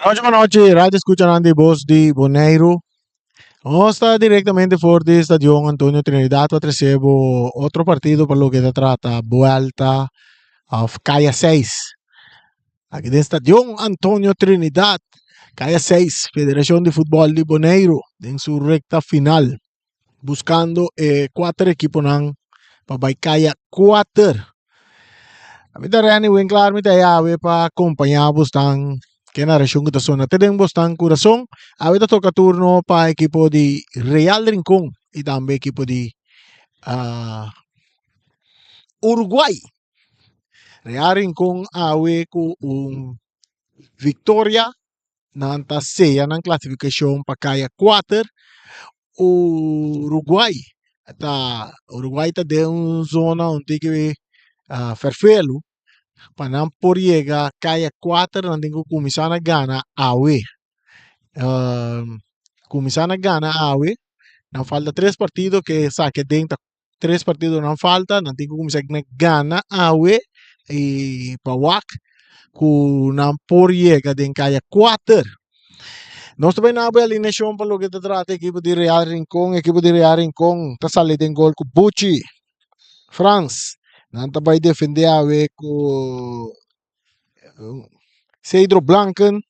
Nochi pa nochi, Radio Escuchanan di Bos di Boneiru. Nos ta directamente for di Stadion Antonio Trinidad pa trece bo otro partido pa loke ta trata Vuelta of Kaya 6. Aki den Stadion Antonio Trinidad, Kaya 6, Federacion di Futbol di Boneiru den su recta final. Buscando e cuater equiponan pa bai Kaya 4. Mi ta Renny Winklaar, mi ta yawe pa acompaña bosnan ke narracion ku ta sona te den bosnan curason. Awe ta toca turno pa equipo di Real Rincon y tambe equipo di ah, Uruguay. Real Rincon awe ku un victoria Nan ta seya nan klasifikashon pa kaya kuater. Uruguay ta Uruguay ta den un zona un tiki ferfelu pa nan por yega kaya kuater nan tin ku kuminsá na gana awe. Kuminsá na gana awe nan falta tres partido ke esaki aden ta tres partido nan falta, nan tin ku kuminsá na gana awe i pa wak ku nan por yega den kaya kuater. Nos ta bai na awe alineashon pa loke ta trata ekipo di Real Rincon. Ekipo di Real Rincon ta sali den gol ku Buchi Frans. Nan ta bai defende awe ku Cedro Blanken.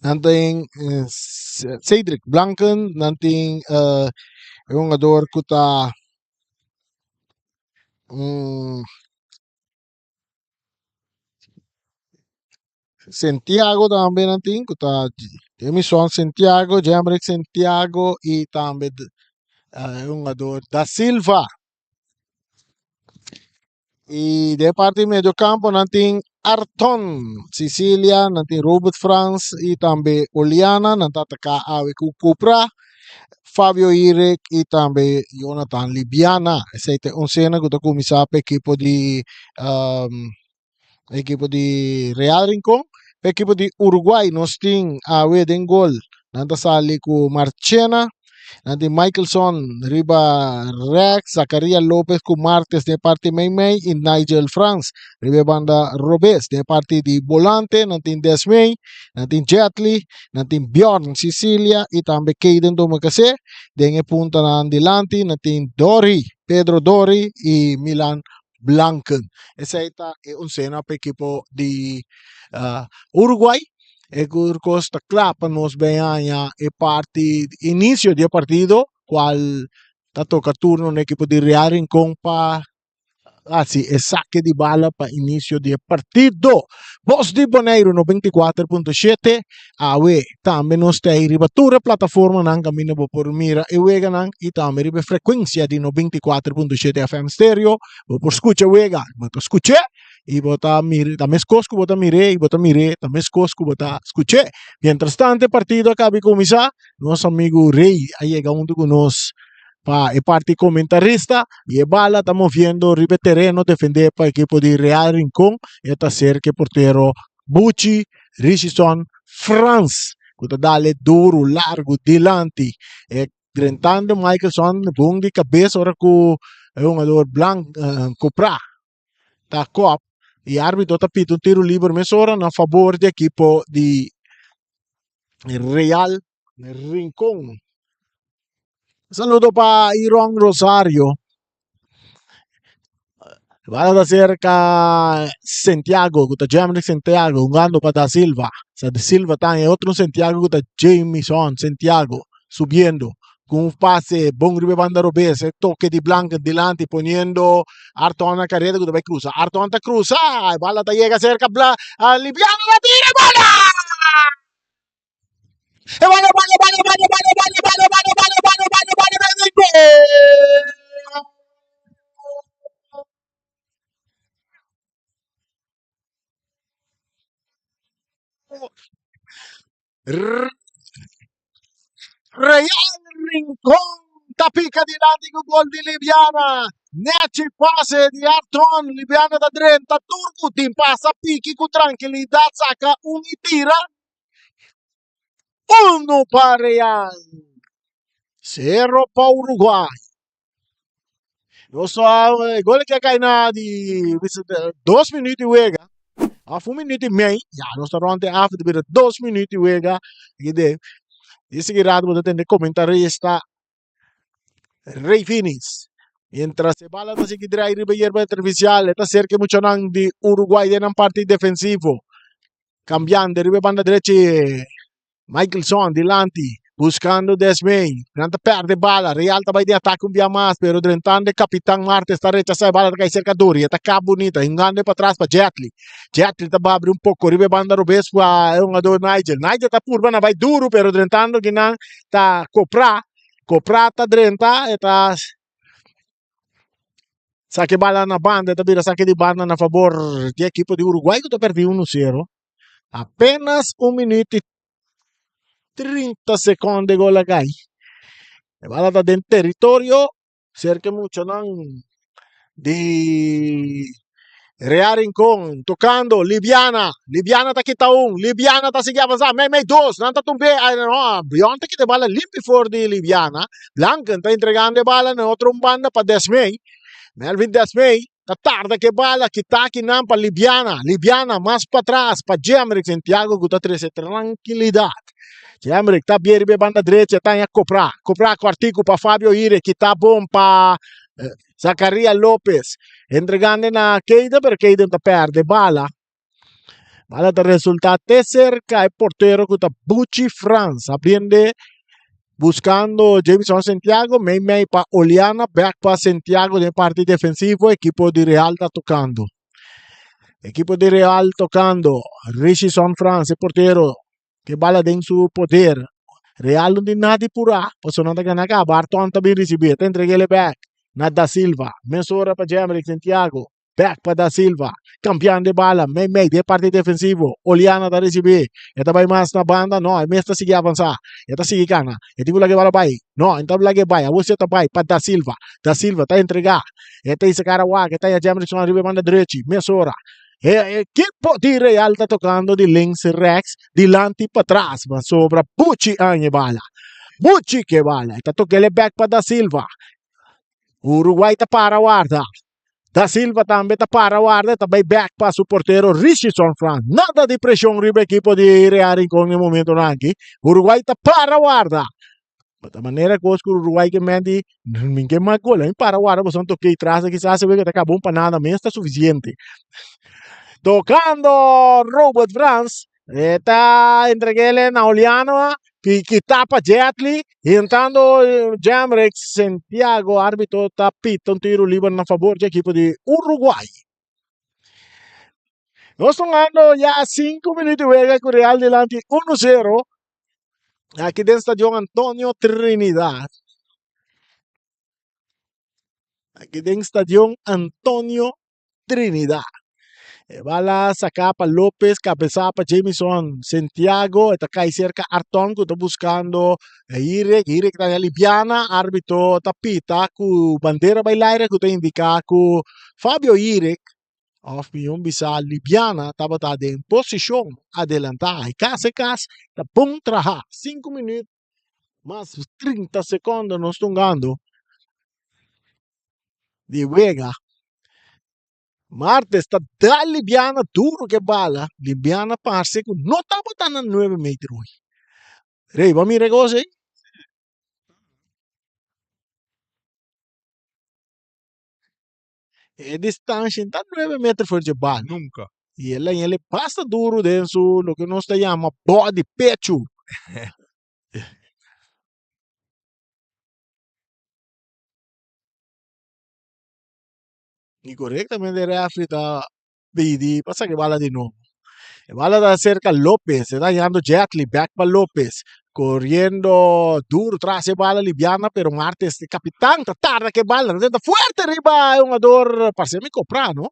Nan tin Cedric Blanken, nan tin e hungador ku ta Santiago tambe nan tin ku ta Jamison Santiago, Jemrick Santiago i tambe e hungador Da Silva. Y den parti medio campo nan tin Arton Sicilia, nan tin Robert Frans y tambe Oliana. Nan ta ataca awe cu Cupra, Fabio Irek y tambe Jonathan Libiana. Esey ta e oncena cu ta cuminsa pa ekipo di um, ekipo di Real Rincon. Pa ekipo di Uruguay nos tin awe den gol. Nan ta sali cu Marchena. Nan tin Michelson riba rek, Zacaria Lopez ku Martes den parti meimei i Nigel Frans riba e banda robes. Den parti di bolante nan tin Desmey, nan tin Jetli, nan tin Bjorn Sicilia i tambe Kayden Domacassé. Den e puntanan dilanti nan tin Dori, Pedro Dori i Milan Blanken. Esei ta e oncena pa ekipo di Uruguay. E kos ta kla pa nos ben haña e parti inicio di e partido cual ta toca turno na ekipo di Real Rincon pa hasi e sake di bala pa inicio di e partido. Bos di Boneiru 94.7 awe tambe nos ta ei riba tur e plataformanan kaminda bo por mira e weganan i tambe riba e frekuensia di 94.7 FM stereo bo por skucha wega bo ta skuch'é i bo ta mira ta meskos ku bo ta mir'é i bo ta mir'é ta meskos ku bo ta skuch'é. Mientras tanto e partido a kaba di kuminsá nos amigu Rey a yega huntu ku nos pa e parti comentarista y e bala ta moviendo riba e tereno defende pa ekipo di Real Rincon e ta cerca e portero Buchi Richison Frans cu ta dale duro largo dilanti e drentando Michelson bon di cabeza ora cu e hungador Blanc Cupra ta kop y arbitro ta pita un tiro liber mesora na fabor di ekipo di Real Rincon. Saludo pa Iron Rosario. Bala ta cerca Santiago, ku ta Jamrick Santiago, jugando pa Da Silva. Sa Da Silva ta e otro Santiago ku ta Jamison Santiago, subiendo. Ku un pase bon riba e banda robes, e toke di Blanca dilanti poniendo Arton na carrera ku ta bai cruza. Arton ta cruza, e bala ta yega cerca Bla, a Libiano ta tira e bala! E bala, bala, bala, bala, bala, bala, bala, bala, bala, bala, bala, bala, bala, gol! Real Rincon ta pica dilanti cu gol di Libiana. Nechi pase di Arton. Libiana ta drenta tur cu tin pasa piki cu tranquilidad saca un y tira. Uno pa Real. Cero pa Uruguay. Nos a e gol aki a kai na di dos minuut di wega of un minuut i mei ya nos ta rond e af ta bira dos minuut di wega aki den di sigui rato bo ta tende comentarista Rey Finis mientras e bala ta sigui drai riba yerba artificial e ta serka e muchanan di Uruguay den nan parti defensivo cambiando riba e banda drechi. Michelson dilanti buscando Desmay. Nan ta perde bala. Real ta bai di ataque un bia mas, pero drentando e capitan Martes ta rechasa e bala ta cai cerca Duri. E ta cap bunita, hingando e patras pa Jetli. Jetli ta babri un poco riba e banda robes pa e hungador Nigel. Nigel ta purba na bai duro, pero drentando kinan ta Copra. Copra ta drenta, e ta saca e bala na banda, e ta bira saque di banda na fabor di equipo di Uruguay cu ta perdi 1-0. Apenas un minuut y 30 secondo e gol a cay. E bala ta den territorio cerca e muchanan di Real Rincon tocando Libiana. Libiana ta kita un. Libiana ta sigui avanza. Mei mei dos. Nan ta tumbe. Ay, no, Brion ta kita e bala limpi for di Libiana. Blanken ta entregando e bala na otro un banda pa Desmey. Melvin Desmey Ta tarda ke bala kita akinan pa Libiana. Libiana mas patras pa Jemrick Santiago ku ta trese trankilidat. Jemrick ta bie riba e banda drecha e ta haña Copra. Copra kòrtiku pa Fabio Ire kita bon pa Zacaria Lopez. Entregando na Keiden pero Keiden ta pèrdè bala. Bala ta resulta te cerca e portero cu ta Buchi Frans. Abriende buscando Jameson Santiago. Mei mei pa Oliana. Back pa Santiago den parti defensivo. Equipo di Real ta tocando. Equipo di Real tocando. Richison Frans, e portero. Ke bala den su poder. Real no tin nada di purá, pasobra nan ta gana caba. Arton ta bin ricibi. Ta entreg'ele back na Da Silva. Mesora pa Jemrick Santiago. Back pa Da Silva. Cambiando e bala. Mei mei den parti defensivo. Oliana ta ricibi. E ta bai mas na banda. No, e mes ta sigui avansa. E ta sigui cana. E tin cu laga e bala bai. No, e ta laga e bai. Awor si e ta bai pa Da Silva. Da Silva ta entrega. E ta hisa cara wak. E ta haña Jemrison riba e banda drechi. Mesora. E ekipo di Real ta tocando di links rechts, dilanti patras. Ma sobra Buchi haña e bala. Buchi ke bala. E ta toc'el e back pa Da Silva. Uruguay ta para warda. Da Silva tambe ta para warda, ta bai back pa su portero Richardson Fran. Nada di presion riba ekipo di Real Rincon den momentonan aki. Uruguay ta para warda. Ta manera kos ku Uruguay ke menti min ke mas gol. Min para warda boso toke tras kisas e wega ta kaba un pa nada mes ta sufisiente. Tocando Robert Frans. E ta entreg'ele na Oliano ki ki tapa Jetli y entrando Jamrex Santiago arbitro ta pita un tiro liber na favor di ekipo di Uruguay. Nos tungando ya 5 minuut di wega ku Real dilanti 1-0 aki den Stadion Antonio Trinidad. Aki den Stadion Antonio Trinidad. E bala saká pa Lopez, kabesá pa Jamison Santiago. E ta kai serka Arton ku ta buskando Hirek. Hirek ta libiana. Arbitro ta pita ku bandera bai laire ku ta indiká ku Fabio Hirek òf mihó bisa Libiana tabata den posishon adelantá. E kas e kas ta bon trahá. Sinku minüt mas 30 sekondo nos tungando di wega. Martes ta dal Libiana duro ke bala. Libiana parse ku no tabata na nuebe meter hoy. Rey, bo a mira e kos ei? E distansha ta nuebe meter for dje bala. Nunca. I el a yele basta duro den su loke nos ta yama body, pechu. Y correctamente referee ta pidi pa saca e bala di nobo. E bala ta cerca Lopez, e ta hallando Jetli, back pa Lopez. Corriendo duro tras e bala Libiana, pero Martes, e capitan, ta tarda ke bala. Ta fuerte riba e jugador, parece mi Copra, no?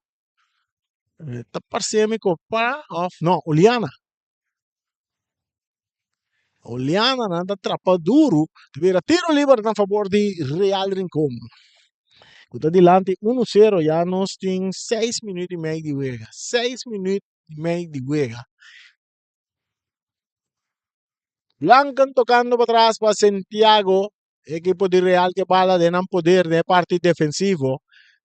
Ta parece mi Copra of no, Oliana. Oliana nan ta trapa duru. Ta bira tiro liber na fabor di Real Rincon. Ku ta dilanti 1-0 ya nos tin 6 minuut y mei di wega. 6 minuut y mei di wega. Blanken tocando pa tras pa Santiago. Ekipo di Real ke bala den nan poder den e parti defensivo.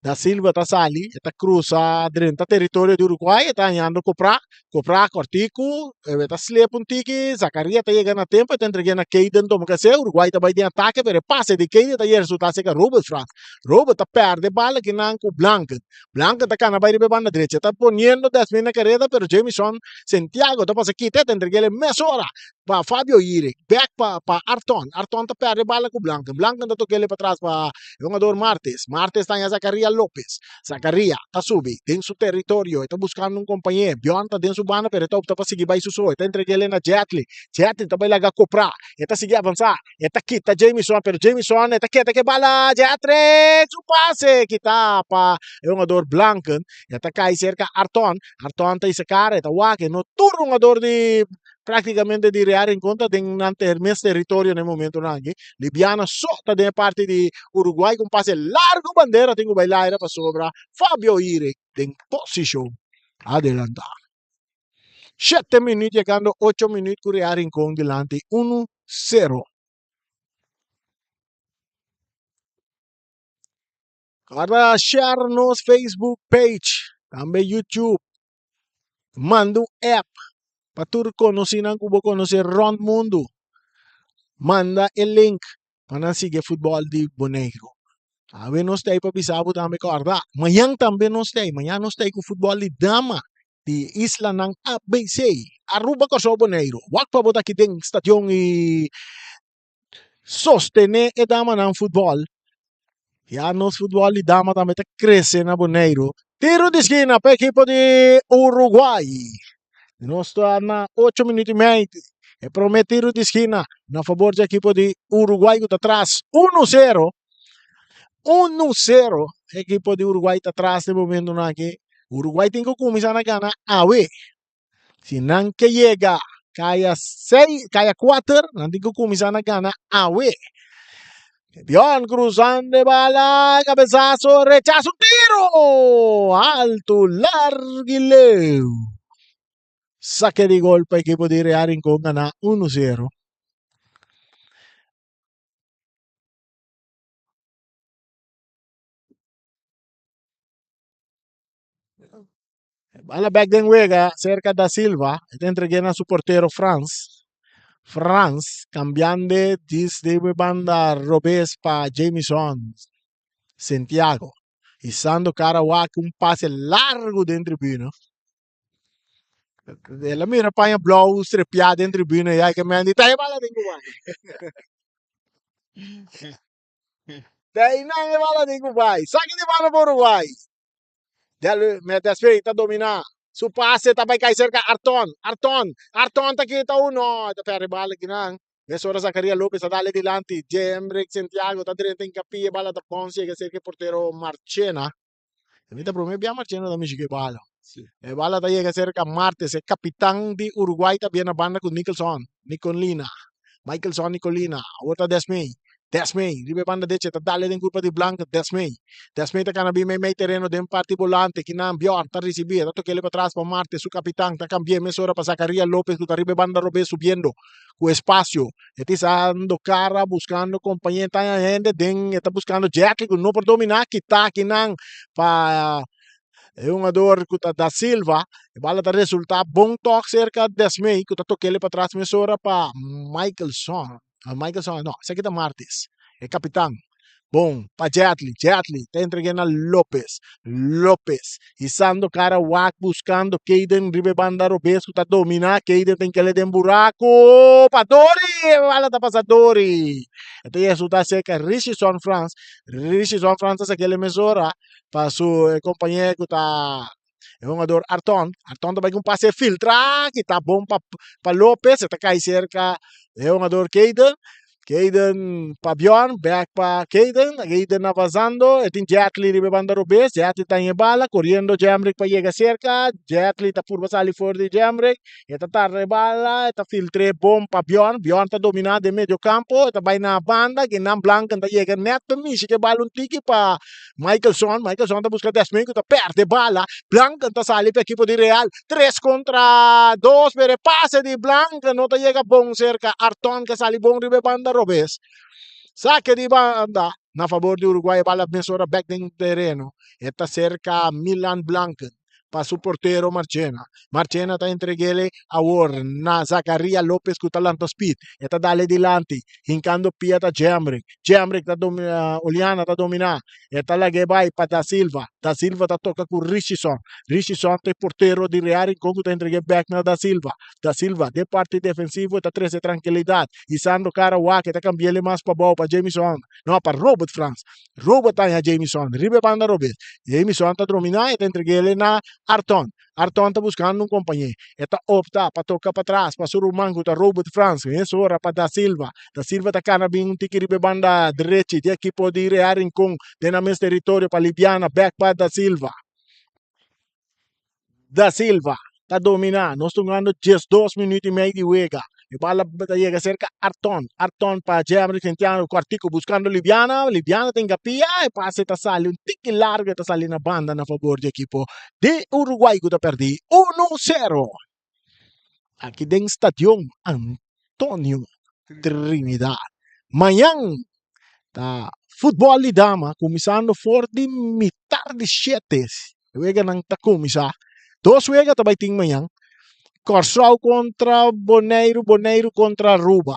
Da Silva ta sali, e ta cruza drenta territorio di Uruguay, e ta hañando Copra, Copra cortico, e ta slip un tiki, Zakaria ta yega na tempo, e ta entrega na Kayden Tomocase, Uruguay ta bay den atake, pero e pase di Kayden ta yega resulta cerca Robert Frans. Robert ta perde bala kinan cu Blanken. Blanken ta cana bay riba e banda derecha, e ta poniendo Desmin na careda, pero Jamison Santiago ta pasa kita, e ta entreg'el mesora pa Fabio Ire, bek pa pa Arton, Arton ta perde bala ku Blanken, Blanken ta tok'el patras pa e hungador Martes, Martes ta haña Zakaria Lopez, Zakaria ta subi den su teritorio, e ta buskando un kompañé, Bjorn ta den su banda pero e ta opta pa sigui bai su so, e ta entreg'el na Jetli, Jetli ta bai laga kopra, e ta sigui avansá, e ta kita Jamison pero Jamison e ta keda ku e bala, Jetri su pase kita pa e hungador Blanken, e ta kai serka Arton, Arton ta hisa kara e ta wak e no tur hungador di Práktikamente di Real Rincon ta den nan mes teritorio na e momentonan aki. Libiana so ta den e parti di Uruguay ku un pase largu bandera tin ku bai laira pasobra Fabio Ire den posishon adelantá. Shete minüt yegando ocho minüt ku Real Rincon dilanti unu sero. Kòrda share nos Facebook page, tambe YouTube. Manda un app pa tur konosinan ku bo konosé rònt mundu. Manda e link pa nan sigui e futbòl di Boneiru. Awe nos ta ei pa bisa bo tambe kòrda, mañan tambe nos ta ei, mañan nos ta ei ku futbòl di dama di islanan ABC, Aruba, Kòrsou, Boneiru. Wak pa bo ta aki den stadion i sostené e damanan futbòl. Ya nos futbòl di dama tambe ta krese na Boneiru. Tiro di skina pa ekipo di Uruguay. Nos ta na ocho minuut i mei. E promé tiro di skina na fabor di ekipo di Uruguay ku ta tras uno sero. Uno sero ekipo di Uruguay ta tras den momentunan aki. Uruguay tin ku kuminsá na gana awe. Si nan ke yega kaya seis, kaya kuater, nan tin ku kuminsá na gana awe. Bjorn cruzando e bala, cabezazo, rechazo, tiro! Alto, largo y leu. Saque di gol pa equipo di Real Rincón gana 1-0. Bala bek den wega cerca Da Silva. E ta entregué na su portero Frans. Frans cambiando desde banda robes pa Jamison Santiago. Hisando cara wak un pase largo den tribuna. El a mira paña blauw strepiá den tribuna y ay ke men di ta e bala den ku bai. Ta einan e bala den ku bai. Saki di banda pa Uruguay. Del Despe ta domina. Su pase ta bai kai serka Arton. Arton. Arton ta kita uno. Ta perde bala kinan. Mesora Zacaria Lopez ta dale dilanti. Jemrick Santiago ta drenta in capia. Bala ta bons yega serka e portero Marchena. Mi ta prome bia Marchena ta mishi ku e bala. E bala ta yega serka Martes. E kapitan di Uruguay ta bia na banda ku Nicholson. Nicolina. Michelson Nicolina. Awor ta Desmey. Desmey riba e banda derecha ta dale den kurpa di Blanco. Desmey. Desmey ta kana bin meimei tereno den parti bolante. Kinan Bjorn ta risibí. E ta tok'é pa tras pa Marte. Su kapitan ta kambi'é mesora pa Zakaria Lopez ku ta riba e banda robes subiendo ku espasio. E ta isando kara buskando kompañé. Ta haña hende den e ta buskando Jackley ku no por dominá. Kita kinan pa e hungador ku ta Da Silva. E bala ta resultá bon tòk serka Desmey ku ta tok'é pa tras mesora pa Michelson. Michelson no, esaki ta Martis, e kapitan. Bon, pa Jetli, Jetli ta entreg'é na Lopez, Lopez hisando kara wak buskando Kayden riba e banda robes ku ta dominá, Kayden ta inkele den buraku, pa Dori, e bala ta pasa Dori. E ta resultá serka Richardson Frans, Richardson Frans ta sak'é mesora pa su kompañero ku ta E hungador Arton, Arton ta bai ku un pase filtra ki ta bon pa pa Lopez, e ta kai serka e hungador Kayden, Kayden pa Bjorn, bek pa Kayden, Kayden avanzando, e tin Jetli riba e banda robes, Jetli ta den e bala, koriendo Jemrick pa yega serka, Jetli ta purba sali for di Jemrick, e ta tarda e bala, e ta filtr'é bon pa Bjorn, Bjorn ta dominá den medio kampo, e ta bai na banda, kinan Blanken ta yega nèt pa mishi ku e bala un tiki pa Michelson, Michelson ta busca Desmond cu ta perde bala. Blanken ta sali pa equipo di Real. Tres contra dos, pero e pase di Blanken no ta yega bon cerca. Arton ca sali bon riba e banda robes. Saque di banda. na fabor di Uruguay. E bala mesora bek den tereno. E ta serka Milan Blanken pa su portero Marchena. Marchena ta entreg'ele awor na Zacaria Lopez ku ta lanta speed. E ta dale dilanti, hinkando pia ta Jemrick. Jemrick ta domina, Oliana ta domina. E ta lag'e bai pa Da Silva. Da Silva ta toka ku Richison. Richison ta e portero di Real Rincon ku ta entreg'e bek na Da Silva. Da Silva den parti defensivo e ta trese trankilidat. Isando kara wak e ta kambi'ele mas pabou pa Jamison. No, pa Robert Frans. Robert ta haña Jamison riba e banda robes. Jamison ta dominá, e ta entreg'é na Arton. Arton ta buskando un kompañé. E ta opta pa toka patras pa su ruman ku ta Robert Frans. Mes ora pa Da Silva. Da Silva ta kana bin un tiki riba e banda drechi di ekipo di Real Rincon den nan mes teritorio pa Libiana bèk pa Da Silva. Da Silva ta dominá. Nos ta hungando diesdos minuut i mei di wega. E bala ta yega serka Arton. Arton pa Jemry Santiago Cuartico buskando Libiana. Libiana ta ingapia. E pase ta sali un tiki largo. E ta sali na banda na fabor di ekipo di Uruguay ku ta pèrdí uno sero. Aki den Stadion Antonio Trinidad. Mañan ta futbòl di dama kuminsando for di mitar di shete. E weganan ta kuminsá. Dos wega ta bai tin mañan. Kòrsou kontra Boneiru, Boneiru kontra Aruba.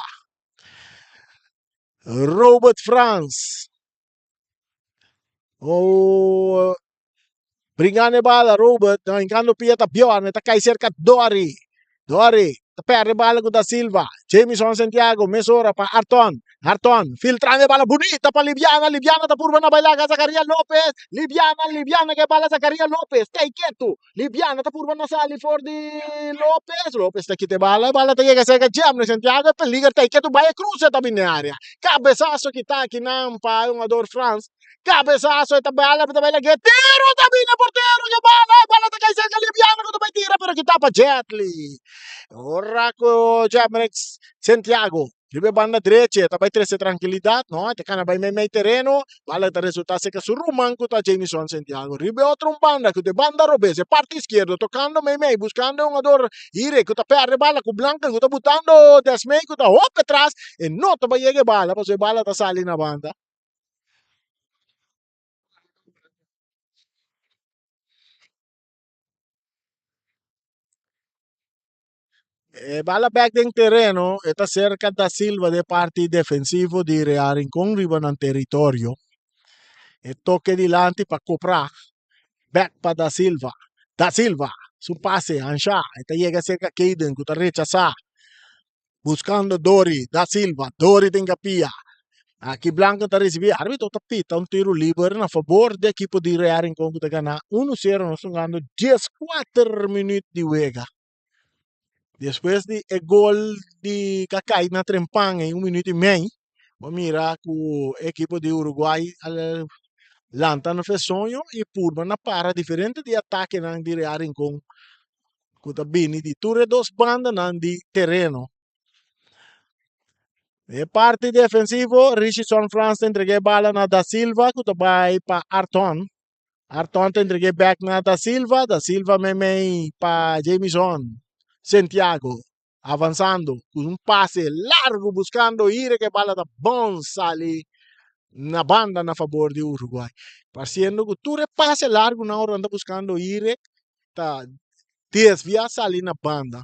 Robert Frans. Oh, bringando e bala, Robert. No, hinkando pia ta Bjorn. Ta kai serka Dori. Dori ta perde bala ku Da Silva. Jamison Santiago mesora pa Arton. Arton filtrando e bala bunita pa Libiana. Libiana ta purba na baila ka Zacaria Lopez. Libiana, Libiana ke bala Zacaria Lopez. Kai ketu. Libiana ta purba na sali for di Lopez. Lopez ta kita e bala. E bala ta yega serka Jamison Santiago. E peliger ta ketu bai e cruze ta bini area. Cabezazo kita akinan pa e hungador Frans. Cabezazo e ta bala ta bai lag'e tiro ta bini portero ke bala e bala ta kai serka Libiano ku ta bai tira pero kita pa Jetli. Ora ku Jamrex Santiago riba e banda drechi e ta bai trese trankilidat no e ta kana bai mei mei tereno bala ta resulta serka su ruman ku ta Jamison Santiago riba e otro un banda ku ta e banda robes e parti iskierdo tokando mei mei buskando e hungador Hire ku ta perde bala ku Blanca ku ta butando Desmey ku ta hopi atras e no ta bai yega e bala pasobra e bala ta sali na banda. E bala bek den tereno e ta serka Da Silva den parti defensivo di Real Rincon riba nan teritorio. E toke dilanti pa Copra, bek pa Da Silva. Da Silva su pase ansha e ta yega serka Kayden ku ta rechasa. Buscando Dori da Silva, Dori tin capia. Aki Blanco ta ricibi, arbitro ta pita un tiro liber na fabor di ekipo di Real Rincon cu ta gana uno cero, nos ta hungando diescuater minuut di wega. Despues di e gol di Kakai na Trempan en un minuut y mei, bo mira cu e ekipo di Uruguay a lanta na fe soño y purba na para diferente di atakenan di Real Rincon ku ta bini di tur e dos bandanan di tereno. E parti defensivo, Richardson Frans ta entreg'é e bala na Da Silva ku ta bai pa Arton. Arton ta entreg'é bèk na Da Silva, Da Silva meimei pa Jamison Santiago avansando ku un pase largu buskando Ire ku e bala ta bon sali na banda na fabor di Uruguay. Parsiendo ku tur e pase largunan ora nan ta buskando Ire ta desvia sali na banda.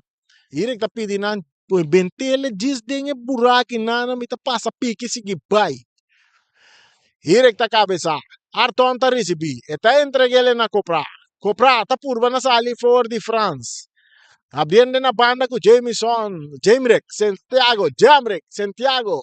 Ire ta pidi nan bentele djis den e buraki nan mi ta pasa piki sigui bai. Ire ta kabesa. Arton ta risibi. E ta entregele na Copra. Copra ta purba na sali for di Frans. Abriendo na banda ku Jamison, Jamrick, Santiago, Jamrick, Santiago.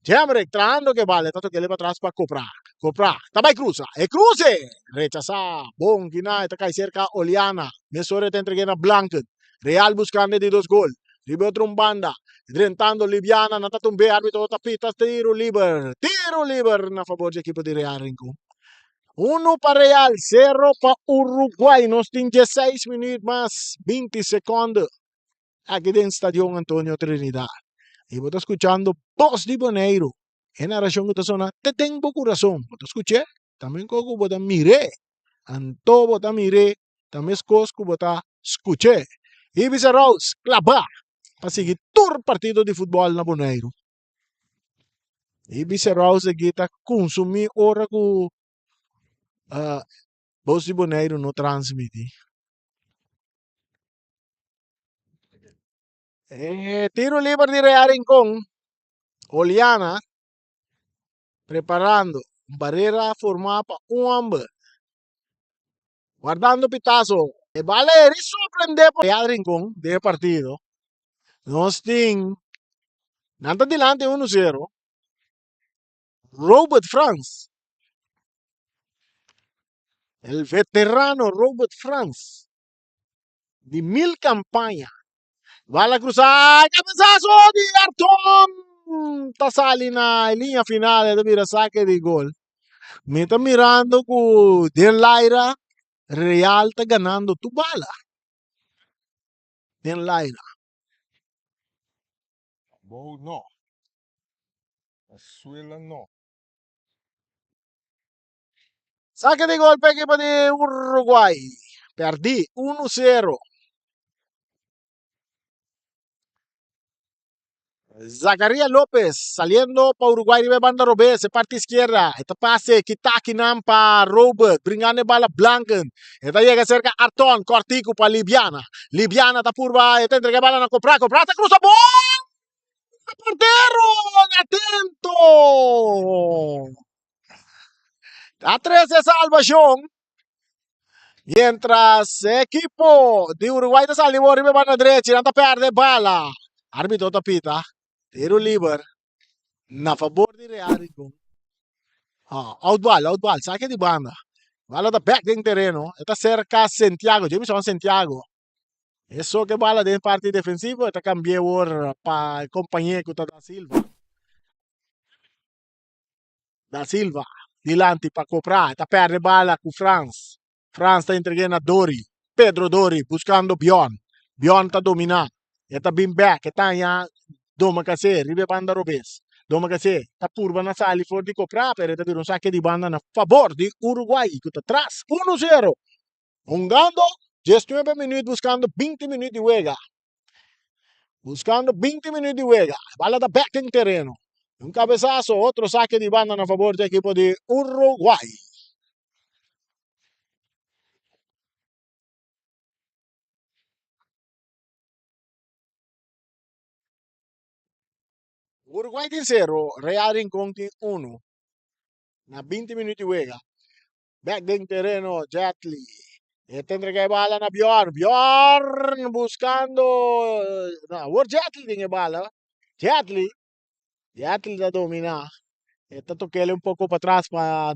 Jamrick trahando ke bala, e ta tokele patras pa Copra. Copra ta bai cruza, e cruze! Rechasa, bon kina, e ta kai serka Oliana. Mesora e ta entrege na Blanken. Real buscando e di dos gol. Riba e otro un banda, drentando Libiana, nan ta tumbe, arbitro ta pita tiro liber. Tiro liber na fabor di ekipo di Real Rincon. Uno pa Real, sero pa Uruguay. Nos tin dieseis minuut mas binti seconde aki den Stadion Antonio Trinidad. Y bo ta scuchando Bos di Boneiru. E narracion cu ta sona te den bo curason. Bo ta scuch'e, ta mescos cu bo ta mir'e. Anto bo ta mir'e, ta mescos cu bo ta scuch'e. Ibis Arous, claba pa sigui tur partido di futbol na Boneiru. Ibi Seraustegui ta kunsumí ora ku Bos di Boneiru no transmití. E tiro liber di Real Rincon. Oliana preparando. Barrera formá pa un homber. Guardando pitazo. E bala eri sorprendé pa Real Rincon den e partido. Nos tin nan ta dilanti 1-0. Robert Frans. El veterano Robert Frans. Di mil campaña. Bala cruza. Cabezazo di Arton. Ta sali na e linea final. E ta bira saque di gol. Mi ta mirando cu den laira Real ta ganando tur bala. Den laira. Bou no. Na suela no. Saque di gol pa ekipo di Uruguay. Perdi 1-0. Zacaria Lopez saliendo pa Uruguay riba e banda robes, e parti izquierda. E ta pase kita akinan pa Robert, bringando e bala Blanken. E ta yega cerca Arton, cortico pa Libiana. Libiana ta purba, e ta entrega e bala na Copra, Copra ta cruza bon! Portero atento! Ta trece salvacion. Mientras equipo di Uruguay ta sali bon riba e banda drechi, nan ta perde bala. Arbitro ta pita tiro liber na fabor di Real Rincon. Ah, out bal, out bal, sake di banda. Bala ta bek den tereno, e ta cerca Santiago, Jameson Santiago. E soke bala den parti defensivo, e ta cambia awor pa e compañe cu ta Da Silva. Da Silva dilanti pa Copra, ta perde bala cu Frans. Frans ta entregue na Dori. Pedro Dori buscando Bjorn. Bjorn ta domina. E ta bin bek, e ta haña Domacassé riba e banda robes. Domacassé ta purba na sali for di Copra, pero e ta bira un sake di banda na fabor di Uruguay cu ta tras 1-0. Hungando 19 minuut buscando 20 minuut di wega. Buscando 20 minuut di wega. Bala ta bek den tereno. Un cabezazo, otro saque di banda na favor di equipo di Uruguay. Uruguay tin 0, Real Rincon tin 1. Na 20 minuut di wega. Bek den tereno Jetli. E ta entrega e bala na Bjorn. Bjorn buscando. No, awor Jetli tin e bala. Jetli. Jetli ta domina. E ta tokele un poco pa tras pa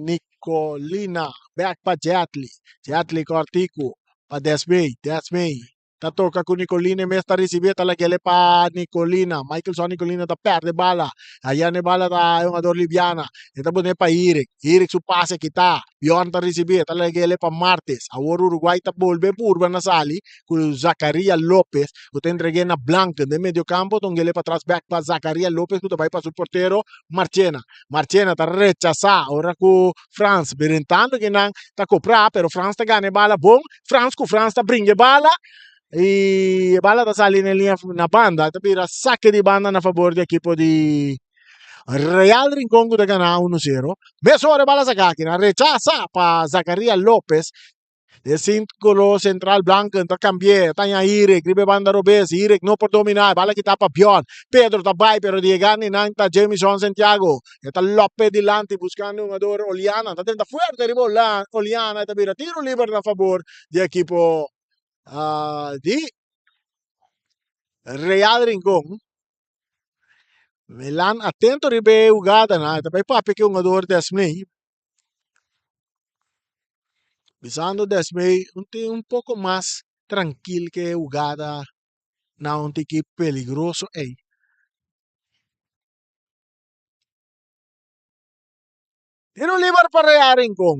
Nicolina. Bek pa Jetli. Jetli cortico pa Desmey. Desmey Ta toca cu Nicolina e mes ta ricibi e ta lagele pa Nicolina. Michaelson Nicolina ta perde bala. Aya ne bala ta e hungador Libiana. E ta pone pa Irik. Irik su pase kita. Bjorn ta ricibi e ta lagele pa Martes. Awor Uruguay ta bolbe purba na sali cu Zacaria Lopez cu ta entregue na Blanken den medio campo. Ta ungele patras bek pa Zacaria Lopez cu ta bay pa su portero Marchena. Marchena ta rechasa ora cu Frans berentando kinan ta copra pero Frans ta gana e bala bon. Frans ku Frans ta bringa e bala i e bala ta sali na liña na banda ta bira sake di banda na fabor di ekipo di Real Rincon ku ta gana 1-0. Mesora e bala saka aki na rechasa pa Zacaria Lopez. De círculo central Blanken ta cambi'é, ta haña Irik riba e banda robes. Irik no por dominá, e bala kita pa Bjorn. Pedro ta bai pero di yega ninan ta Jamison Santiago. E ta lope dilanti buscando hungador Oliana. Ta tenta fuerte riba Oliana. E ta bira tiro liber na fabor di ekipo di Real Rincon. Milan atento riba e hugadanan. E ta bai papia ku e hungador Desmey. Bisando Desmey un tin un poko mas trankil ke e hugada na un tiki peligroso ei. Tiro liber pa Real Rincon,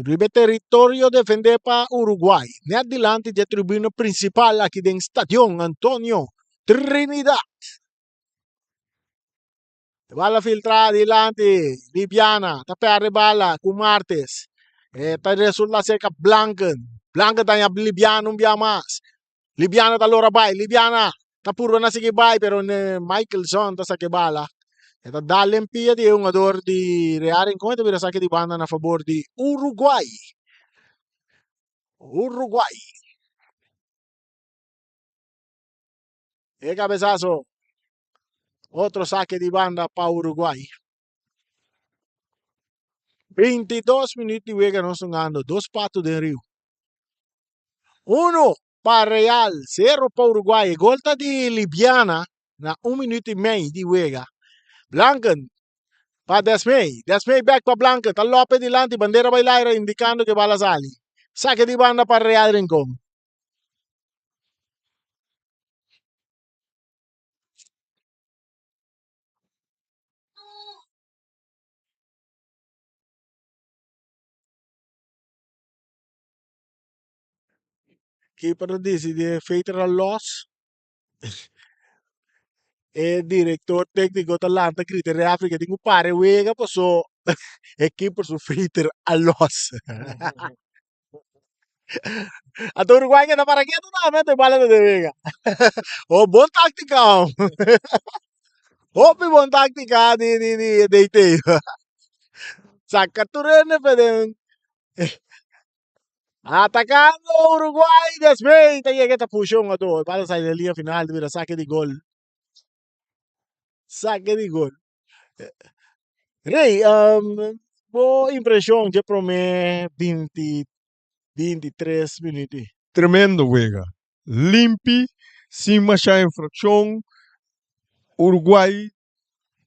riba e teritorio defendé pa Uruguay, nèt dilanti dje tribuna prinsipal aki den Stadion Antonio Trinidad. E bala filtrá dilanti, Libiana ta pèrdè bala ku Martes. E ta resulta serka Blanken. Blanken ta haña Libiana un bia mas. Libiana ta lora bai, Libiana ta purba na sigui bai pero Michaelson ta saka e bala. E ta dal den pia di e hungador di Real Rincon e ta bira saki di banda na fabor di Uruguay. Uruguay. E cabezazo. Otro saque di banda pa Uruguay. 22 minuut di wega nos hungando. Dos pato den riu. Uno pa Real, zero pa Uruguay. E gol ta di Libiana na un minuut y mei di wega. Blanken pa Desmey. Desmey back pa Blanken. Ta Lope dilanti. Bandera bai laira indicando que bala sali. Saque di banda pa Real Rincon. Keeper ta dicidi e feiter a los. E director tecnico ta lanta grita e referee ke tin ku para e wega paso e keeper su feiter a los. Anto Uruguay ke ta para ketu tambe anto e bala ta den wega. Oh bon tactica hom. Hopi bon tactica di di di DT. Saca tur hende fe den Atacando Uruguay despues ta yega ta pusha un otro. E bala sali den liña final ta bira sake di gol. Sake di gol. Rey, bo impresion dje prome binti 23 minuut? Tremendo wega. Limpi, sin masha infraccion. Uruguay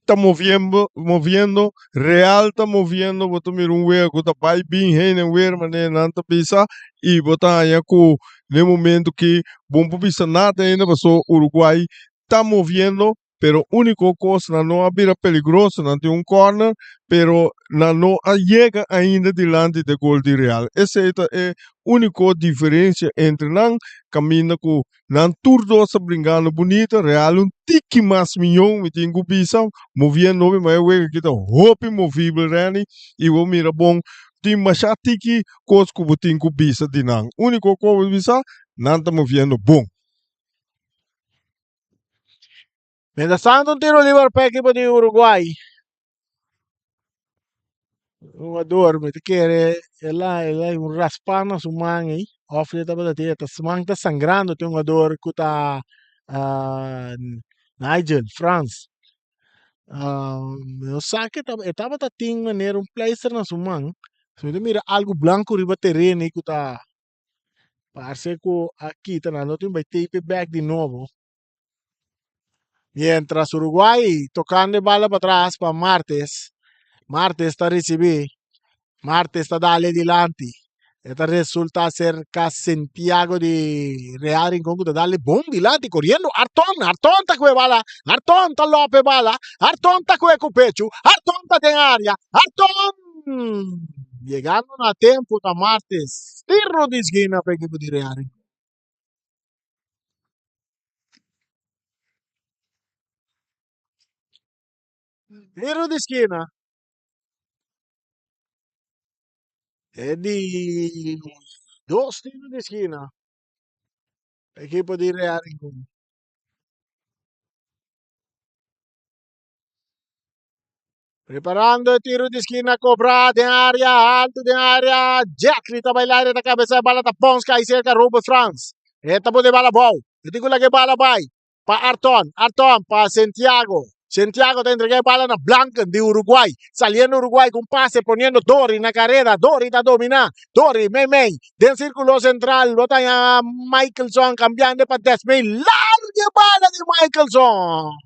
ta moviendo, moviendo, Real ta moviendo, bo ta mira un wega ku ta bai bin heen en weer manera nan ta bisa i bo ta haña ku den momento ki bo no por bisa nada ainda pasobra Uruguay ta moviendo pero úniko kos nan no a bira peligroso, nan tin un corner pero nan no a yega ainda dilanti de gol di Real. Esei ta e úniko diferensia entre nan kaminda ku Nan tur dos ta bringando bunita, Real un tiki mas miyon, mi tin ku bisa, moviendo hopi, ma e wega aki ta hopi movibel Renny, i bo mira bon, tin masha tiki kos ku bo tin ku bisa di nan. Uniko kos bo bisa, nan ta moviendo bon. Mientras tanto un tiro liber pa ekipo di Uruguay. Jugador mi ta kere el a el a un raspa na su man ei of e tabata tin e ta su man ta sangrando tin un jugador ku ta Nigel Frans mi no sa ke e tabata tin manera un pleister na su man mi ta mira algu blanku riba tereno ei ku ta parse ku a kita nan no tin bai tape bek di nobo. Mientras Uruguay tocando e bala patras pa Martes. Martes ta ricibi. Martes ta dale dilanti. E ta resulta cerca Santiago di Real Rincon cu ta dale bon dilanti coriendo. Arton, Arton ta cu e bala. Arton ta lope bala. Arton ta cu e cu pecho. Arton ta den area. Arton! Yegando na tempo ta Martes. Tiro di esquina pa equipo di Real Rincon. Tiro di skina. E di dos tiro di skina. Ekipo di Real Rincon. Preparando e tiro di skina cobra den area, alto den area. Jeffrey ta bailar, ta cabeza bala ta bons cai cerca Robert Frans. E ta pone bala bou. E tin cu laga e bala bai pa Arton. Arton pa Santiago. Santiago ta entrega e bala na Blanken di Uruguay. Saliendo Uruguay cu un pase poniendo Dori na carrera. Dori ta domina. Dori mei mei den circulo central. Lo ta Michelson cambiando pa Desmay. Larga e bala di Michelson.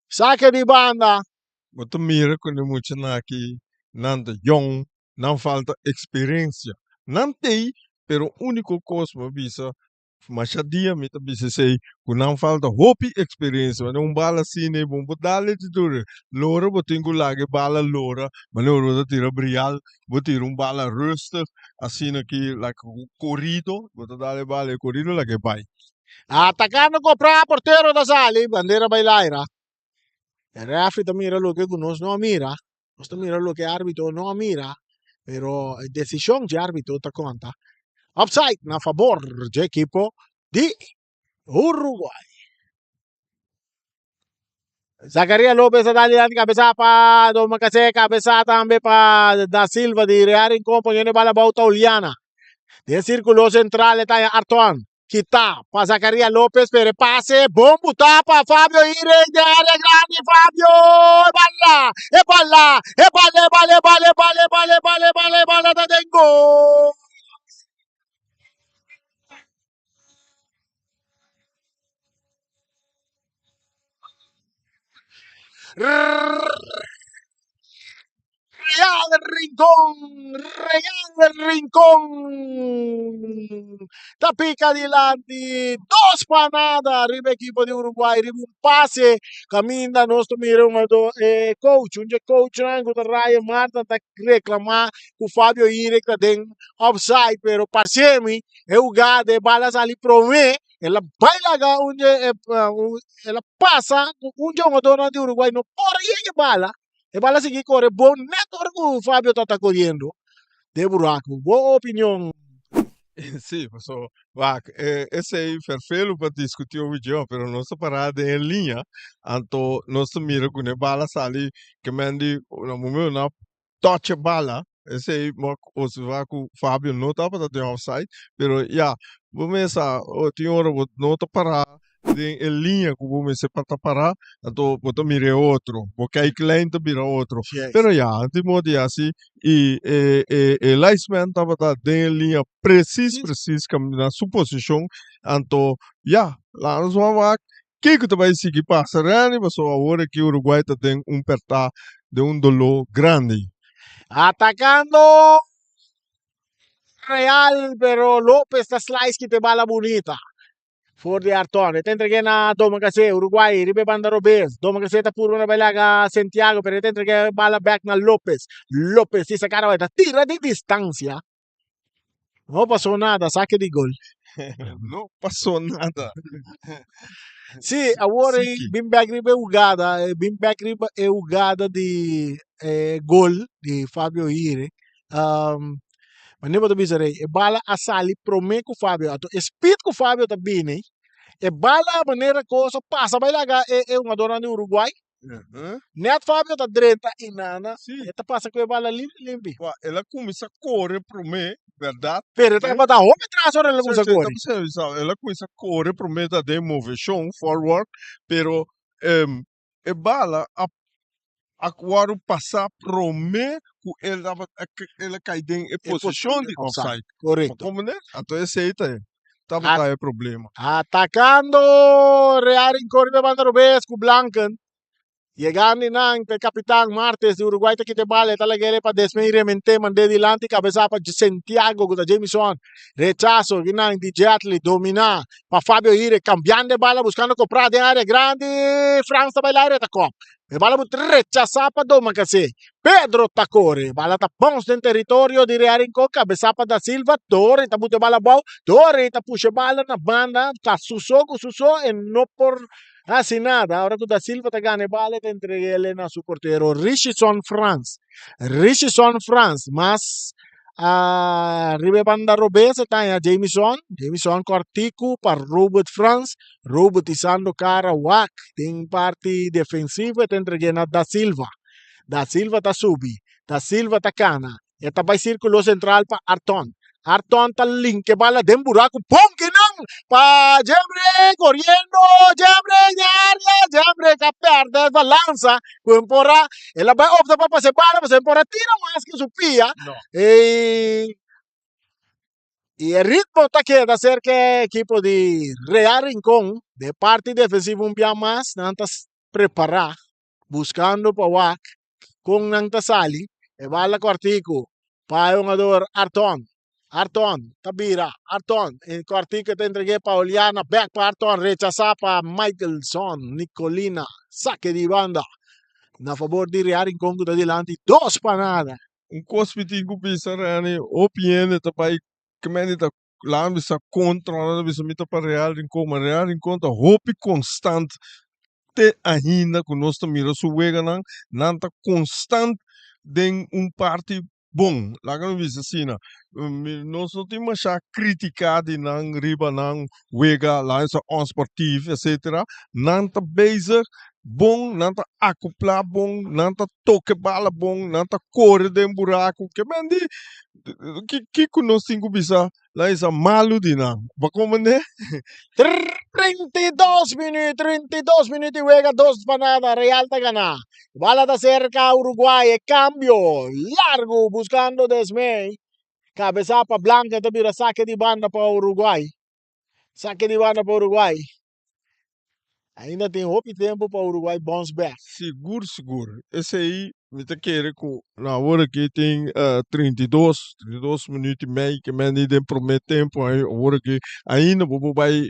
Sake di banda. Bo ta mira ku e muchanan aki nan ta yòn, nan falta eksperensia. Nan t'ei, pero úniko kos mi a bisa, masha dia mi ta bisa esei, ku nan falta hopi eksperensia. Manera un bala asina ei bo no por dal e di tur. Lora bo tin ku laga e bala lora, manera ora bo ta tira brial, bo tira un bala rustig, asina ki like korido, bo ta dal e bala e korido laga e bai. Atacando Copra, portero ta sali, bandera bai laira. E refri ta mira loke ku nos no a mira. Nos ta mira loke arbitro no a mira, pero e desishon dje arbitro ta konta. Offside na fabor dje ekipo di Uruguay. Zacaria Lopez a dal dilanti cabeza pa Domacassé, cabeza tambe pa Da Silva di Real Rincón poniendo e bala abou ta Oliana. Den círculo central e ta Arton. Kita pa Zacaria Lopez pero e pase bon buta pa Fabio Ire den área grandi Fabio e bala e bala e bala e bala e bala e bala e bala e bala e bala e bala ta den gol. Real Rincón, Real Rincón ta pica dilanti dos pa nada riba equipo di Uruguay riba un pase caminda nos ta mira un e coach un dje coachnan cu ta Ryan Martin ta reclama cu Fabio Irek ta den offside pero parce mi e hugada e bala sali prome el a bai laga un dje el a pasa cu un dje hungadornan di Uruguay no por a yega e bala. E bala sigui kore bon net ora ku Fabio tabata koriendo den buraku. Bo opinion? Sí, paso wak, esei ferfelu pa diskutí over dje, pero nos ta pará den e liña, anto nos ta mira ku e bala sali ke men di na momento nan a touch e bala, esei bo a observá ku Fabio no tabata den offside, pero ya, bo mesa tin ora bo no ta pará den e liña ku bo mester pa ta pará, anto bo ta mira e otro, bo kijklijn ta bira otro. Pero ya, di modo di hasi i e e e linesman tabata den e liña presis presis na su posishon, anto ya, laga nos wak wak kiko ta bai sigui pasa Renny, pasobra awor aki Uruguay ta den un pèrtá, den un doló grandi. Atakando Real, pero Lopez ta slice kita e bala bunita. For di Arton. E ta entreg'é na Domacassé. Uruguay riba e banda robes. Domacassé ta purba na bai laga Santiago, pero e ta entreg'é bala bek na Lopez. Lopez si saca ta tira di distancia. No pasó nada, saque di gol. No pasó nada. Sí, awor ei bin bek riba e hugada, bin bek riba e hugada di e gol di Fabio Hire. Um, Manera bo ta bisa rei, e bala a sali promé ku Fabio. Anto e speed ku Fabio ta bini, e bala manera kos a pasa bai laga e e hungadornan di Uruguay. Net Fabio ta drenta i nana, e ta pasa ku e bala limpi limpi. Wak, el a kuminsá kore promé, bèrdat? Pero e tabata hopi tras ora el a kuminsá kore. El a kuminsá kore promé ta den moveshon, forward, pero e bala a a wòrdu pasá promé ku el tabata el a kai den e posishon di offside. Korekto. Bo komprendé? Anto esei ta e tabata e problema. Atakando Real Rincon riba e banda robes ku Blanken. Yegando i nan ta e kapitan Martes di Uruguay ta kita e bala e ta lag'el pa desmei remente mand'é dilanti kabesá pa Santiago ku ta Jamison. Rechaso ki nan di Jetley dominá pa Fabio Ire kambiando e bala buskando Copra den área grandi Frans ta bai laire ta kòp. E bala bo rechasá pa Domacassé. Pedro ta kore. Bala ta bons den teritorio di Real Rincon. Kabesá pa Da Silva. Dori ta buta e bala abou. Dori ta pusha e bala na banda. Ta su so ku su so e no por hasi nada. Ora ku Da Silva ta gana e bala e ta entreg'el na su portero Richison Frans. Richison Frans mas riba e banda robes e ta haña Jamison. Jamison kòrtiku pa Robert Frans. Robert isando kara wak den parti defensivo e ta entreg'é na Da Silva. Da Silva ta subi. Da Silva ta kana. E ta bai sirkulo sentral pa Arton. Arton ta linke bala den buraku. Pon kinan pa Jemre koriendo. Jemre den área. Jemre ka pèrdè balansa. Ku en por a el a bai opta pa pasa e bala pasobra en por a tira mas ku su pia. No. E i e ritmo ta keda serka e ekipo di Real Rincon. De parti defensivo un bia mas nan ta prepará buskando pa wak kon nan ta sali. E bala kòrtiku pa e hungador Arton. Arton ta bira. Arton e kòrtiku ta entreg'é pa Oliana. Bèk pa Arton rechasá pa Michelson Nicolina. Sake di banda na fabor di Real Rincon ku ta dilanti dos pa nada. Un kos mi tin ku bisa Reni, hopi hende ta bai kimente ta laga bisa kontra, nan ta bisa mi ta pa Real Rincon, ma Real Rincon ta hopi konstant te ainda ku nos ta mira su weganan, nan ta konstant den un parti bon, laga mi bisa asina. Nos no tin masha kritika di nan riba nan wega, laga mi bisa onsportief etcetera, nan ta bezig. bon, nan ta acoplá bon, nan ta toke bala bon, nan ta kore den buraku. Ke men di, ki kiko nos tin ku bisa la isa malu di nan? Bo komprendé? 32 minuut, 32 minuut di wega, 2 pa nada, Real ta gana. Bala ta serka Uruguay, e cambio largo buscando Desmey. Cabeza pa Blanca ta bira saque di banda pa Uruguay. Saque di banda pa Uruguay. Ainda tin hopi tempo pa Uruguay bounce back. Sigur sigur. Esei mi ta kere ku na awor aki tin 32, 32 minuut i mei ke men di den prome tempo awor aki ainda bo por bai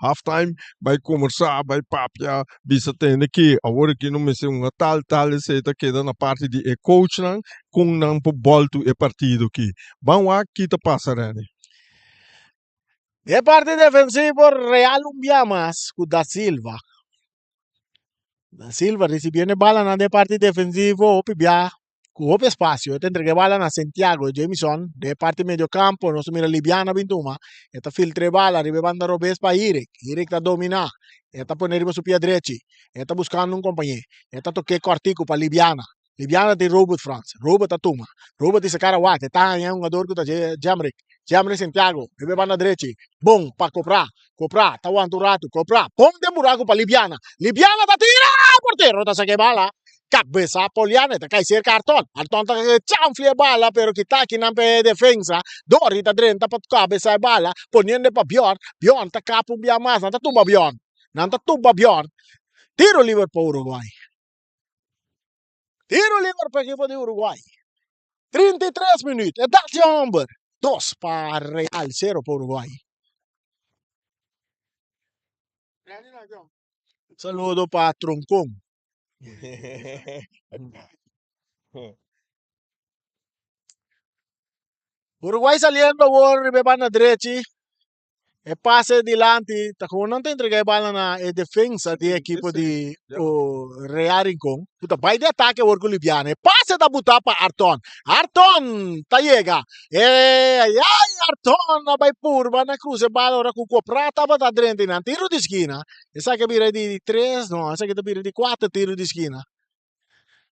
half time bai kombersá bai papia bisa tende ki awor aki no mester hunga tal tal esei ta keda na parti di e coachnan kon nan por bòltu e partido aki. Ban wak ki ta pasa Renny. E parti defensivo Real un bia mas ku Da Silva. Da Silva recibiendo e balanan den parti defensivo hopi bia ku hopi espacio. E ta entrega e bala na Santiago Jamison den parti medio campo. Nos ta mira Libiana bin tuma. E ta filtra e bala riba e banda robes pa Irik. Irik ta domina. E ta pone riba su pia drechi. E ta buscando un compañe. E ta toke cortico pa Libiana. Libiana tin Robert Frans. Robert ta tuma. Robert di sacar awak. E ta haña hungador ku ta Jemrick. Jemrick Santiago. Riba e banda drechi. Bon pa Copra. Copra ta wanta un ratu. Copra. Pon den buraku pa Libiana. Libiana ta tira! Portero ta saka e bala. Kabesa pa Oliana. E ta kai serka Arton. Arton ta chanfli e bala pero kita akinan pa e defensa. Dori ta drenta pa kabesa e bala. Poniendo pa Bjorn. Bjorn ta kap un bia mas. Nan ta tumba Bjorn. Nan ta tumba Bjorn. Tiro liber pa Uruguay. Tiro liber pa ekipo di Uruguay. 33 minuut. E dat homber. 2 pa Real, 0 pa Uruguay. Saludo pa Troncon. Uruguay saliendo awor riba e banda drechi. E pase dilanti ta como nan ta entrega e bala na e defensa di e ekipo di Real Rincon. Ku ta bai di atake awor ku Libiana. E pase ta buta pa Arton. Arton ta yega. E ai ai Arton a bai purba na cruza e bala ora ku Copra tabata drenta i nan tiro di skina. Esaki a bira di tres no esaki ta bira di kuater tiro di skina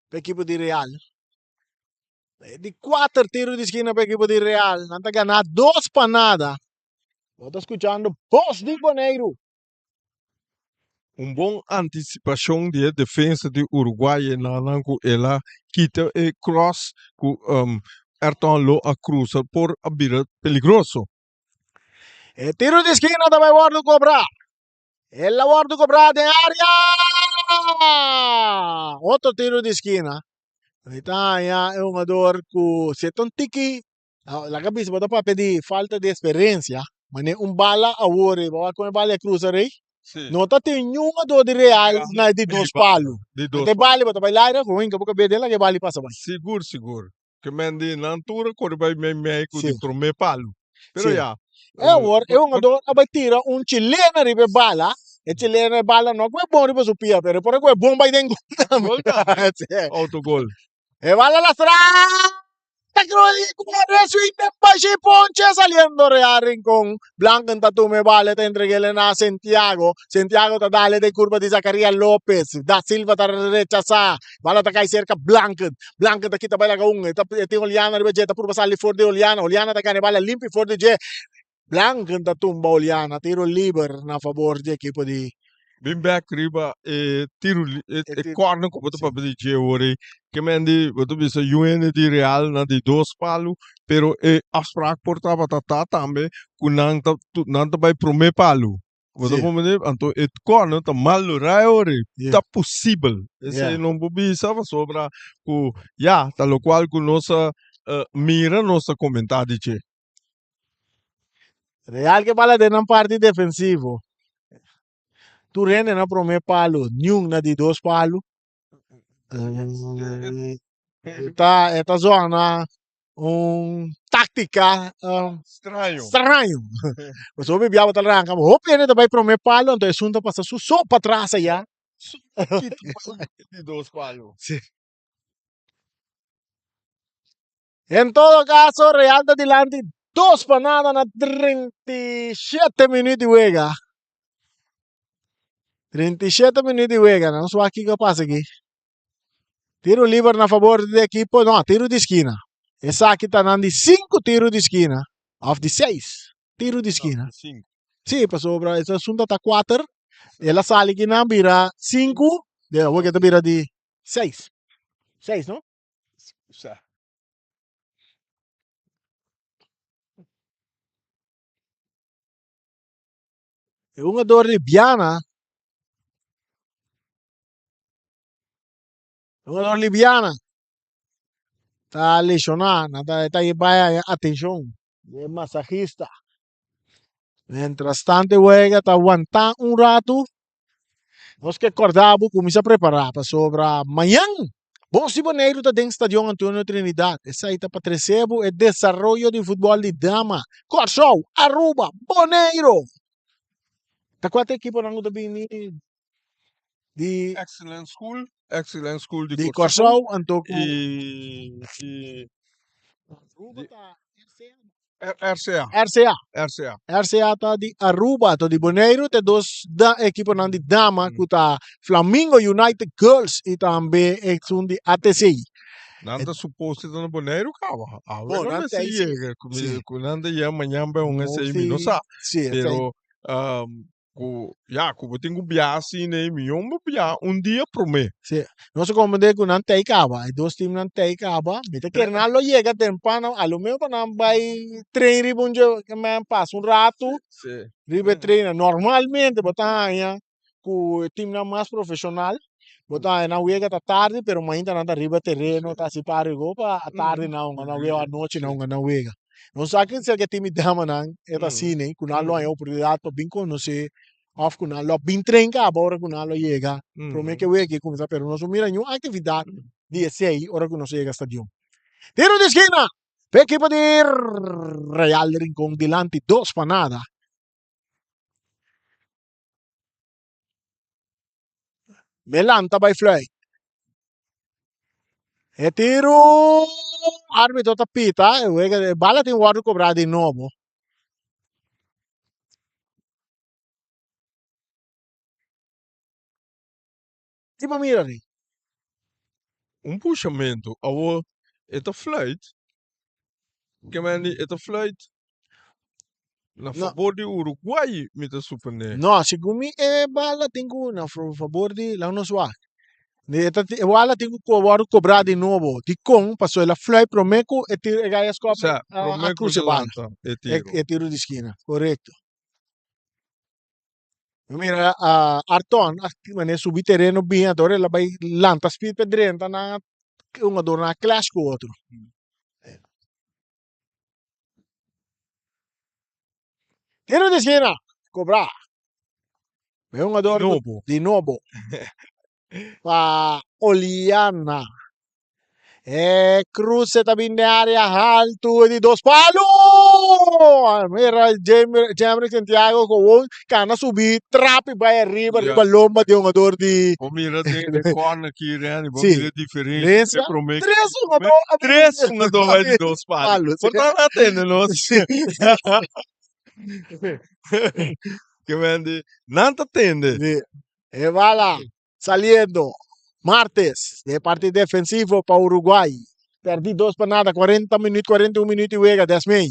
pa ekipo di Real. Di kuater tiro di skina pa ekipo di Real. Nan ta gana dos pa nada. Bo ta skuchando Bos di Boneiru. Un bon antisipashon di e defensa di Uruguay e nan ku el a kita e cross ku Ayrton lo a krusa por a bira peligroso. E tiro di skina ta bai wòrdu kobrá. El a wòrdu kobrá den área. Otro tiro di skina. Mi ta haña e hungador ku si e ta un tiki, laga bisa bo ta papia di falta di eksperensia, manera un bala awor e bo wak kon e bala a krusa rei, no ta tin niun hungador di Real na e di dos palu. Ante e bala bo ta bai laira ku hinka bo kabes den laga e bala pasa bai. Sigur sigur. Ke men di nan tur a kore bai mei mei ku di promé palu. Pero ya. E awor e hungador a bai tira un chilena riba e bala, e chilena e bala no a kohe bon riba su pia, pero e por a kohe bon bai den gol tambe. Gol tambe. Autogol. E bala lastra ta kore swing den bashi ponche saliendo Real Rincon. Blanken ta tuma e bala e ta entreg'el na Santiago. Santiago ta dale den kurba di Zacaria Lopez. Da Silva ta rechasá. Bala ta kai serka Blanken. Blanken ta kita bai laga un. E ta e tin Oliana riba dje. Ta purba sali for di Oliana. Oliana ta gana e bala limpi for di dje. Blanken ta tumba Oliana. Tiro liber na fabor di ekipo di. Bin bek riba e tiro e e corner ku bo ta papia di dje awor ei. Ke men di bo ta bisa yu hende di Real na di dos palu pero e afspraak por tabata ta tambe ku nan ta nan ta bai prome palu. Bo ta comprende? Anto e corner ta mal lora awor ei. Ta posibel. Esei no por bisa pasobra ku ya ta lokual ku nos a mira nos ta komenta di dje. Real ke bala den nan parti defensivo. Tur hende na prome palu, niun na di dos palu. Ta, e ta zona un táctica Straño. straño. Pasobra hopi bia bo ta ranka, hopi hende ta bai prome palu, anto esun ta pasa su so patras aya. Di dos palu. Sí. En todo caso, Real ta dilanti 2-0 na 37 minuut di wega. 37 minuut di wega. Nos wak kiko a pasa aki. Tiro liber na fabor di ekipo. No, tiro di skina. Esaki ta nan di 5 tiro di skina. Of di 6 tiro di skina. Sí, pasobra e asunto ta 4. El a sali ki nan bira 5. De awor ke ta bira di 6. 6, no? Sa. E hungador Libiana. E hungador Libiana ta lesioná, nan ta ta bai haña atenshon di e masahista. Mientras tanto e wega ta wantá un ratu. Nos ke kòrda bo kuminsá prepará pasobra mañan Bos di Boneiru ta den Stadion Antonio Trinidad. Esei ta pa trese bo e desaroyo di futbòl di dama. Kòrsou, Aruba, Boneiru. Ta kua ta ekiponan ku ta bini di Excellent School, Excellent School di di Kòrsou Kòrsou anto ku i i Aruba di ta RCA. RCA. RCA. RCA. RCA ta di Aruba, to di Boneiru te dos da ekiponan di dama ku ta Flamingo United Girls i tambe esun di ATC. Nan ta supose ta na Boneiru kaba. Awe Bo, no nan mester ta si. yega. Ku mi Si. ku nan ta yega mañan bai un No esei mi no si. sa. Si, esei. Pero um, Ku ya ku bo tin ku biaha asina ei mihó bo biaha un dia promé. Sí, nos a komprendé ku nan tei kaba, e dos timnan tei kaba. Mi ta kere nan lo yega tempran, a lo mehor pa nan bai train riba un dje men pasa un ratu riba e train. Normalmente bo ta haña ku e timnan mas profeshonal, bo ta haña nan wega ta tardi pero mainta nan ta riba tereno ta hasi par rigo pa atardi nan hunga nan wega o anochi nan hunga nan wega. Nos sa ke serka tin mi damanan e ta asina ku nan lo haña oportunidat pa bin konosé òf ku nan lo bin train kaba ora ku nan lo yega promé ke wega kuminsá pero nos no mira niun aktividat di esei ora ku nos yega stadion. Tiro di eskina pa ekipo di Real Rincon dilanti dos pa nada. Melan ta bai fluit. E tiru arbitro ta pita e wega e bala tin wòrdu kobrá di nobo. Ki bo mira ri? Un pushamentu. Awor e ta fluit. Ke men di e ta fluit na No. fabor di Uruguay mi ta suponé. No, segun mi e bala tin ku na fabor di laga nos wak. E ta e bala tin ku wòrdu kobrá di nobo. Dikon? Pasobra el a fluit promé ku e tiro e gaya skòp Sa, a promé ku krusa e bala. lanta e E tiro. e tiro di skina, korekto. Mi mira Arton a manera subi tereno bin anto ora el a bai lanta speed pa drenta nan a hungadornan a clash ku otro. Tiro di eskina kobra e hungador Di nobo. di nobo pa Oliana. E cruce ta bin den area haltu di dos palu. Mira Jemry Santiago gewoon cana subi trapi bai arriba Ja. riba lomba di hungador di Bo mira den e corner ki Randy, bo Sí. mira diferencia. Diferencia. E prome Tres hungador a bin tres hungador bai di dos palu. palu, sí. Por tanto atende nos. Sí. Ke men di, nan ta tende. Sí. E bala Saliendo martes den parti defensivo pa Uruguay. Perdi dos pa nada, 40 minuut, 41 minuut di wega, desmei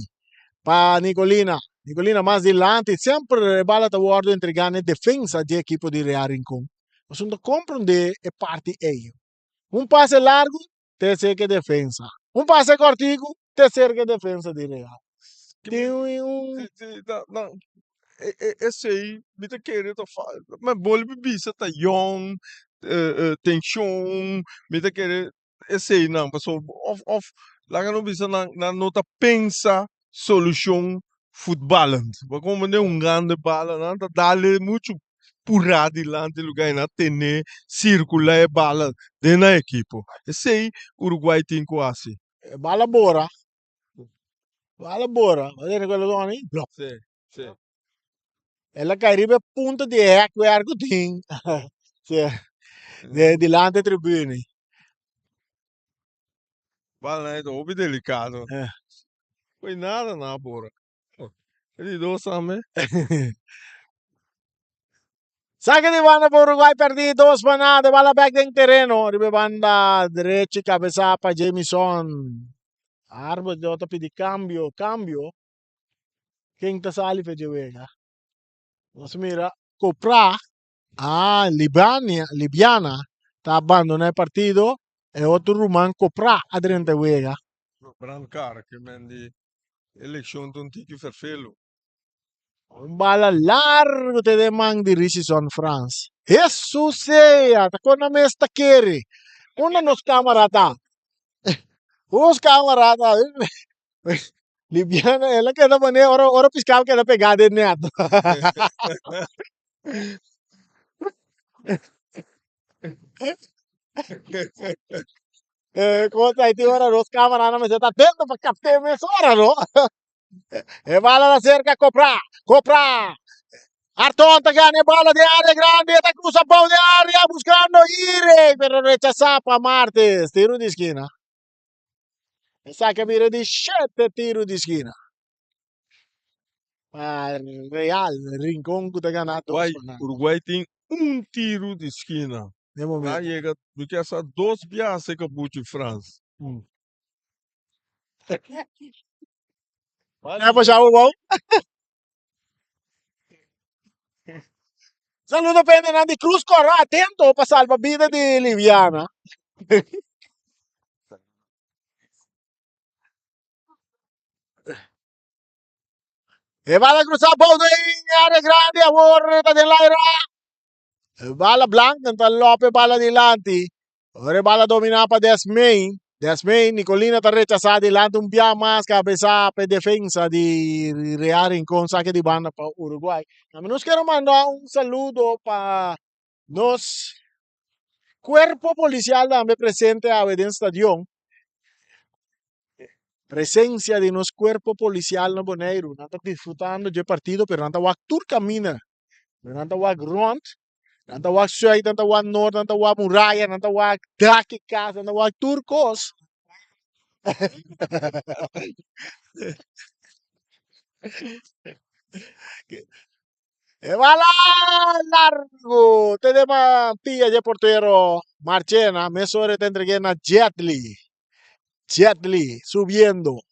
pa Nicolina. Nicolina mas dilanti, semper e bala ta wordo entrega na e defensa di ekipo di Real Rincon. Nos no ta comprende e parti ey. Un pase largo, te cerca e defensa. Un pase cortico, te cerca e defensa di Real. Tin un... Sí, sí, no, no. E, e, esei mi ta kere ta falta. Ma bolbe bisa ta yong, eh, eh, tension, mi ta kere eseinan. Paso of, of laga no bisa nan, nan no ta pensa solucion futbalend. Bo comprende un grande bala, nan ta dale mucho purá dilanti lugar y nan tene circula e bala den nan equipo. Esei Uruguay tin cu haci. E bala bora. Bala bora. Bo tene cu el doni? Blok. Sí, sí. El a cai riba e punta di e hekwerk cu tin. Sí. De dilanti e tribune. Bala nan e ta hopi delicado. Poi nada nan a bora. E di dos tambe. Sake di banda pa Uruguay perdí dos pa nada. Bala bek den tereno. Riba e banda derechi kabesá pa Jamison. Arbitro ta pidi kambio, kambio. Ken ta sali pa dje wega? Nos mira Copra, ah, Libania, Libiana ta abandoná e partido. E otro ruman Copra a drenta e wega. Brankar ke men di elekshon ta un tiki ferfelu. Un bala largu te den man di Richison Frans. Hesus sea! Ta kon nan mes ta kere. Unda nos kamara ta? Nos kamara ta? Libiana, el a keda pone ora ora piskal keda pegá den net. Eh, kos ai tin ora nos kamaranan mester ta atento pa kapt'é mesora, no? E bala ta cerca Copra. Copra. Arton ta gana e bala den área grande. E ta cruza bou den área buscando Ire. Pero rechazá pa Martes. Tiro di esquina. Esaki a bira di shete tiro di esquina. Pa Real Rincon ku ta gana dos Uruguay, pa nada. Uruguay tin un tiro di esquina. Den momento. A yega, mi kier sa dos biaha e kabuchi Frans. É pa chau bom. Saludo pa hendenan di Cruz Cora atento pa salba bida di Liviana. E bala cruza bou den área grande awor ta den laira. Bala blanco ta lope bala dilanti. Ora e bala dominá pa Desmain. Desmain, Nicolina ta rechasá dilanti un bia mas kabesá pa e defensa di Real Rincon sake di banda pa Uruguay. Tambe nos kere manda un saludo pa nos cuerpo policial tambe presente awe den stadion. Presencia di nos cuerpo policial na Boneiru. Nan ta disfrutando dje partido pero nan ta wak tur camina. Nan ta wak rond. Nan ta wak zuid, nan ta wak noord, nan ta wak muraya, nan ta wak dak di kas, nan ta wak tur kos. E bala largu te den pia dje portero Marchena, mesora e ta entreg'é na Jetli. Jetli subiendo.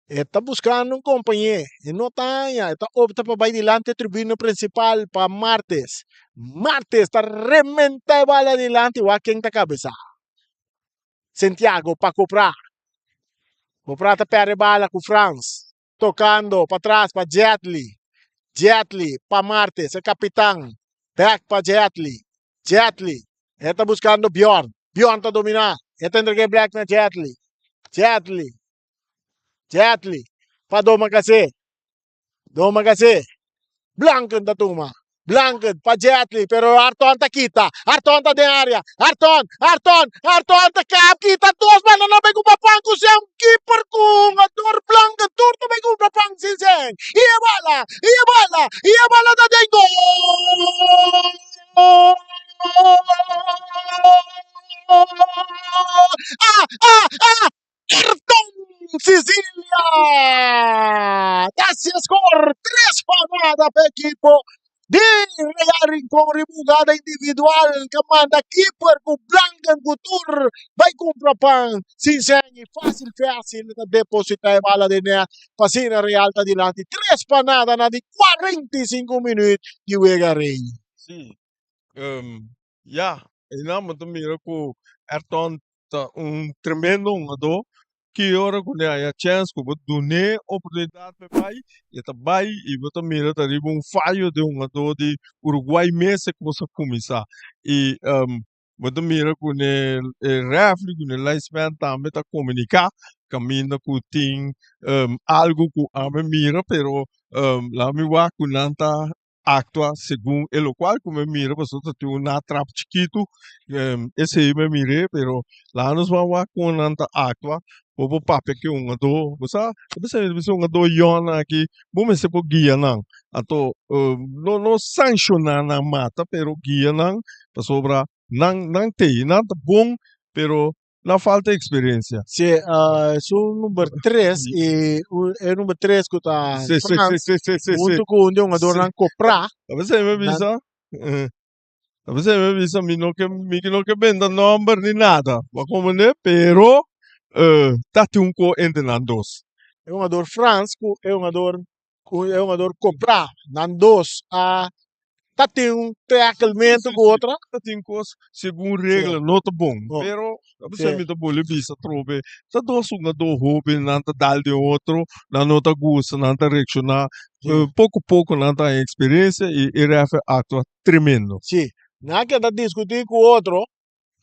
E ta buskando un kompañé, e no ta haña, e ta opta pa bai dilanti e tribuna prinsipal pa Martes. Martes ta rementa e bala dilanti, wak ken ta kabesá. Santiago pa Copra. Copra ta pèrdè e bala ku Frans, tokando patras pa Jetli. Jetli pa Martes, e kapitan. Bèk pa Jetli. Jetli, e ta buskando Bjorn. Bjorn ta dominá, e ta entreg'é bèk na Jetli. Jetli. Jetli pa doma kasé. Doma kasé. Blanken ta tuma. Blanken pa Jetli, pero Arton ta kita. Arton ta den área. Arton, Arton, Arton ta kap kita dos banda nan bai kumpra pan ku sen keeper ku hungador Blanken tur ta bai kumpra pan sin sen. I e bala, i e bala, i e bala ta den gol! Ah, ah, ah! Ayrton Cecilia ta hasi e score tres pa nada pa ekipo di Real Rincon riba hugada individual ka manda keeper ku Blanken ku tur bai kumpra pan sin sèn i fásil fásil ta deposita e bala den nèt pa asina Real ta dilanti tres pa nada na di 45 minüt di wega rei. Sí, ya, einan bo ta mira ku Ayrton ta un tremendo hungadó. Ki ora ku ne haña chèns ku bo dun'é oportunidat pa e bai, e ta bai i bo ta mira ta riba un fayo di hungadó di Uruguay mes e kos a kuminsá. I bo ta mira ku ne e rèfri ku ne linesman tambe ta komuniká kaminda ku tin algu ku ami mira pero laga mi wak ku nan ta actua segun e locual cu mi mira pasobra ta tin un natrap chikitu esey mi mir'e pero laga nos ban wak con nan ta actua bo por papia cu e hungador bo sa a bisa mi ta bisa hungador yòn aki bo mester por guia nan anto no no sanciona nan mata pero guia nan pasobra nan nan tey nan ta bon pero Na falta experiencia. Si, esun number tres y e number tres cu ta Si, si, Frans si, si, si, si. hunto cu un di hungadornan Copra. A veces mi Nan bisa. Ta p'esei mi a bisa mi no ke mi no ke benta nòmber ni nada, bo a komprendé? Pero ta tin un ko entre nan dos. E hungador Frans ku e hungador ku e hungador komprá, nan dos a ta tin un tèkelmentu ku otro. Ta tin kos segun regla no ta bon, pero ta p'esei mi ta bolbe bisa atrobe, ta dos hungadó hóben, nan ta dal den otro, nan no ta gusta, nan ta reakshoná, poko poko nan ta haña eksperensia i e rèf a aktua tremendo. Sí, nan a keda diskutí ku otro,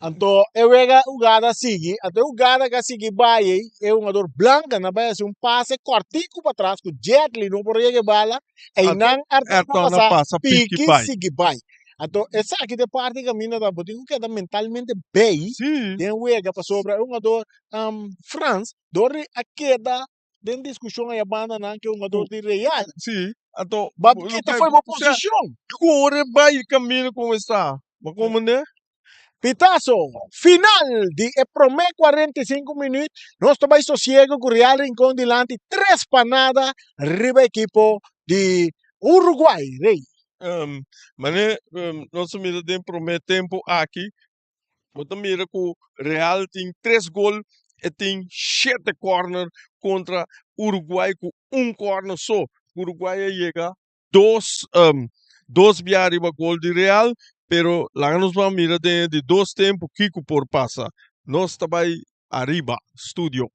anto e wega hugada a sigui, anto e hugada ku a sigui bai ei, e hungador Blanca nan bai hasi un pase kòrtiku patras ku Jetli no por yega e bala, einan Ayrton a pasa piki sigui bai. Anto esaki ta e parti kaminda ta bo tin ku keda mentalmente bei den wega pasobra e hungador Frans dor di a keda den diskushon aya bandanan ke hungador di Real. Sí, anto Ba kita foi bo posishon. Kore bai kaminda komo esta. Bo komprende? Pitazo final di e prome 45 minuut. Nos ta bai sosiego ku Real Rincon dilanti 3 pa nada riba ekipo di Uruguay. Rey. Um, mane um, nos a mira den prome tempo aki Bo ta mira ku Real tin tres gol, e tin shete corner kontra Uruguay ku un corner so. Uruguay a yega dos um, dos bia riba gol di Real, pero laga nos ban mira den e di dos tempo kiko por pasa. Nos ta bai ariba studio.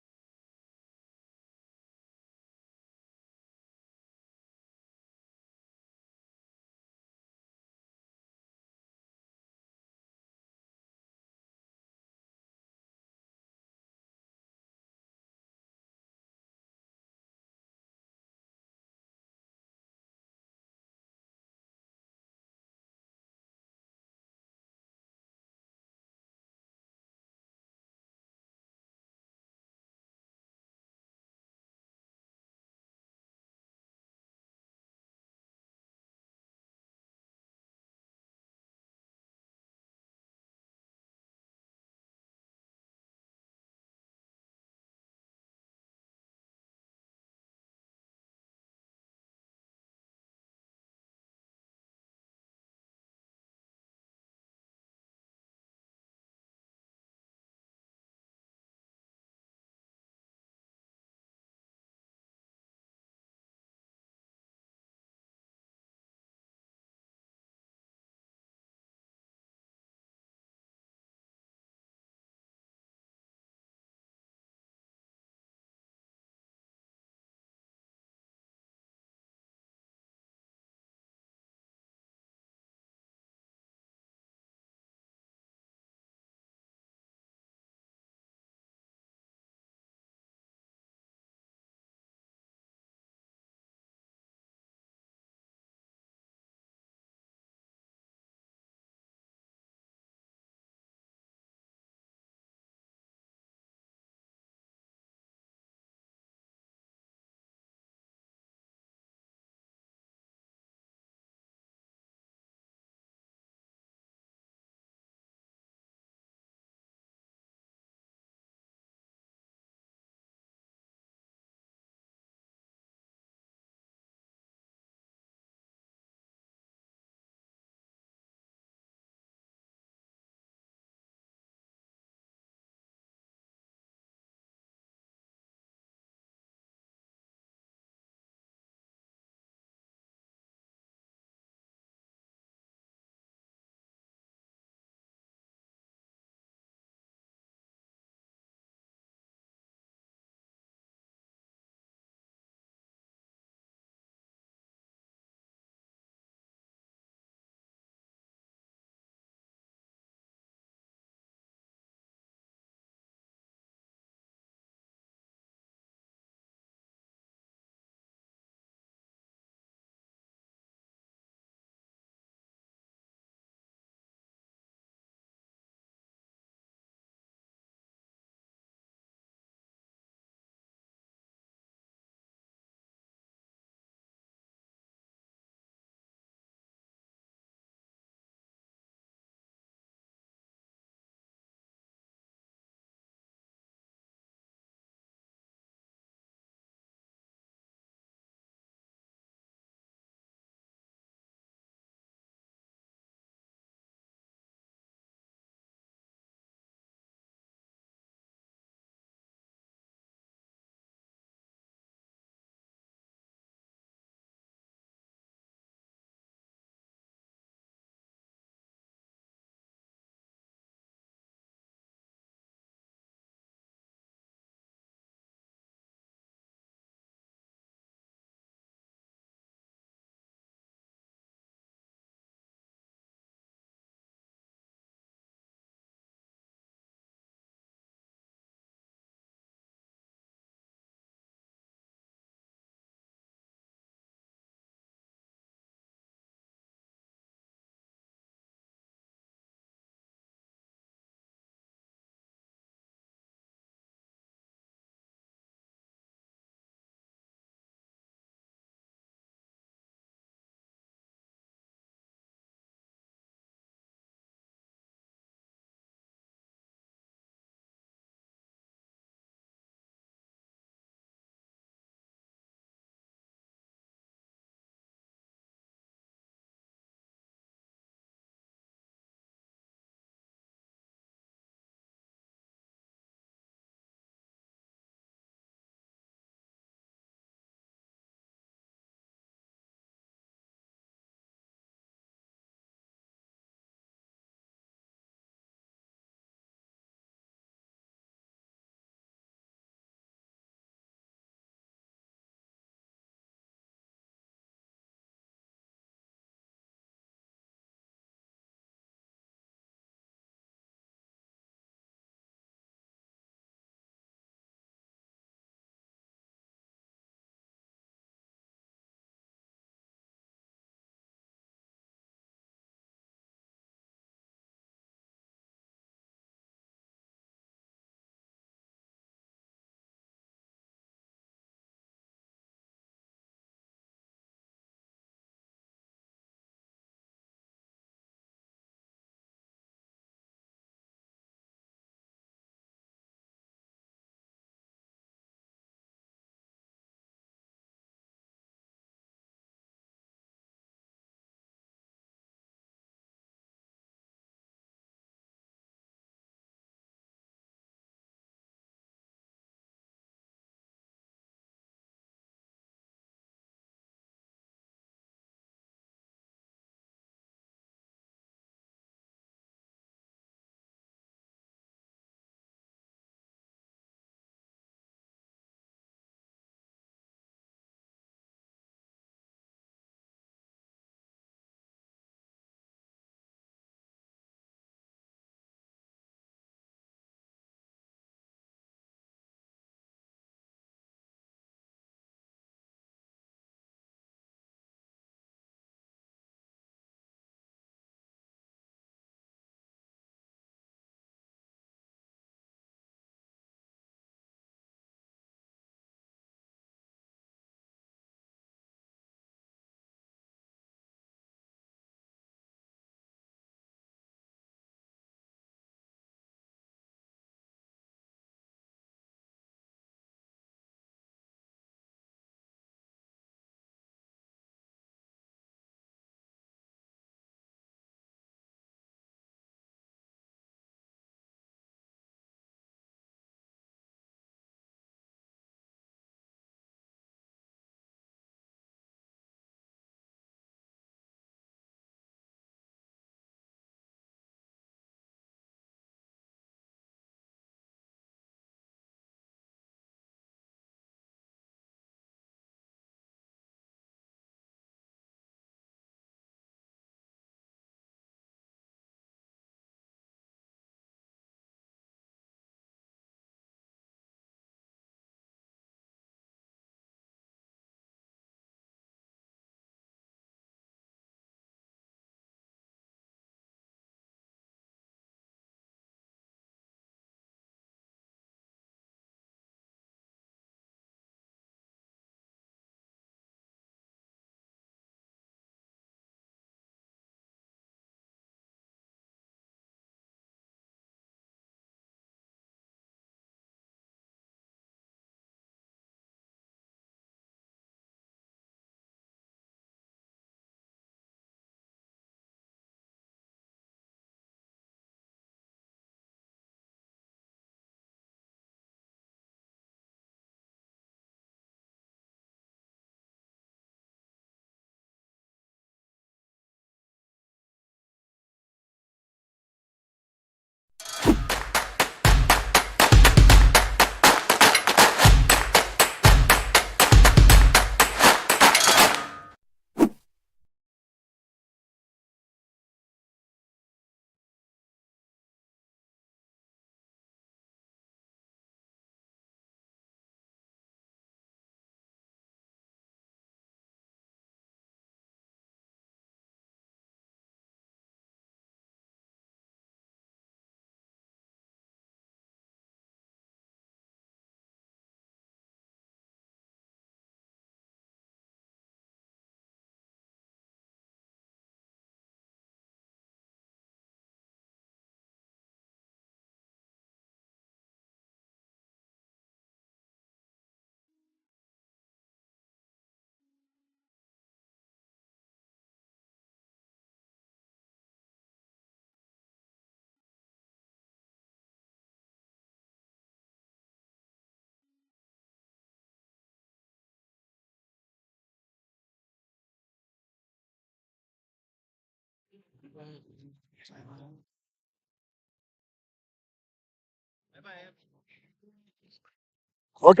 Ok,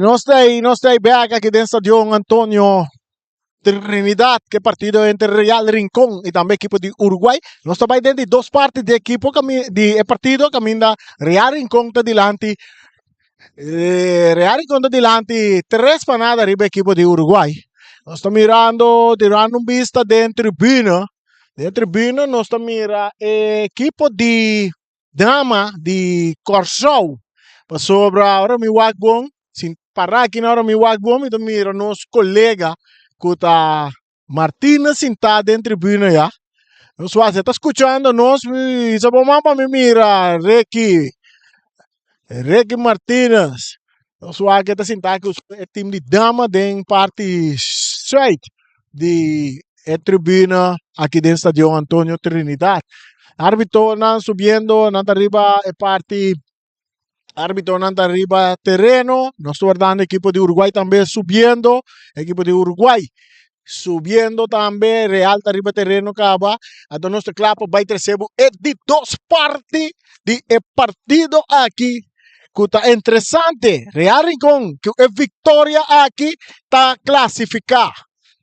nos ta ahí, nos ta ahí back aquí den Stadion Antonio Trinidad, que partido entre Real Rincón y también equipo de Uruguay. Nos ta bai den di dos parti di equipo di e partido caminda Real Rincón ta dilanti. Real Rincón ta dilanti 3-0 riba equipo di Uruguay. Nos ta mirando, tirando un bista den tribuna. Den tribuna nos ta mira e equipo di dama di Kòrsou. Pasobra ora mi wak bon, sin para aki na ora mi wak bon, mi ta mira nos kolega ku ta Martina sintá den tribuna ya. Nos wak, e ta skuchando nos, mi bisa bo man pa mi mira Ricky, Ricky Martinez. Nos wak e ta sintá ku e tim di dama den parti sùit di e tribuna aki den Stadion Antonio Trinidad. Arbitonan subiendo, nan ta riba e parti, arbitonan ta riba tereno. Nos ta wardando ekipo di Uruguay tambe subiendo, ekipo di Uruguay subiendo tambe, Real ta riba tereno kaba. Anto nos ta kla pa bai trese bo e di dos parti di e partido aki ku ta interesante. Real Rincon ku e viktoria aki ta klasifiká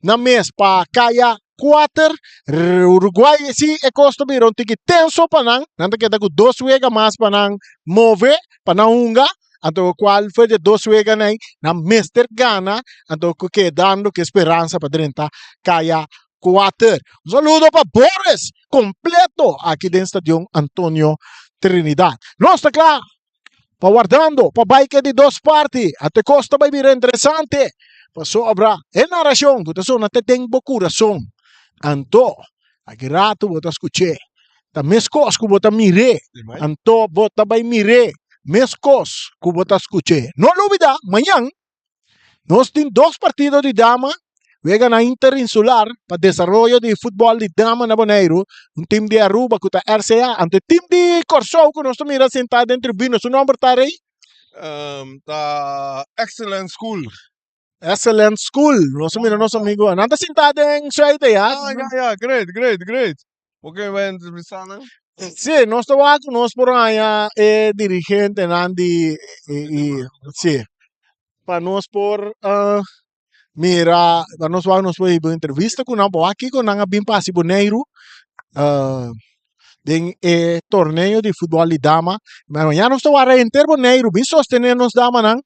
na mes pa kaya kuater. Uruguay si e kos ta bira un tiki tenso pa nan. Nan ta keda ku dos wega mas pa nan move, pa nan hunga. Anto kual for di e dos weganan ei nan mester gana anto ku kedando ku e speransa pa drenta kaya kuater. Un saludo pa Boris kompleto aki den Stadion Antonio Trinidad. Nos ta kla pa wardando pa bai ke di dos parti. Anto e kos ta bai bira interesante pasobra e narashon ku ta sona te den bo kurason. Anto aki ratu bo ta skuch'é ta meskos ku bo ta mir'é. Anto bo ta bai mir'é meskos ku bo ta skuch'é. No lubida mañan Nos tin dos partido di dama wega na Interinsular pa desaroyo di futbol di dama na Boneiru. Un team di Aruba ku ta RCA, anto e team di Kòrsou ku nos ta mira sentá den tribuna, su nòmber ta rei? Ta Excellent School. Excellent School. Nos ta mira nos amigo. Nan ta sintá den Zuid ya. Ah, ya, ya. Great, great, great. Oke, bai entrevistá nan. Sí, nos ta wak ku nos por haña e dirigentenan di i sí pa nos por mira pa nos wak nos por hiba un entrevista ku nan pa wak kiko nan a bin pa hasi Boneiru den e torneo di futbòl di dama. Mañana nos ta wak henter Boneiru bin sostené nos damanan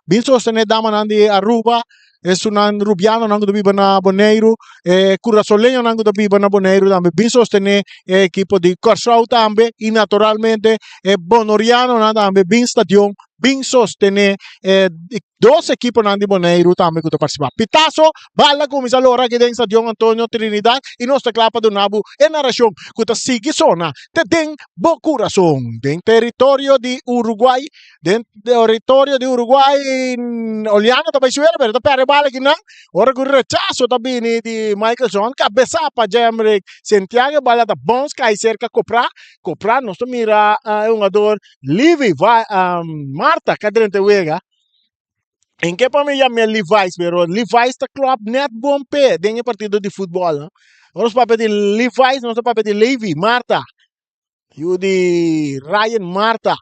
Bin sostené damanan di Aruba, esunnan rubianonan ku ta biba na Boneiru, e kurasoleñonan ku ta biba na Boneiru tambe. Bin sostené e ekipo di Kòrsou tambe i naturalmente e bonorianonan tambe bin stadion, bin sostené e dos ekiponan di Boneiru tambe ku ta partisipá. Pitaso, bal a kuminsá lora aki den stadion Antonio Trinidad i nos ta kla pa duna bo e narashon ku ta sigui sona te den bo kurason. Den teritorio di Uruguay Den territorio di Uruguay, Oliano ta bai suela, pero ta perde bala kinan. Ora ku rechazo ta bini di Michaelson, kabesa pa Jemrick Santiago, bala ta bons kai serka Copra. Copra nos ta mira e hungador Levi Marta ka drenta e wega. En ke pa mi yam'é Levi's, pero Levi's ta klòp nèt bon p'e den e partido di futbòl. Ora nos papia di Levi's, nos ta papia di Levi Marta. Yu di Ryan Marta.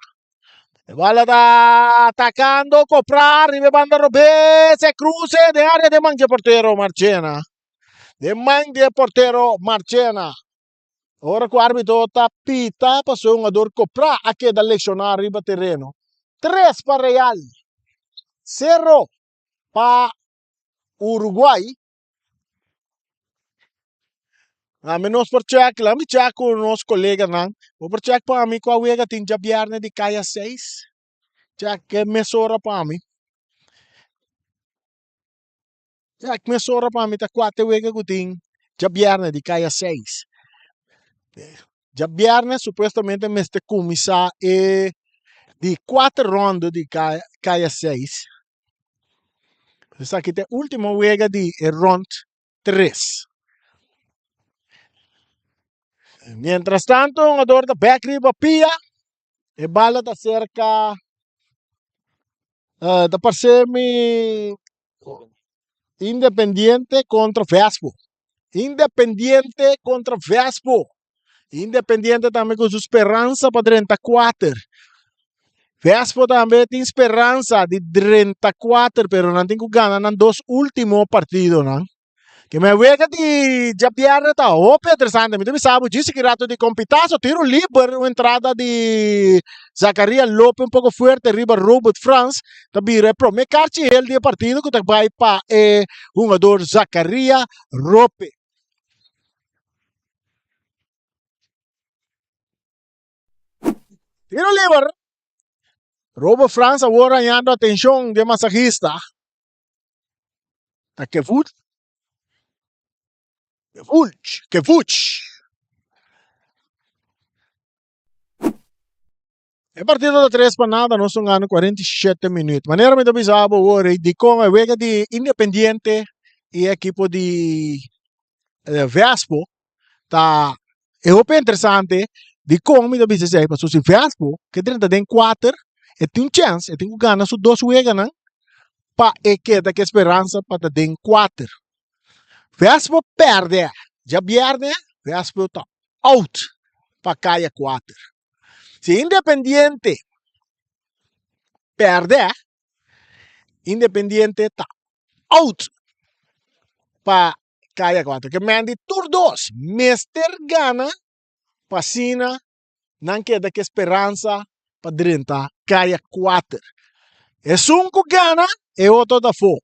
E bala ta atacando Copra riba e banda robes. E cruce den área den man dje portero Marchena. Den man dje portero Marchena. Ora ku árbitro ta pita pasobra e hungador Copra a keda lesioná riba tereno. 3 pa Real. 0 pa Uruguay. Ami nos por check, laat mi check ku nos koleganan. Bo por check pa mi kua wega tin djabièrnè di kaya seis? Check e mesora pa mi. Check mesora pa mi ta kua te wega ku tin djabièrnè di kaya seis. Djabièrnè supuestamente mester kuminsá e di kuater ròndu di kaya seis. Esaki ta e ultimo wega di e rond 3. Mientras tanto, hungador ta bek riba pia. E bala ta cerca ta parse mi Independiente contra Vespo. Independiente contra Vespo. Independiente tambe ku su speransa pa drenta kuater. Vespo tambe tin speransa di drenta kuater, pero nan tin ku gana nan dos último partidonan. Ke me wega di djabièrnè ta hopi interesante. Mi ta bisa bo djis aki rato di kon Pitazo tiro liber, un entrada di Zacaria Lope un poko fuerte riba Robert Frans ta bira e prome karchi hel di e partido ku ta bai pa e hungador Zacaria Rope. Tiro liber. Robert Frans awor hañando atenshon di e masahista. Ta Kevut? Kevulch, Kevuch. E partido ta tres pa nada, nos un gana 47 minuut. Manera mi ta bisa bo awor, dikon e wega di Independiente i e ekipo di Vespo ta e hopi interesante. Dikon mi ta bisa esei? Pasobra si Vespo ke drenta den kuater, e tin un chèns, e tin ku gana su dos weganan pa e keda ku e speransa pa ta den kuater. Vespo pèrdè djabièrnè, Vespo ta out pa kaya kuater. Si Independiente pèrdè, Independiente ta out pa kaya kuater. Ke men di tur dos mester gana pa asina nan keda ku e speransa pa drenta kaya kuater. Esun ku gana, e otro ta afó.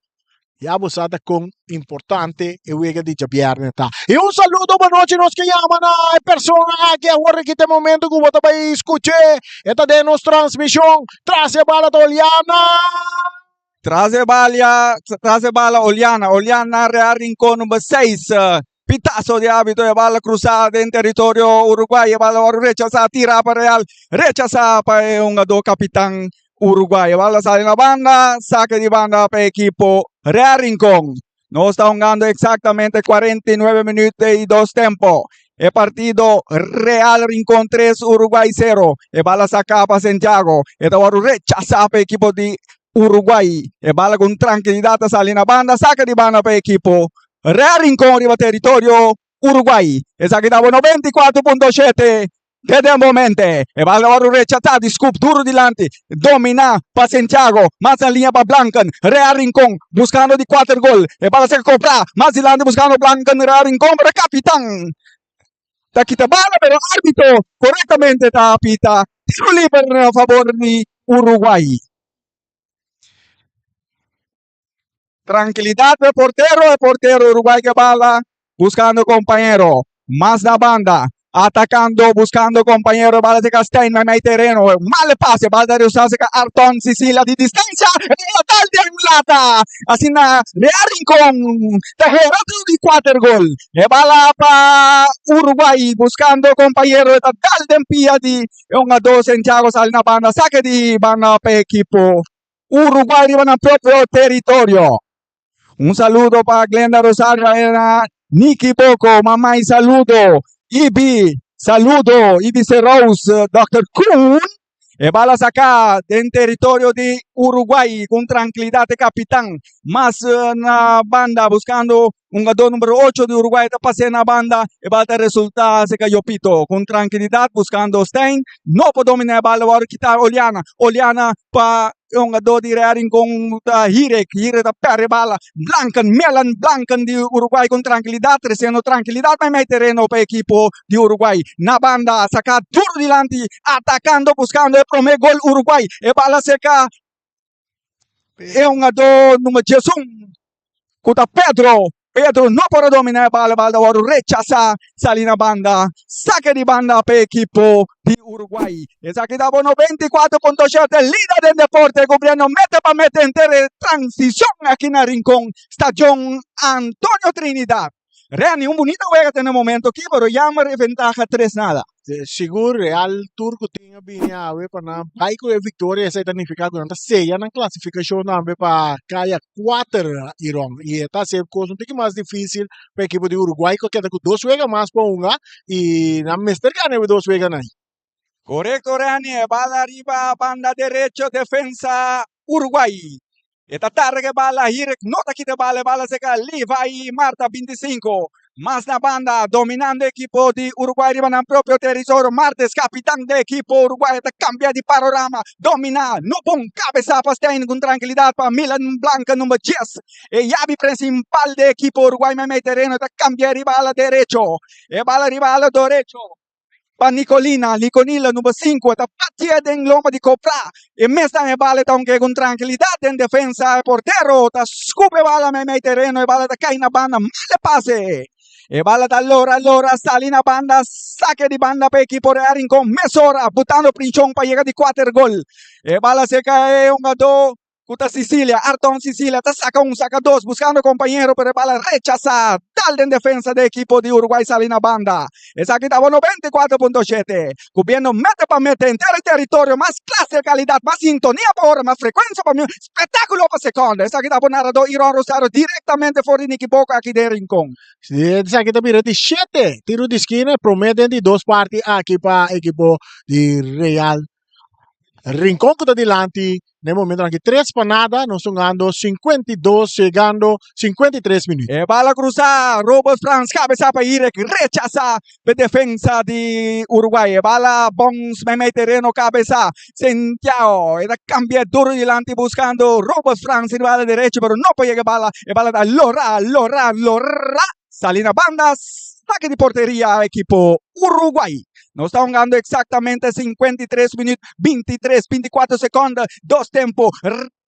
Ya bo sa ta kon importante e wega di djabièrnè ta. I un saludo bonochi nos ke yama na e persona aki awor aki ta e momento ku bo ta bai skuch'é. E ta den nos transmishon. Tras e bala ta Oliana. Tras e balia, tras e bala Oliana, Oliana Real Rincon number 6. Pitazo di árbitro, e bala cruzá den territorio Uruguay, e bala wòrdu rechasá, tirá pa Real, rechasá pa e hungadó kapitan Uruguay. E bala sali na banda, sake di banda pa e ekipo Real Rincon. Nos ta hungando eksaktamente 49 minuut i dos tempo. E partido Real Rincon 3, Uruguay 0. E bala saká pa Santiago. E ta wòrdu rechasá pa e ekipo di Uruguay. E bala ku trankilidat ta sali na banda, saka di banda pa e ekipo Real Rincon riba teritorio Uruguay. Esaki ta bo 94.7 Desde e momente e bala wòrdu rechasá di scoop duru dilanti, dominá pa Santiago, mas na liña pa Blanken, Real Rincon buskando di kuater gol, e bala ser kobrá mas dilanti buskando Blanken, Real Rincon pero e kapitan ta kita bala pero árbitro korektamente ta pita tiro liber na fabor di Uruguay. Trankilidat pa e portero, e portero Uruguay ke bala buskando kompañero, mas na banda, atakando, buskando kompañero, bala seka Stein mei mei tereno, mal pase, bala ta reusa seka Arton Sicilia di distansia, e bala dal den lata, asina Real Rincon ta hera tur di kuater gol, e bala pa Uruguay buskando kompañero, e ta dal den pia di e hungadó Santiago sali na banda, sake di banda pa e ekipo. Uruguay riba nan propio teritorio. Un saludo pa Glenda Rosario Aena, Niki Boko, Mamay saludo, Ibi saludo, Ibi Serous, Dr. Kuhn. E bala saca den territorio di Uruguay con tranquilidad e capitan mas na banda buscando un jugador numero 8 di Uruguay ta pase na banda e bala ta resulta seca Yopito con tranquilidad buscando Stein no por domina e bala wòrdu kita Oliana Oliana pa e hungadó di Real Rincon ta Hirek Hirek ta pèrdè e bala Blanken Melan Blanken di Uruguay con trankilidat tresiendo trankilidat meimei tereno pa e ekipo di Uruguay na banda saka duro dilanti atakando buskando e prome gol Uruguay e bala seka e hungadó numero 11 ku ta Pedro. Pedro no por a dominá e bala, e bala ta wòrdu rechasá, sali na banda, sake di banda pa e ekipo di Uruguay. Esaki ta bo 94.7, lider den deporte, kubriendo mete pa mete henter e transishon aki na Rincon, Stadion Antonio Trinidad. Renny, un bunita wega te na momento aki, pero jammer e ventaha tres nada. Sigur Real tur ku tin a bini awe pa nan bai ku e viktoria esei ta nifiká ku nan ta seya nan klasifikashon tambe pa kaya kuater Iron i e ta hasi e kos un tiki mas difísil pa ekipo di Uruguay ku a keda ku dos wega mas pa hunga i nan mester gana e dos weganan. Korekto Renny, e bala riba banda derecho defensa Uruguay. E ta targa e bala, Hirek no ta kita e bala, e bala seka Levi Marta 25. Mas na banda, dominando ekipo di Uruguay riba nan propio teritorio. Martes, kapitan di ekipo Uruguay, ta kambia di panorama. Domina, no bon kabesa pa Stein ku trankilidat pa Milan Blanca number 10. E yabi prinsipal di ekipo Uruguay meimei tereno ta kambia riba ala derecho. E bala riba ala derecho pa Nicolina. Nicolina number 5 ta batia den lomba di Copra. E mes dan e bala ta hunke ku trankilidat den defensa. E portero ta scup e bala meimei tereno. E bala ta kai na banda. Male pase. E bala ta lora lora sali na banda. Sake di banda pa ekipo Real Rincon. Mesora butando prishon pa yega di kuater gol. E bala se kai e hungadó ku ta Sicilia, Arton Sicilia ta saka un, saka dos, buskando kompañero, pero e bala rechasá. Dal den defensa di ekipo di Uruguay sali na banda. Esaki tabata 94.7. Kubiendo mete pa mete henter e teritorio, mas klase e kalidat, mas sintonia pa ora, mas frekuensia pa minuto, spetákulo pa sekonda. Esaki tabata naradó Iron Rosario direktamente for di Nikiboko aki den Rincon. Esaki ta bira di shete tiru di skina, e promé den di dos parti aki pa ekipo di Real Rincon ku ta dilanti na e momentonan aki tres pa nada, nos ta hungando 52 yegando 53 minuut. E bala krusa, Robert Frans kabesa pa Irek rechasa pe defensa di Uruguay. E bala bons meimei tereno kabesa Santiago e ta kambia duro dilanti buskando Robert Frans riba ala derecho pero no por yega e bala. E bala ta lora, lora, lora sali na banda sake di porteria ekipo Uruguay. Nos ta hungando exactamente 53 minuut, 23, 24 seconde, dos tempo.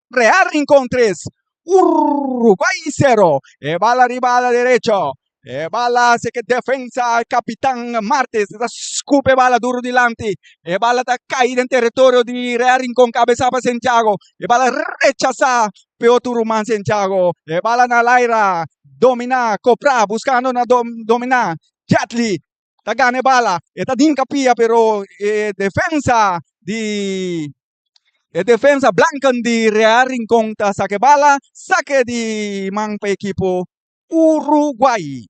Real Rincón 3, Uruguay 0. E bala riba ala derecho. E bala hace que defensa capitán Martes ta scupe bala duro dilanti. E bala ta cae den territorio di Real Rincón, cabeza pa Santiago. E bala rechaza pe otro ruman Santiago. E bala na laira, domina, copra, buscando na dom, domina. Jetli ta gana e bala, e ta dinka pia pero e defensa di e defensa Blanken di Real Rincon ta saka e bala, sake di man pa ekipo Uruguay.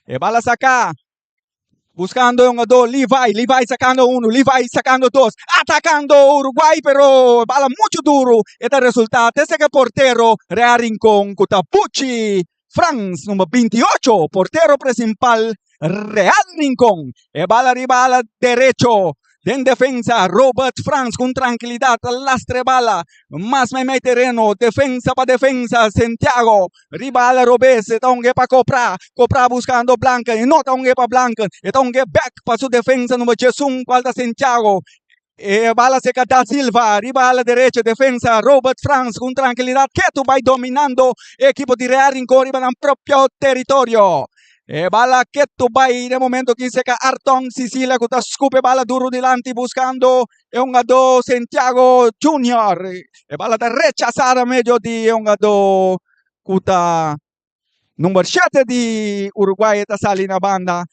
E bala saka buscando e hungador Levi, Levi sacando uno, Levi sacando dos, atacando Uruguay pero bala mucho duro, e ta resulta te saka portero Real Rincon ku ta Buchi Frans, number 28, portero principal Real Rincon. E bala riba ala derecho. Den defensa, Robert Frans con tranquilidad lastre bala. Mas meimei tereno, defensa pa defensa, Santiago. Riba ala robes, e ta hunga pa Copra. Copra buscando Blanca, e no ta hunga pa Blanca. E ta hunga back pa su defensa number 11, cual ta Santiago. E bala seca Da Silva, riba ala derecho, defensa Robert Frans con tranquilidad ketu bai dominando e equipo di Real Rincon riba nan propio territorio. E bala ketu bai den momento ki seca Arton Sicilia ku ta scupe bala duro dilanti buscando e hungador Santiago Junior. E bala ta rechazada medio di e hungador ku ta number 7 di Uruguay ta sali na banda.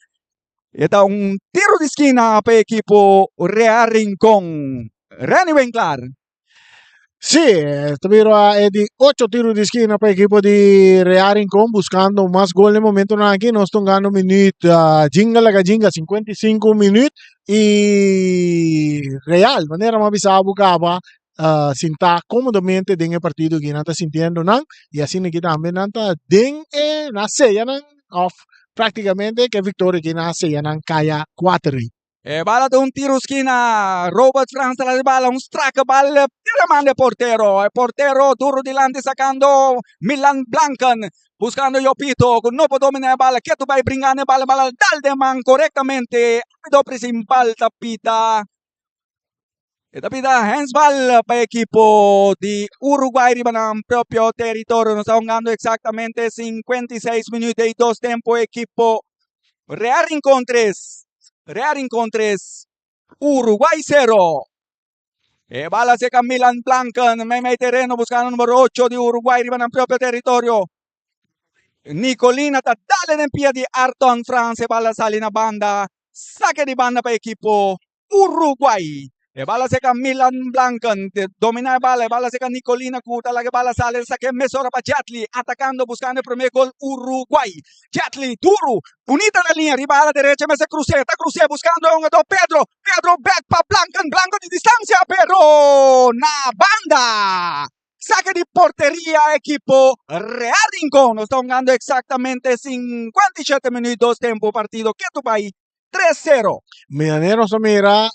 E ta un tiro di skina pa e ekipo Real Rincon. Renny Winklar. Sí, ta bira e di ocho tiro di skina pa ekipo di Real Rincon buscando mas gol den momentonan aki. Nos ta hungando minuut uh, jinga laga jinga 55 minuut y Real, manera m'a bisa bo caba, uh, sinta cómodamente den e partido aki. Nan ta sintiendo nan y asina aki tambe nan ta den e na seya nan of Práktikamente ke viktoria aki nan a seya nan kaya kuater rei. E bala ta un tiro skina. Robert Frans tras e bala, un straka bal tira man de portero. E portero duro dilanti sacando Milan Blanken. Buscando Jopito cu no por domina e bala. Ketu bay bringando e bala, bala dal den man corectamente. Arbitro principal ta pita. E ta pita handsbal pa ekipo di Uruguay riba nan propio teritorio. Nos ta hungando exactamente 56 minuut y dos tempo ekipo Real Rincon 3, Real Rincon 3, Uruguay 0. E bala seca Milan Blanken, meimei terreno buscando numero 8 di Uruguay riba nan propio teritorio. Nicolina ta dale den pia di Arton Frans, e bala sali na banda, saque di banda pa ekipo Uruguay. E bala seca Milan Blanken, domina e bala, e bala seca Nicolina cu ta laga e bala sali, saque mesora pa Jetli, atacando, buscando e primer gol Uruguay. Jetli, duro, bunita na linea, riba ala derecha, mester cruce, ta cruce, buscando e hungador Pedro, Pedro back pa Blanken, Blanken di distancia, pero na banda. Saque di porteria ekipo Real Rincon. Nos ta hungando exactamente 57 minuut dos tempo partido ketu bai 3-0. Manera nos a mira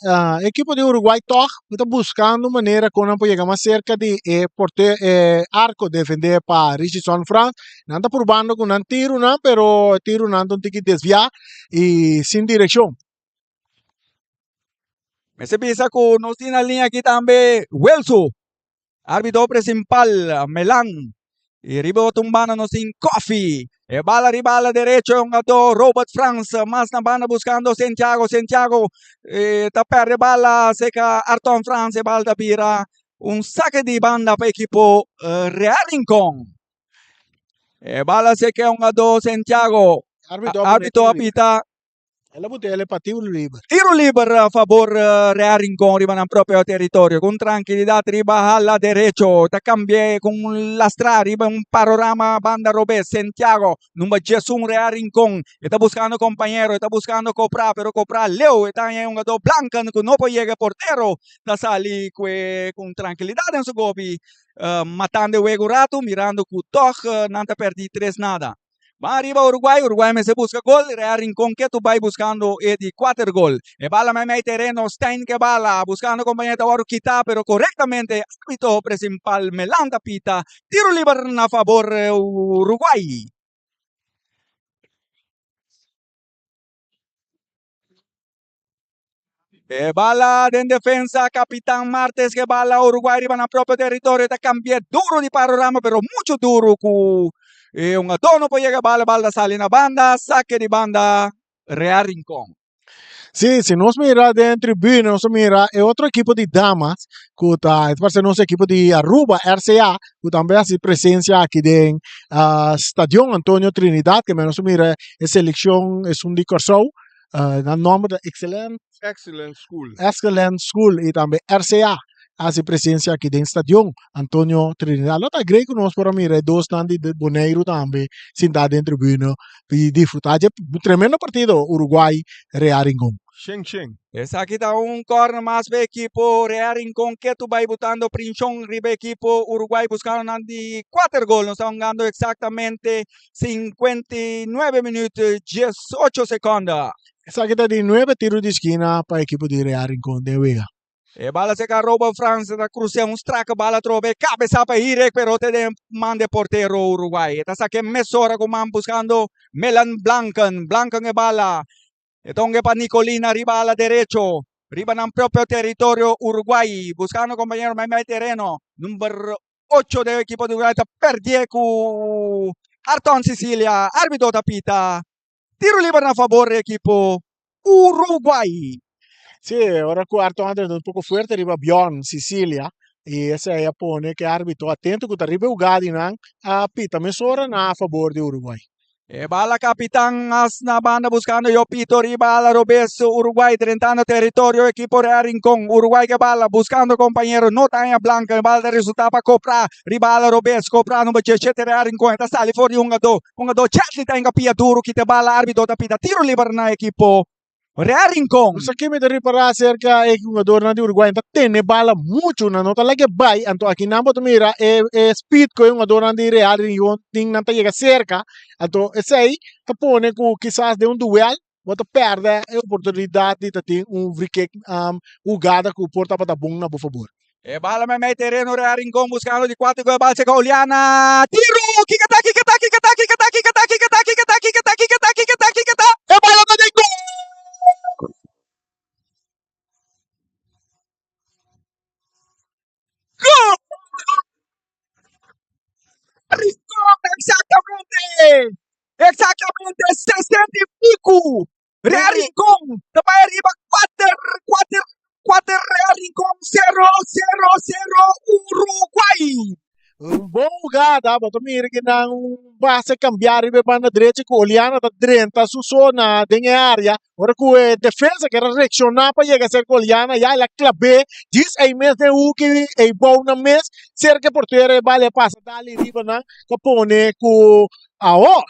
ekipo di Uruguay tog ta buscando manera con nan por yega mas cerca di e porte e arco defende pa Richardson Frans. Nan ta probando cu nan tironan pero e tironan ta un tiki desvia y sin direccion. Mester bisa cu nos tin na linea aki tambe Wilso, arbitro principal Melan. Y riba otro un banda nos tin Coffee. E bala riba ala derecho e hungador Robert Frans mas na banda buscando Santiago. Santiago eh, ta perde bala seca Arton Frans. E bala ta bira un saque di banda pa equipo eh, Real Rincon. E bala seca e hungador Santiago. Arbitro a Arbitro a pita El a bota el pa tiro liber. Tiro liber a favor Real Rincon riba nan propio territorio. Con tranquilidad riba ala derecho. Ta cambia con lastra riba un panorama banda robes. Santiago, number 11 Real Rincon. E ta buscando compañero, e ta buscando Copra, pero Copra leu. E ta un jugador blanco cu no por yega portero. Ta sali cu tranquilidad den su gobi. Matando e wego un rato, mirando cu toch nan ta perdi tres nada. Ban ariba Uruguay, Uruguay mester busca gol, Real Rincon ketu bai buscando e di cuater gol. E bala mei mei tereno, Stein ke bala, buscando compañero ta wordo kita, pero correctamente arbitro principal Melan ta pita tiro liber na favor Uruguay. E bala den defensa, Capitan Martes ke bala Uruguay riba nan propio territorio ta cambia duro di panorama pero mucho duro cu e un adono por yega bala, bala ta sali na banda, saque di banda Real Rincon. Sí, si nos mira den tribuna, nos mira e otro equipo di damas, cu ta, e parece nos equipo di Aruba, RCA, cu tambe haci presencia aki den uh, Stadion Antonio Trinidad, que nos mira e seleccion esun di Kòrsou, Nan nomber ta Excellent. Excellent School. Excellent School y tambe RCA haci presencia aki den Stadion Antonio Trinidad. Lo ta great cu nos por a mira e dosnan di Boneiru tambe sinta den tribuna y disfruta dje tremendo partido Uruguay Real Rincon. Shen shen. Esaki ta un corner mas pa e ekipo Real Rincon ketu bai butando prinshon riba e ekipo Uruguay buscando nan di cuater gol. Nos ta hungando exactamente 59 minuut 18 seconde. Esaki ta di nuebe tiro di skina pa ekipo di Real Rincon den wega. E bala seca Robert Frans ta crucea un straca bala trobe cabeza pa Hirek pero te den man de portero Uruguay. E ta saque mesora cu man buscando Melan Blanken. Blanken e bala. E tongue pa Nicolina riba ala derecho. Riba nan propio territorio Uruguay. Buscando compañero mei terreno. Number 8 den ekipo di Uruguay ta perdie ku Arton Sicilia. Arbitro ta pita tiro liber na fabor di ekipo Uruguay. Sí, ora ku Arton a drenta un poko fuerte riba Bjorn Sicilia i esei a pone ku e arbitro atento ku ta riba e hugá di nan a pita mesora na fabor di Uruguay. E bala capitan as na banda buscando Yopito riba ala robes Uruguay drentando territorio equipo Real Rincon Uruguay ke bala buscando compañero no ta haña Blanca e bala ta resulta pa Copra riba ala robes Copra number 17 Real Rincon e ta sali for di hungador hungador Chetley ta hinga pia duro kita e bala arbitro ta pita tiro liber na equipo Real Rincon. Sa ki mi ta ripará aserka e hungadornan di Uruguay ta tene bala muchu, nan no ta laga e bai, anto aki nan bo ta mira e e speed ku e hungadornan di Real Rincon tin, nan ta yega serka, anto esei ta pone ku kisas den un duel bo ta pèrdè e oportunidat di ta tin un free kick hugada ku por tabata bon na bo fabor. E bala mei mei tereno Real Rincon buscando di cuatro gol bal seca Oliana tiro kika ta kika ta kika ta kika ta kika ta kika ta kika ta kika ta kika ta kika ta kika ta e bala ta den gol Gol Rincon exactamente exactamente 60 y pico Real Rincon ta bai ariba kuater kuater kuater Real Rincon sero sero sero Uruguay. Un bon hugada, bo ta mira ki nan un base kambia riba e banda drechi ku Oliana ta drenta su zona den e area. Ora ku e defensa kier a reakshoná pa yega serka Oliana ya el a klab'é djis ei mes den huki ei bou nan mes serka e portero e bal e pasa dali riba nan ta pone ku awor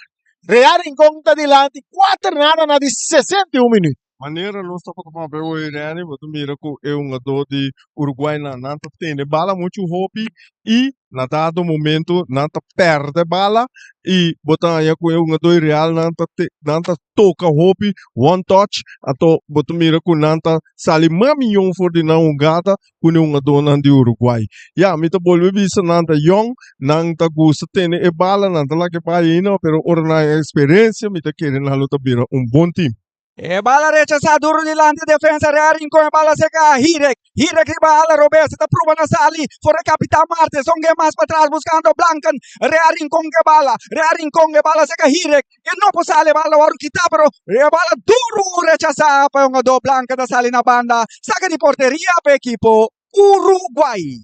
Real Rincon ta dilanti kuater nada na di 61 minuut. Manera nos tabata papia hoy Renny, bo ta mira ku e hungadó di Uruguay nan nan ta tene bala muchu hopi i na dado momento nan ta pèrdè bala i bo ta haña ku e hungadó di Real nan ta te nan ta toka hopi one touch anto bo ta mira ku nan ta sali mas miyon for di nan hungada ku e hungadónan di Uruguay. Ya, mi ta bolbe bisa nan ta yòn, nan ta gusta tene e bala, nan ta laga e bai ainda, pero ora nan haña eksperensia mi ta kere nan lo ta bira un bon tim. E bala rechasá duru dilanti defensa Real Rincon e bala seka Hirek. Hirek riba ala robes ta pruba na sali for e kapitan Martes un mas patras buskando Blanken. Real Rincon ke bala. Real Rincon e bala seka Hirek. E no por sali e bala wòrdu kitá pero e bala duru rechasá pa e hungadó Blanken ta sali na banda saka di porteria pa e ekipo Uruguay.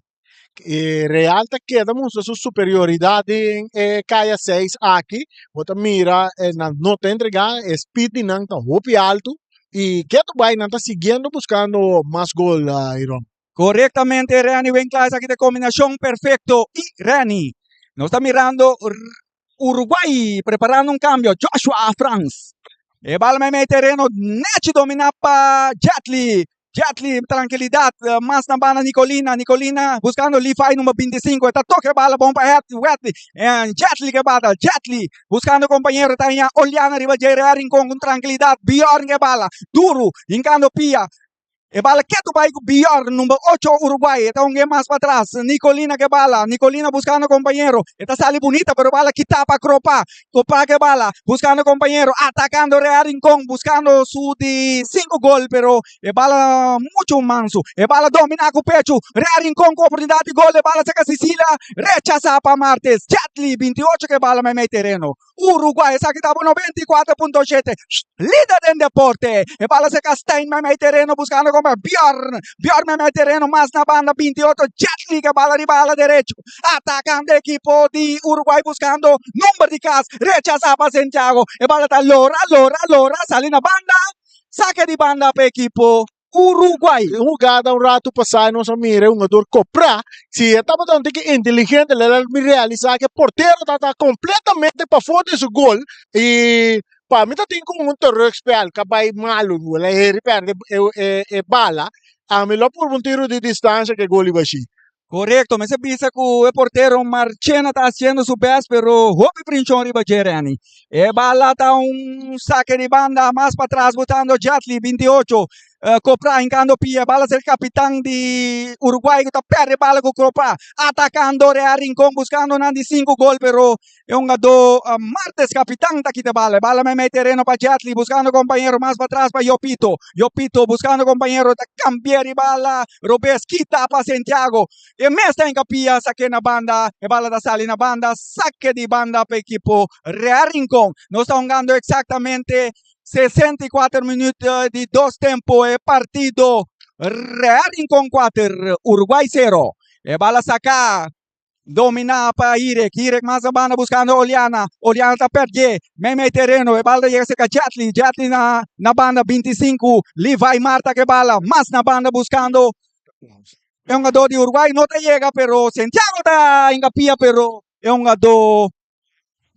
E Real ta keda mustra su superioridat den e kaya 6 aki. Bo ta mira eh, nan no ta entregá, e speed di nan ta hopi alto i ketu bai nan ta siguiendo buskando mas gol, uh, Iron. Korektamente Renny Winkler esaki ta e kombinashon perfekto i Renny nos ta mirando Uruguay preparando un kambio Joshua Frans e bala meimei tereno nechi dominá pa Jetli Jetli trankilidat mas na banda Nicolina Nicolina buskando Levi number 25 e ta toka e bala bon pa Wetley Jetli ke bata Jetli buskando kompañero ta haña Oliana riba dje Rea Rincon ku trankilidat Bjorn ke bala duru hinkando pia E bala ketu bai ku Bjorn, number ocho Uruguay. E ta un mas patras. Nicolina ke bala. Nicolina buskando kompañero. E ta sali bunita, pero bala kitá pa Kropa. Kropa ke bala. Buskando kompañero. Atakando Real Rincon. Buskando su di sinku gol, pero e bala muchu mansu. E bala dominá ku pechu. Real Rincon ku oportunidat di gol. E bala seka Sicilia. Rechasá pa Martes. Jetli, 28 ke bala meimei tereno. Uruguay esaki ta bo 94.7 lider den deporte. E bala seca Stein mei mei tereno buscando como Bjorn. Bjorn mei mei tereno mas na banda 28 Jetli que bala riba ala derecho. Atacando equipo di Uruguay buscando number di cas. Rechaza pa Santiago. E bala ta lora, lora, lora. Sali na banda. Saque di banda pa equipo Uruguay. E hugada un ratu pasá nos a mira e hungador Coprá. Si e tabata un tiki inteligente el a realisá ku e portero tabata kompletamente pafó di su gol i pa mi ta tin komo un terugspel ku a bai malu, el a heri pèrdè e bala. Ami lo a purba un tiro di distansha ku e gol iba ashí. Korekto, mester bisa ku e portero Marchena ta hasiendo su best pero hopi prinshon riba dje Renny. E bala ta un sake di banda mas patras botando Jetli 28. Copra hinkando pia, bala ser kapitan di Uruguay ku ta perde bala ku Copra atakando Real Rincon buskando nan di sinku gol pero E hungadó Martes kapitan ta kita bala. E bala meimei tereno pa Jetli buskando kompañero mas patras pa Yopito. Yopito buskando kompañero ta kambia di bala. Robes kita pa Santiago. E mes ta enkapia sake na banda. E bala ta sali na banda. Sake di banda pa ekipo Real Rincon. Nos ta hungando eksaktamente 64 minuut di dos tempo. E partido Real Rincon 4, Uruguay 0. E bala saka. Dominá pa Irek. Irek mas na banda buskando Oliana. Oliana ta pèrd'é. Meimei tereno. E bala ta yega serka Jetli. Jetli na na banda 25. Levi Marta ku e bala. Mas na banda buskando e hungadó di Uruguay. No ta yega pero Santiago ta hinga pia pero e hungadó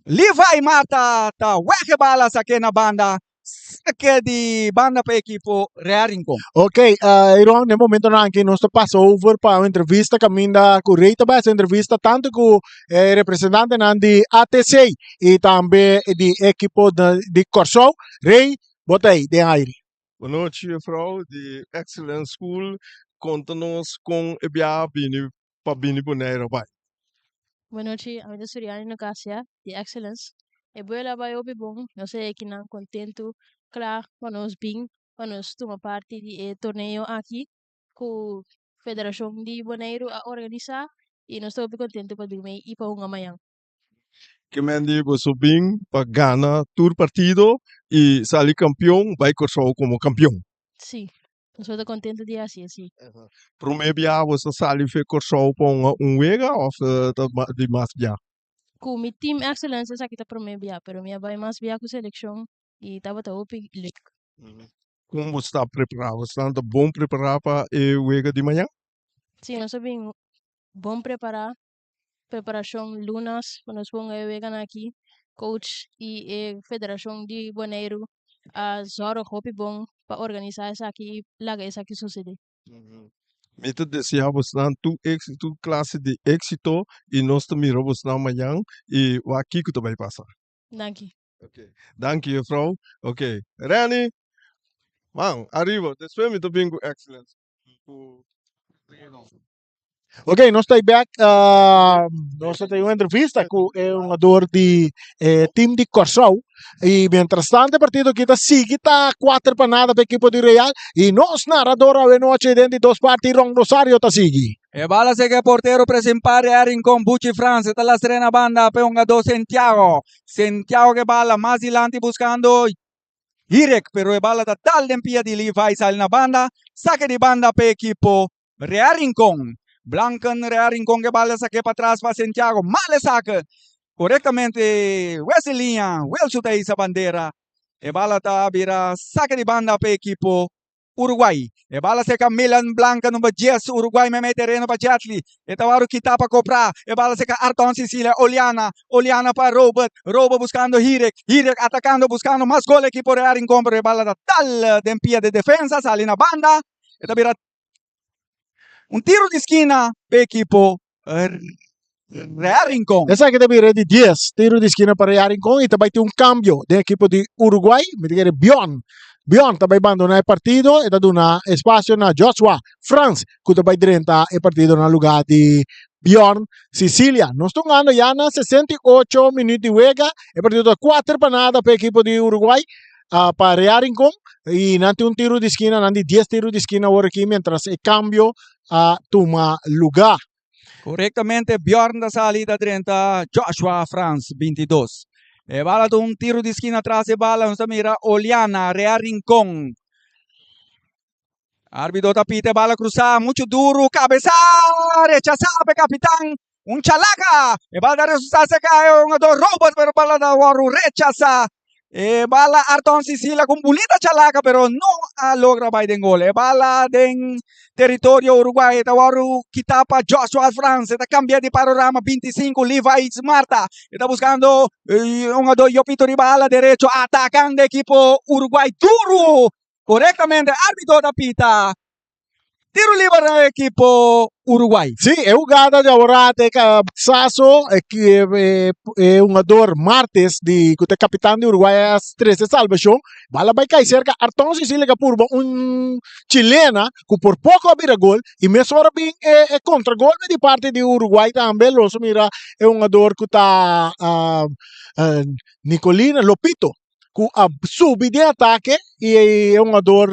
Levi Marta ta wèg e bala sak'é na banda. Sake di banda pa ekipo Real Rincon. Ok, Iron, den momentonan aki nos ta pasa over pa un entrevista kaminda ku Rey ta bai hasi entrevista tantu ku e representantenan di ATC i tambe di ekipo di Kòrsou. Rey, bo ta ei den aire. Bonochi juffrouw di Excellence School, konta nos kon e biaha bini pa bini Bonaire bai. Buenochi, ami ta Suriani Nocasia di Excellence. E buelo a bai hopi bon, nos a ekinan kontentu, kla pa nos bin pa nos tuma parti di e torneo aki ku Federashon di Boneiru a organisá i nos ta hopi kontentu pa bin mei i pa hunga mañan. Ke men di boso bin pa gana tur partido i sali kampion bai Kòrsou komo kampion. Sí. Nos ta contento di haci así. Prome bia bo sa sali fe Kòrsou pa un wega òf ta di mas bia? Ku mi team Excellence esaki ta prome bia, pero mi a bai mas bia ku selekshon i tabata hopi leuk. Kon bo sta prepará? Bo sta ta bon prepará pa e wega di mañan? Sí, nos a bin bon prepará. Preparashon lunas pa nos ponga e weganan aki. Coach i e federashon di Boneiru a zòrg hopi bon. pa organisá esaki i laga esaki susedé. Mi ta deseá bosnan tur éxito, tur klase di éxito i nos ta mira bosnan mañan i wak kiko ta bai pasa. Danki. Ok, danki juffrouw. Ok, Renny, man, ariba, despues mi ta bin ku excellence. Ku Ok, nos ta back. Nos ta un entrevista ku e hungador di eh, team di Kòrsou. I mientras tanto e partido aki ta sigui ta 4 pa nada pa ekipo di Real. I nos narrador awe noche den di dos parti Ron Rosario ta sigui. E bala sega e portero presimpar e Rincon Buchi Frans ta lastra na banda pa e hungador Santiago. Santiago ke bala mas dilanti buscando Hirek pero e bala ta dal den pia di Levi sali na banda. Sake di banda pa e ekipo Real Rincon. Blanken Real Rincon ke bala sake pa tras pa Santiago. Mal e sake. Korektamente Wesley Liña Wilson ta hisa bandera. E bala ta bira sake di banda pa e ekipo Uruguay. E bala seka Milan Blanca number 10 Uruguay meme tereno pa Jetli. E tawaru kita pa Copra. E bala seka Arton Sicilia Oliana. Oliana pa Robert. Robert buscando Hirek. Hirek atacando buscando mas gol equipo Real Rincon pero e bala ta dal den pia de defensa sali na banda. E ta bira un tiro di skina pa equipo Real Rincon. Esaki ta bira di 10 tiro di skina pa Real Rincon y ta bai tin un cambio den equipo di Uruguay. Mi ta kere Bjorn. Bjorn ta bai bandona e partido e ta duna espacio na Joshua Frans cu ta bai drenta e partido na lugar di Bjorn Sicilia. Nos ta hungando ya na 68 minuut di wega. E partido ta 4 pa nada pa equipo di Uruguay. Pa Real Rincon y nan tin un tiro di skina, nan di 10 tiro di skina awor aki mientras e cambio a tuma lugar. Korektamente Bjorn ta sali ta drenta Joshua Frans 22. E bala ta un tiro di skina tras e bala nos ta mira Oliana Real Rincon. Arbitro ta pita e bala cruzá mucho duro cabeza rechazá pa e capitan un chalaca e bala ta resulta se cae un jugador Robert pero bala ta wordo rechazá. E bala Arton Sicilia con bunita chalaca pero no a logra bai den gol. E bala den territorio Uruguay ta wordo kita pa Joshua Frans. E ta cambia di panorama 25 Levi Marta. E ta buscando un jugador Yopito riba ala derecho atacando equipo Uruguay duro. Correctamente arbitro ta pita tiro liber na equipo Uruguay. Sí, e jugada di awor te Sasso, e, e, e jugador Martes di ku te kapitan di Uruguay a trese salvacion. Bala bai kai cerca Arton Sicilia que purba un chilena ku por poco a bira gol y mesora bin e, e contragolpe di parte di Uruguay tambe. Los mira e jugador ku ta uh, uh, Nicolina Lopito ku a subi den atake i e hungador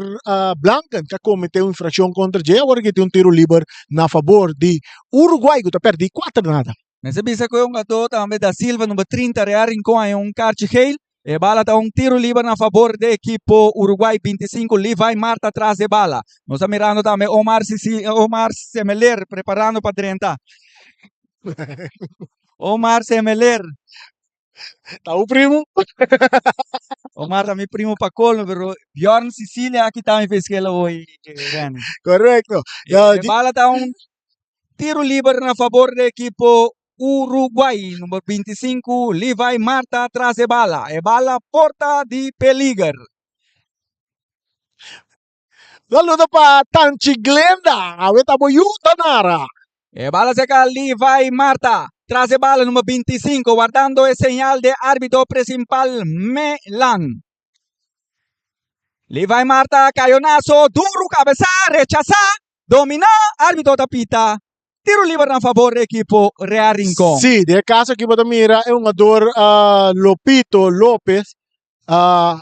Blanken ku a kometé un infrakshon kontra dje awor aki tin un tiro liber na fabor di Uruguay ku ta pèrdí kuater nada. Mester bisa ku e hungadó tambe Da Silva number 30 Real Rincon haña un karchi geel. E bala ta un tiro liber na fabor di ekipo Uruguay 25 Levi Marta tras di e bala. Nos ta mirando tambe Omar Sisi Omar Semeler preparando pa drenta. Omar Semeler. Ta un primo? Omar ta mi primo pa colmo, pero Bjorn Sicilia a kita mi feskela hoy, Renny. Correcto. Ya, E bala ta un tiro liber na favor di ekipo Uruguay. Number 25, Levi Marta tras e bala. E bala porta di peliger. Saludo pa Tanchi Glenda. Awe ta bo yu Tanara. E bala cerca Levi Marta. Tras e bala number 25, guardando e señal de árbitro principal Melan. Levi Marta, cayonazo, duro, cabeza, rechaza, domina, árbitro ta pita. Tiro liber na favor di ekipo Real Rincon. Sí, den e caso aki bo ta mira e hungador uh, Lopito Lopez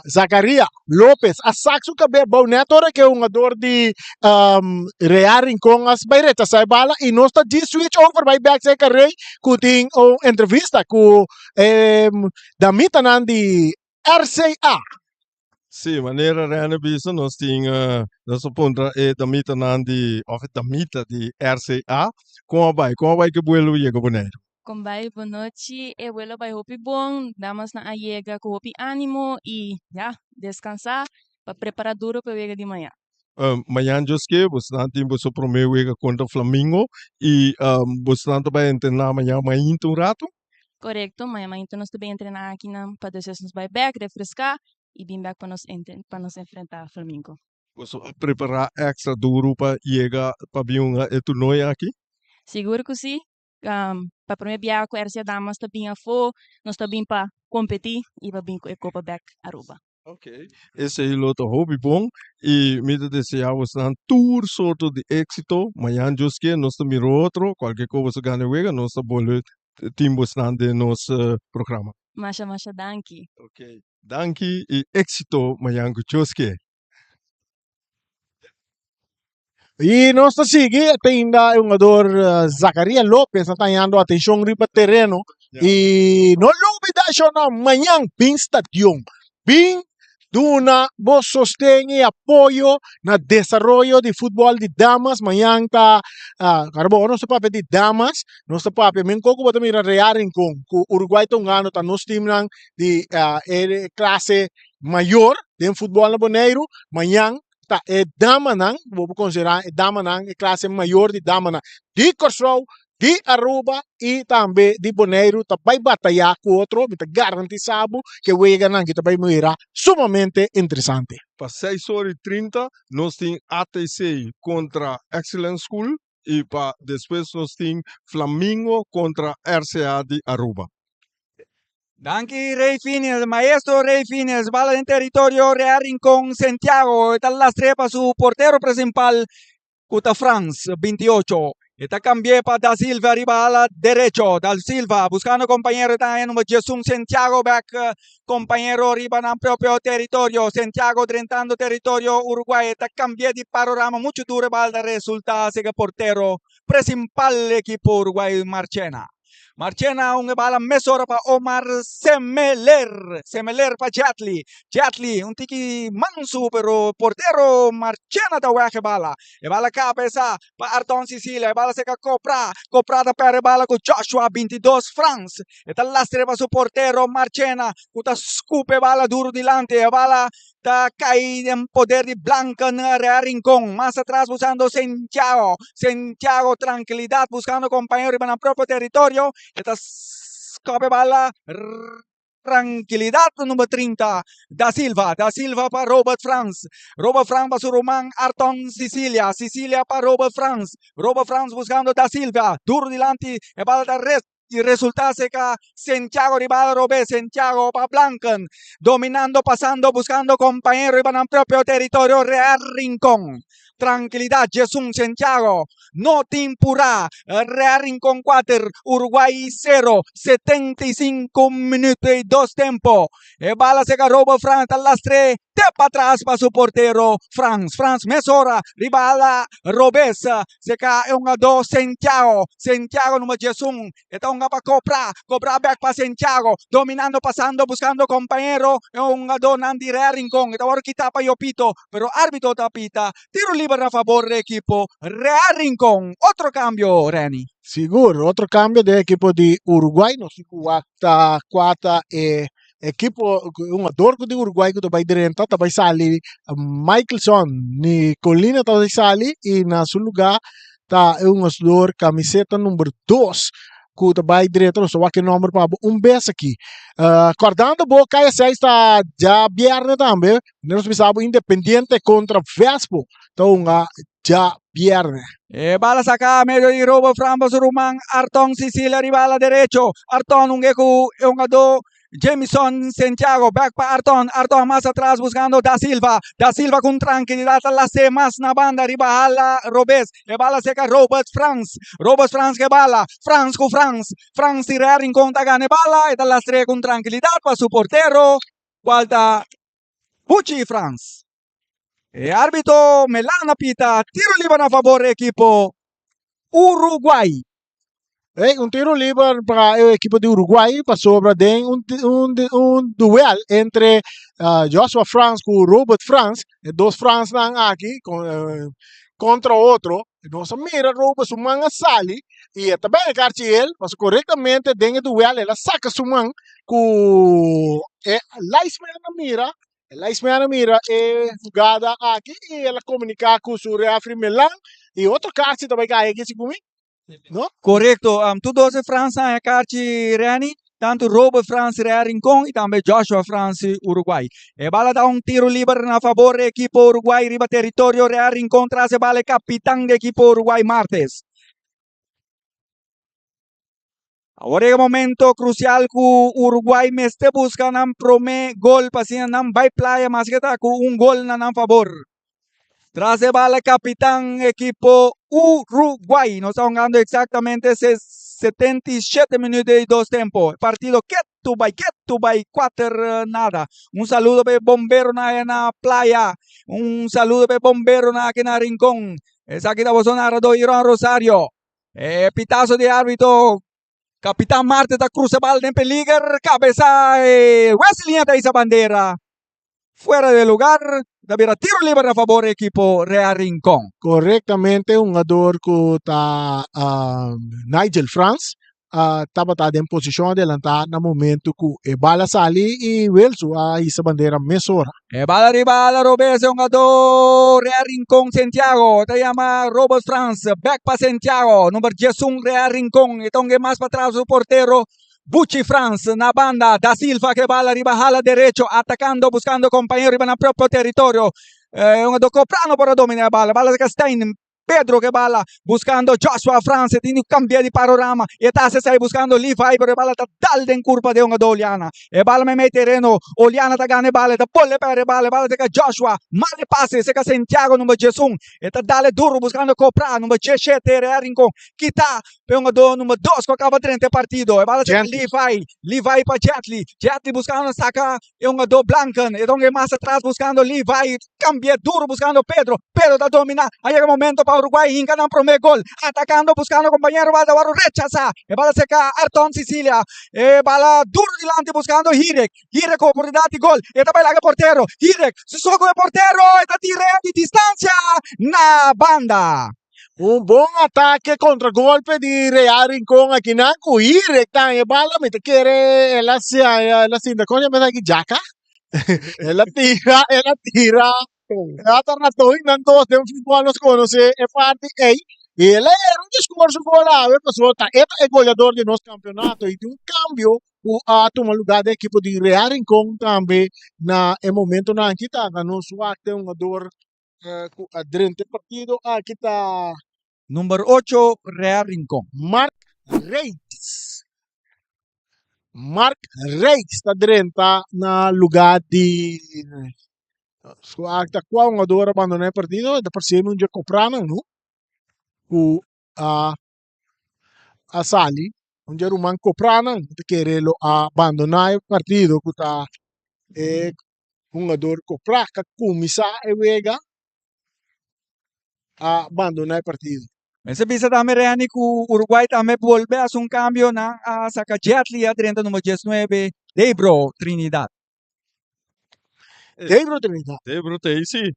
Zacaria Lopez a sak su kabes bou net ora ke hungador di um, Real Rincon a bai rechasá e bala i nos ta djis switch over bai bek serka Rey ku tin un entrevista ku eh, damitanan di RCA. Sí, manera Rene bisa, nos tin, uh, nos a puntra e damitanan di, of e damita di RCA, kon a bai, kon a bai ke buelo yega Boneiru? Kon bai bon nochi, e vuelo bai hopi bon, damasnan a yega ku hopi animo i ya, deskansá pa prepará duro pa e wega di mañan. Mañan djoske bosnan tin boso promé wega kontra Flamingo i bosnan ta bai entrená mañan mainta un ratu? Korekto, mañan mainta nos ta bai entrená akinan pa despues nos bai bèk, refreská. i bin bek pa nos pa nos enfrentá Flamingo. Boso a prepará èkstra duru pa yega pa bin hunga e turnoe aki? Sigur ku sí. Pa promé biaha ku RCA Damas ta bin afó, nos ta bin pa kompetí i pa bin ku e kopa bek Aruba. Ok, esei lo ta hopi bon i mi ta deseá bosnan tur sorto di éksito. Mañan Dios ke nos ta mira otro, kualke kos boso gana e wega nos ta bolbe tin bosnan den nos programa. Masha masha danki. Ok, danki i éksito mañan ku Dios ke. I nos ta sigui te ainda e hungador Zacaria Lopez ta hañando atencion riba tereno. I no lubida shona mañan bin stadion. Bin duna bo sosten i apoyo na desaroyo di futbol di damas. Mañan ta ah, bo nos ta papia di damas, nos ta papia men koko bo ta mira Real Rincon ku Uruguay ta hungando ta nos teamnan di e klase mayor den futbol na Boneiru. Mañan ta e damanan, bo por konsiderá e damanan, e klase mayor di damanan di Kòrsou, di Aruba i tambe di Boneiru ta bai batayá ku otro. Mi ta garantisá bo ku e weganan aki ta bai mira sumamente interesante. Pa seis ora i trinta nos tin ATC kontra Excellence School i pa despues nos tin Flamingo kontra RCA di Aruba. Danki Rey Fines, maestro Rey Fines, bala den teritorio Real Rincon, Santiago, e ta lastre pa su portero principal cu ta Frans, 28. E ta cambie pa Da Silva riba ala derecho, Da Silva buscando compañero e ta haña number 11 Santiago bek compañero riba nan propio teritorio, Santiago drentando teritorio Uruguay, e ta cambie di parorama mucho duro e bal ta resulta sega portero principal equipo Uruguay Marchena. Marchena un e bala mesora pa Omar Semeler. Semeler pa Jetli. Jetli un tiki mansu pero portero Marchena ta weg e bala. E bala kabesa pa Arton Sicilia. E bala seka Copra. Copra ta perde e bala ku Joshua 22 Frans. E ta lastra pa su portero Marchena ku ta skup e bala duru dilanti. E bala ta kai den poder di Blanken Real Rincon. Mas atras buscando Santiago. Santiago trankilidat buscando compañero riba nan propio territorio. E ta skop e bala trankilidat number 30 Da Silva. Da Silva pa Robert Frans. Robert Frans pa su ruman Arton Sicilia. Sicilia pa Robert Frans. Robert Frans buscando Da Silva. Duro dilanti e bala ta res. I resulta seca Santiago riba robes, Santiago pa Blanken, dominando, pasando, buscando compañero riba nan propio territorio Real Rincon. Tranquilidad, Jesús Santiago, no tin pura, Real Rincon 4, Uruguay 0, 75 minuto y dos tempo. E bala seca Robo Frans ta lastre te pa atras pa su portero Frans. Frans mesora riba ala robes. Seca e hungador Santiago. Santiago numero 11. E ta hunga pa Copra. Copra back pa Santiago. Dominando, pasando, buscando compañero. E hungador nan di Real Rincon. E ta worde kita pa Yopito. Pero arbitro ta pita. Tiro liber na favor di equipo Real Rincon. Otro cambio, Renny. Sigur, otro cambio den equipo di Uruguay. Nos tin cu wak ta cua ta e equipo, hungador cu di Uruguay cu ta bay drenta, ta bay sali Michelson Nicolina ta bay sali y na su lugar ta e hungador camiseta number dos cu ta bay drenta. Nos ta wak e nomber pa bo un bes aki. Cordando bo Kaya 6 ta djabierne tambe. Nos bisa bo Independiente contra Vespo ta hunga djabierne. E bala saca medio di Robert Fran pa su ruman Arton Sicilia riba ala derecho. Arton hunga cu e hungador Jamison Santiago. Back pa Arton. Arton mas atras buscando Da Silva. Da Silva cu un tranquilidad ta lase mas na banda riba ala robes. E bala seca Robert Frans. Robert Frans cu e bala. Frans cu Frans. Frans tira Rincon ta gana e bala. E ta lastre cu un tranquilidad pa su portero cual ta Buchi Frans. E arbitro Melana pita tiro liber na favor di ekipo Uruguay. Hey, un tiro liber pa e ekipo di Uruguay pasobra den un, un, un duel entre uh, Joshua Frans ku Robert Frans, e dos Fransnan aki con, uh, contra otro. Nos a mira Robert su man a sali y e ta ben e karchi el, paso correctamente den e duel el a saca su man ku e linesman a mira E linesman a mira e jugada aki y el a comunica cu su referee Melan y otro karchi ta bay cay aki segun mi, no? Correcto, tur dos e Frans haña karchi Renny. Tantu Robert Frans Real Rincon i tambe Joshua Frans Uruguay. E bala ta un tiro liber na fabor di ekipo Uruguay riba teritorio Real Rincon tras e bala e kapitan di ekipo Uruguay Martes. Awor yega momento krusial ku Uruguay mester buska nan prome gol pa asina nan bai playa maske ta ku un gol na nan fabor. Tras e bala kapitan ekipo Uruguay. Nos ta hungando eksaktamente 77 minuut di dos tempo. E partido ketu bai ketu bai kuater nada. Un saludo pa e bomberonan aya na playa. Un saludo pa e bomberonan aki na Rincon. Esaki ta boso narrador Iron Rosario. E pitazo di arbitro. Capitán Marte ta cruza bal den peliger. Cabeza e Wesley ta isa bandera. Fuera de lugar. Ta bira tiro liber na favor equipo Real Rincon. Correctamente, un hungador cu ta Nigel Frans tabata den posicion adelanta na momento cu e bala sali y Wilson a hisa bandera mesora. E bala riba ala robes e hungador Real Rincon Santiago ta yama Robert Frans bek pa Santiago number 11 Real Rincon e ta hunga mas patras su portero Buchi Frans na banda Da Silva ke bala riba hala derecho atacando buscando compañero riba nan propio territorio e hungador Coprano por a domina e bala bala ta Stein Pedro ke bala buscando Joshua Frans e tin di cambia di panorama e ta haci esai buscando Levi pero e bala ta dal den curpa de hungador Oliana e bala meimei tereno Oliana ta gana e bala e ta pole perde e bala e bala ta ka Joshua mal e pase esei ka Santiago number 11 e ta dal e duro buscando Copra number 17 Real Rincon kita pe hungador number 2 cu a caba drenta e partido e bala ta ka Levi Levi pa Jetly Jetly buscando saca E hungador Blanken e don e mas atras buscando Levi, cambia duro buscando Pedro, Pedro ta domina, a yega momento pa Uruguay hinca nan prome gol, atacando buscando compañero bala ta worde rechaza, e bala seca Arton Sicilia, e bala duro dilanti buscando Hirek, Hirek cu oportunidad di gol, e ta bay laga e portero, Hirek su so cu e portero e ta tira di distancia na banda. Un bon atake kontra golpe di Real Rincon akinan ku Hirek ta haña e bala. Mi ta kere el a el a sinta kon yama esaki Jaka. El a tira, el a tira. El ta rató i nan dos den futbòl nos konosé e parti ei. I el a era un score su gol awe pasobra ta e ta e goleador di nos kampeonato i tin un kambio ku a tuma lugá den ekipo di Real Rincon tambe na e momentonan aki ta nos wak den hungador ku a drenta e partido aki ta. Number ocho Real Rincon. Mark Reitz. Mark Reitz ta drenta na lugar di ta kua hungador a bandona e partido e ta parse mi un dje kopranan no ku a a sali un dje ruman kopranan ta kere lo a bandona e partido ku ta e hungador ku plaka kuminsá e wega a bandoná e partido. Mester bisa tambe Renny ku Uruguay tambe bolbe hasi un kambio, nan a saka Jetli a drenta number diesnuebe Debro Trinidad. Debro Trinidad. Debro ta ei si.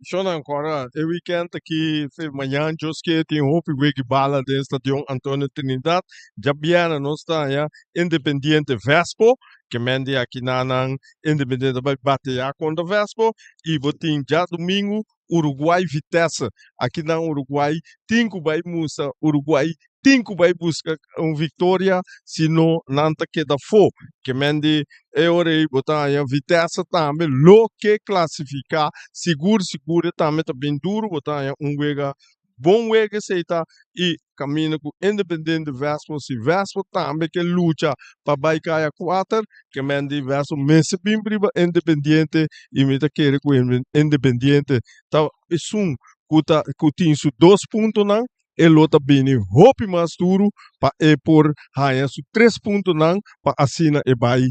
Shona ancora e weekend aki fe mañan djos ke tin hopi wegi bala den stadion Antonio Trinidad. Djabièrnè nos ta haña Independiente Vespo Ke men di aki na nan Independiente bai bateá kontra Vespo i bo tin djadumingu Uruguay Vitesse. Aki nan Uruguay tin ku bai mustra Uruguay tin ku bai buska un viktoria si no nan ta keda afó. Ke men di e ora ei bo ta haña Vitesse tambe lo ke klasifiká sigur sigur e tambe ta bin duru bo ta haña un wega Bon wega esei ta i kaminda ku Independiente Vespo si Vespo tambe ke lucha pa bai kaya kuater ke men di Vespo mester bin riba Independiente i mi ta kere ku Independiente ta esun ku ta ku tin su dos puntonan e lo ta bini hopi mas duru pa e por haña su tres puntonan pa asina e bai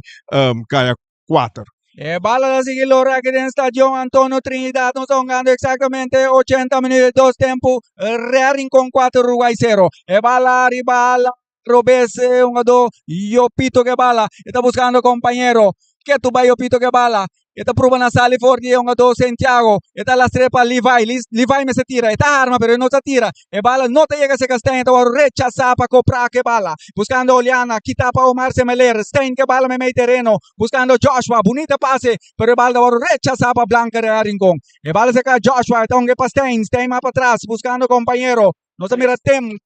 kaya kuater. E bala ta sigui lora aki den Stadion Antonio Trinidad. Nos ta hungando exactamente 80 minuut di dos tempo. Real Rincon 4, Uruguay 0. E bala riba ala robes e hungador Yopito ke bala. E ta buscando compañero. Ketu bai Yopito ke bala. E ta prueba na sali for di e hungador Santiago. E ta lastre pa Levi. Levi mester tira. E ta arma pero e no ta tira. E bala no ta yega serka Stein, ta wòrdu rechasá pa Koprá ku e bala. Buskando Oliana, kitá pa Omar Semeler. Stein ku e bala meimei tereno, buskando Joshua. Bunita pase, pero e bala ta wòrdu rechasá pa Blanca de Rincon. E bala serka Joshua, e ta hung'é pa Stein. Stein mas patras, buskando kompañero. Nos ta mira tem.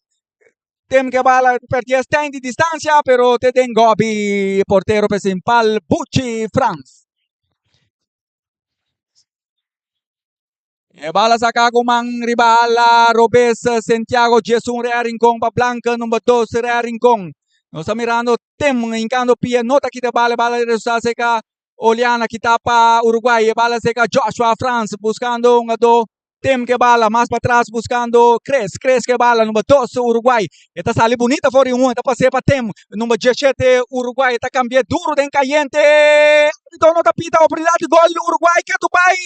Tem ke bala perdi Stein di distancia, pero te den gobi portero principal Buchi Frans. E bala saca cu man riba ala robes Santiago 11 Real Rincon pa Blanca number 2 Real Rincon. Nos ta mirando Tem hincando pia no ta kita bala, bala resulta seca Oliana kita pa Uruguay, e bala seca Joshua Frans buscando un ado Tem ke bala mas pa tras buscando Cres, Cres ke bala number 2 Uruguay. E ta sali bunita for di un, e ta pas'é pa Tem number 17 Uruguay, e ta cambi'é duro den cayente. Arbitro no ta pita oportunidad di gol Uruguay ke tu bay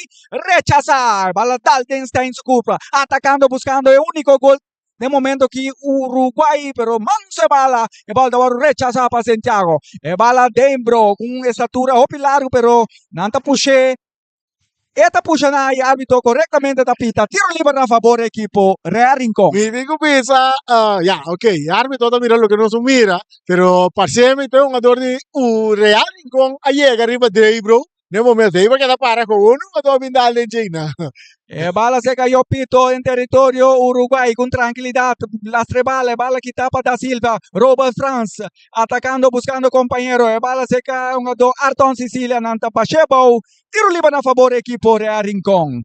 rechasa. Bala dal den Stein su curpa, atacando buscando e unico gol den momento ki Uruguay, pero manso e bala, e bala ta wòrdu rechasá pa Santiago. E bala Dembro ku un estatura hopi largu pero nan ta push'é, e ta pusha na i arbitro korektamente ta pita tiro liber na fabor e ekipo Real Rincon. Mi tin ku bisa, ya, ok, e arbitro ta mira loke nos a mira, pero parse mi ta e hungador di Real Rincon a yega riba Dembro Den momento ei bo keda para ku unu bo ta bin dal den djina. E bala se cayó pito en territorio Uruguay con tranquilidad. Lastre bala, e bala kita pa Da Silva. Robert Frans atacando, buscando compañero. E bala se cae un do Arton Sicilia nan ta bashe bou. Tiro liber na favor equipo Real Rincon.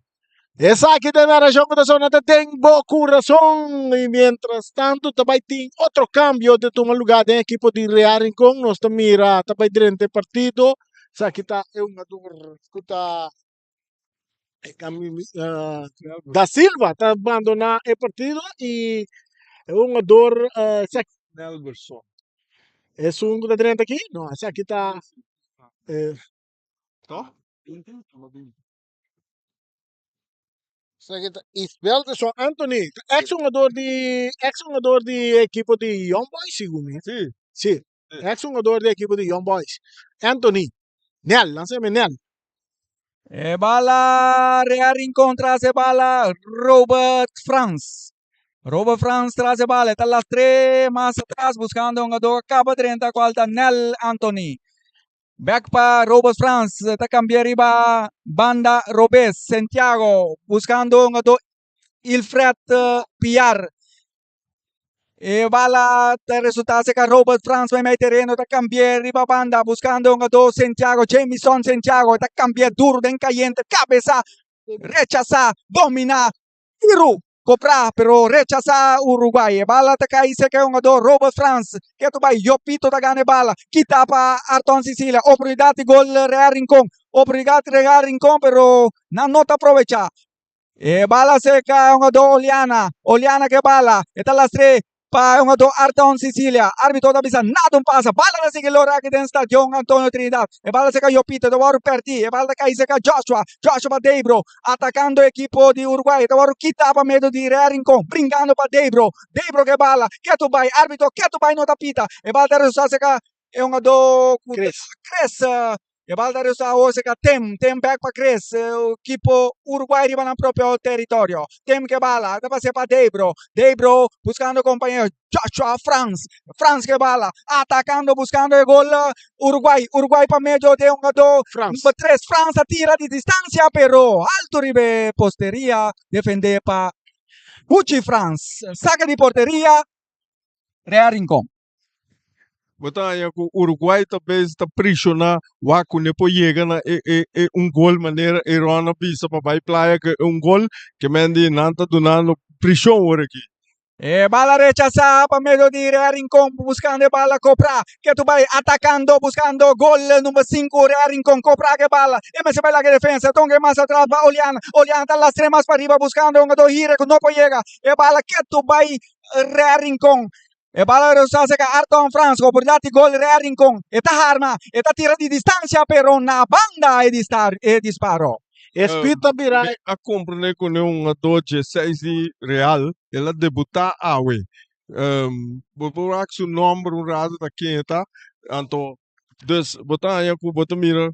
Esaki ta e narashon ku ta sona ta den bo kurason. I mientras tantu ta bai tin otro kambio ta tuma lugá den ekipo di Real Rincon. Nos ta mira ta bai drenta e partido. Esaki ta e hungador ku ta Da Silva ta bandoná e partido i e hungador Nelberson. Esun ku ta drenta aki? No, esaki ta. Esaki ta Isbelderson Anthony, ex hungador di ex hungador di ekipo di Young Boys segun mi. Sí. Sí, ex hungador di ekipo di Young Boys. Anthony, Nel, nan sa yama Nel. E bala Real Rincon tras e bala Robert Frans. Robert Frans tras e bala, e ta lastr'é mas atras buscando un hungador caba drenta cual ta Nel Anthony. Bek pa Robert Frans, ta cambia riba banda robes. Santiago buscando hungador Ilfred Piar. E bala ta resulta cerca Robert Frans mei mei tereno ta cambia riba banda buscando hungador Santiago Jamison Santiago ta cambia duro den cayente cabeza rechasa domina Tiru kobrá pero rechasá Uruguay. E bala ta kai serka e hungadó Robert Frans. Ketu bai Jopito ta gana e bala. Kita pa Arton Sicilia. Oportunidat di gol Real Rincon. Oportunidat Real Rincon pero nan no ta aprovechá. E bala serka e hungadó Oliana. Oliana ke bala. E ta lastr'é Pa e hungadó Arton Sicilia, arbitro ta bisa nada un pasa. Bala ta sigui lora aki den stadion Antonio Trinidad. E bala serka Jopito, ta wòrdu pèrdí. E bala ta kai serka Joshua. Joshua pa Deibro, atakando e ekipo di Uruguay. Ta wòrdu kitá pa medio di Real Rincon, brinkando pa Deibro. Deibro ku e bala, ketu bai. Arbitro ketu bai no ta pita. E bala ta resultá serka e hungadó ku ta Chris. E bal ta resta awor cerca Tem, Tem bek pa Chris, equipo Uruguay riba nan propio territorio. Tem ke bala, ta pase pa Debro, Debro buscando compañero Joshua Frans, Frans ke bala, atacando buscando e gol Uruguay, Uruguay pa medio de hungador Frans. number 3, Frans a tira di distancia pero alto riba e posteria, defende pa Gucci Frans, saca di porteria Real Rincon. Bo ta haña ku Uruguay ta bes ta prishoná wak ku ne por yega na e e e un gol manera Aaron a bisa pa bai playa ku e un gol ke men di nan ta dunando prishon ora aki. E bala rechasá pa medio di Real Rincon buscando e bala Copra ketu bai atacando buscando gol number 5 Real Rincon Copra ke bala e mester bai laga e defensa tonga e mas atras pa Oliana Oliana ta lastre mas pariba buscando hungador Hire ku no por yega e bala ketu bai Real Rincon E bala reusa serka Arton Frans ku oportunidat di gol Real Rincon. E ta harma, e ta tira di distansia pero na banda e e disparo. E speed ta bira. Mi a komprende ku ne hungadó dje seis di Real, el a debutá awe. Bo por wak su nòmber un rato ta ken e ta. Anto, dus bo ta haña ku bo ta mira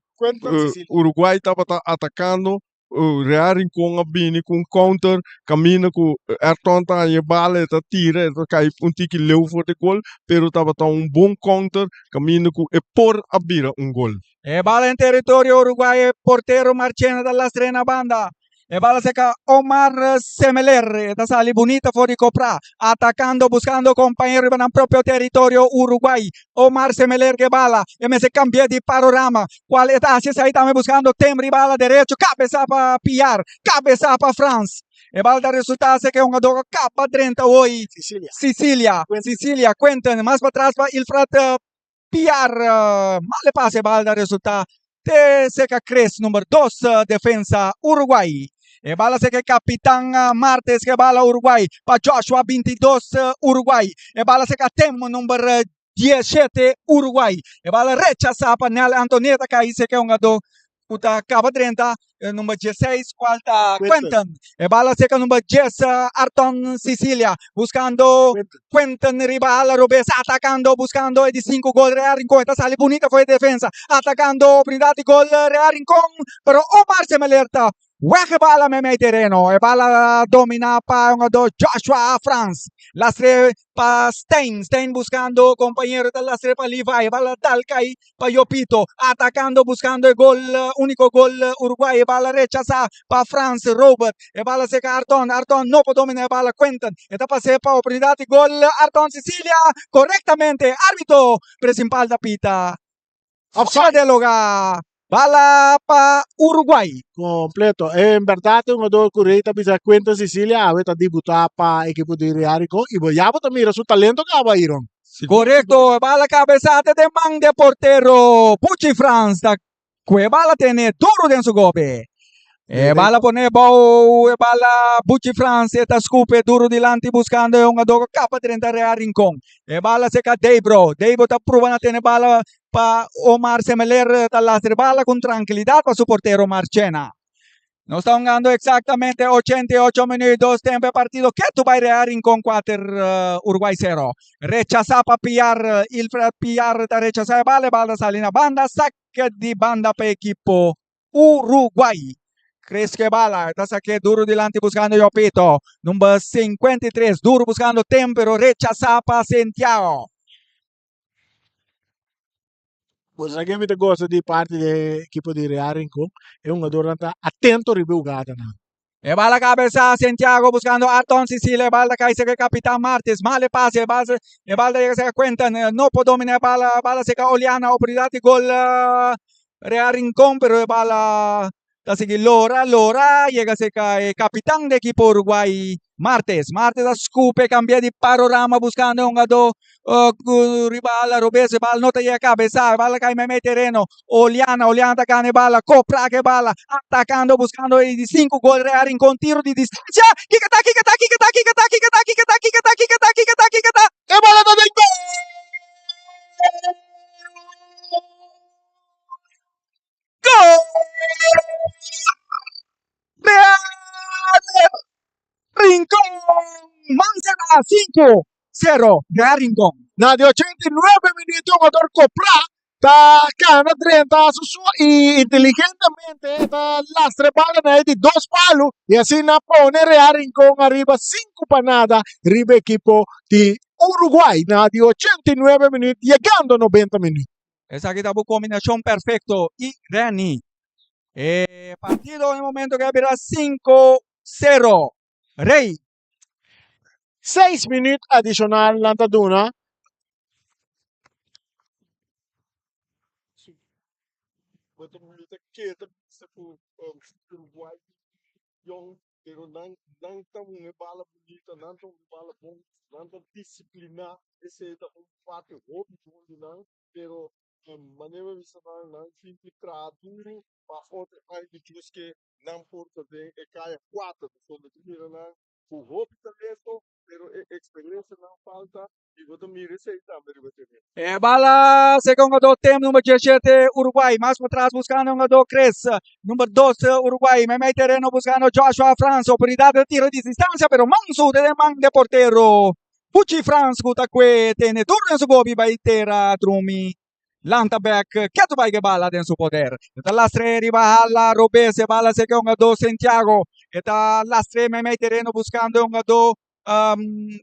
Uruguay tabata atakando Real Rincon a bini ku un counter kaminda ku Ayrton ta haña e bala e ta tira e ta kai un tiki leu for di gol pero tabata un bon counter kaminda ku e por a bira un gol. E bala en teritorio uruguayo e portero Marchena ta lastra na banda. E bala serka Omar Semeler. E ta sali bunita for di Copra. Atacando, buscando compañero riba nan propio territorio Uruguay. Omar Semeler ke bala. E mester cambia di panorama. Cual e ta haci esai tambe buscando Tem riba ala derecho. Cabeza pa Piar. Cabeza pa Frans. E bala ta resulta ser ke hungador caba drenta hoy. Sicilia. Sicilia. Sicilia. Quentin. Mas pa tras pa Ilfrat Piar mal e pase bal ta resulta te seca Chris number 2 defensa Uruguay. E bala seca e capitan Martes ke bala Uruguay pa Joshua 22 Uruguay. E bala seca Tem number 17 Uruguay. E bala rechasa pa Nel Antonieta kai seca e hungador ku ta kaba drenta e number 16 kual ta Quentin. E bala seka number 10 Arton Sicilia buscando Quentin riba ala robes atacando buscando e di 5 gol Real Rincon ta sali bunita for e defensa atacando oportunidad di gol Real Rincon pero Omar Semeler ta weg e bala meimei tereno e bala domina pa hungador Joshua Frans lastre pa Stein Stein buscando compañero ta lastre pa Levi e bala dal kai pa Yopito, atacando buscando e gol, unico gol Uruguay, e bala rechasa pa Frans Robert, e bala seca Arton, Arton no por domina e bala Quentin, e ta pase pa oportunidad di gol Arton Sicilia, correctamente arbitro principal ta pita fuera de lugar, bala pa Uruguay. Completo. En berdad e hungador cu Rey ta bisa Quentin Sicilia awe ta debuta pa ekipo di Real Rincon y bo ya bo ta mira su talento caba Iron. Korekto, e bala kabesá te den man di e portero Puchi Frans ta ku e bala tene duru den su gope. E bala pone bou e bala Buchi Frans e ta skupe duru dilanti buskando e hungadó ku kaba drenta Real Rincon. E bala seka Deibro, Deibro ta pruba na tene bala pa Omar Semeler ta lastra e bala ku trankilidat pa su portero Marchena. Nos ta hungando exactamente 88 minuut, dos tempo e partido ketu bai Real Rincon 4, Uruguay 0. Rechasa pa Piar, Ilfred Piar ta rechasa e bal, e bal ta sali na banda, saque di banda pa ekipo Uruguay. Chris ke bala, ta saque duro dilanti buscando Yopito, number 53, duro buscando tem, pero rechasa pa Santiago. Bo sa ke mi ta gosta di parti di e ekipo di Real Rincon, e hungadornan ta atento riba e hugadanan. E bala kabesa Santiago buscando Arton Sicilia, e bala ta kai serka e kapitan Martes, mal e pase, e bala e bala ta yega serka Quentin, no por domina e bala, bala serka Oliana, oportunidad di gol Real Rincon, pero e bala Ta sigui lora, lora, yega cerca e capitan di equipo Uruguay, Martes. Martes a scupe, cambia di panorama buscando e hungador cu riba ala robes, e bala no ta yega cabeza, e bala cay meimei tereno. Oliana, Oliana ta gana e bala, copra cu e bala, atacando, buscando e di cinco gol Real Rincon, tiro di distancia, kiko ta, kiko ta, kiko ta, kiko ta, kiko ta, kiko ta, kiko ta, kiko ta, kiko ta, kiko ta, E bala ta den gol! Gol! Real Rincon! Manzana 5-0 Real Rincon. Na di 89 minuto hungador Copra ta gana drenta su su y inteligentemente ta lastra e bala na e di dos palo y asina pone Real Rincon ariba 5-0 riba ekipo di Uruguay na di 89 minuut yegando 90 minuut. Esaki ta bo kombinashon perfekto i Renny. E partido na e momento ke a bira 5-0. Rey. Seis minuut adishonal nan ta duna. Pero nan nan ta un e bala bunita, nan ta un e bala bon, nan ta disipliná, esei ta un parti hopi bon di nan, pero manera mi bisa nan, nan tin ki traha duru pa otro aña di djus ke nan por ta den e kaya kuater, pasobra mi ta mira nan ku hopi talento, pero e eksperensia nan falta I bo ta mira esei tambe riba tereno. E bala seca hungador Tem number 17 Uruguay mas pa tras buscando hungador Chris number 2 Uruguay meimei tereno buscando Joshua Frans oportunidad de tiro di distancia pero Mansu den man de portero Puchi Frans cu ta cue tene tur den su gobi bay tera drumi lanta bek ketu bay ke bala den su poder e ta lastre riba hala robes e bala seca hungador Santiago e ta lastre meimei tereno buscando hungador.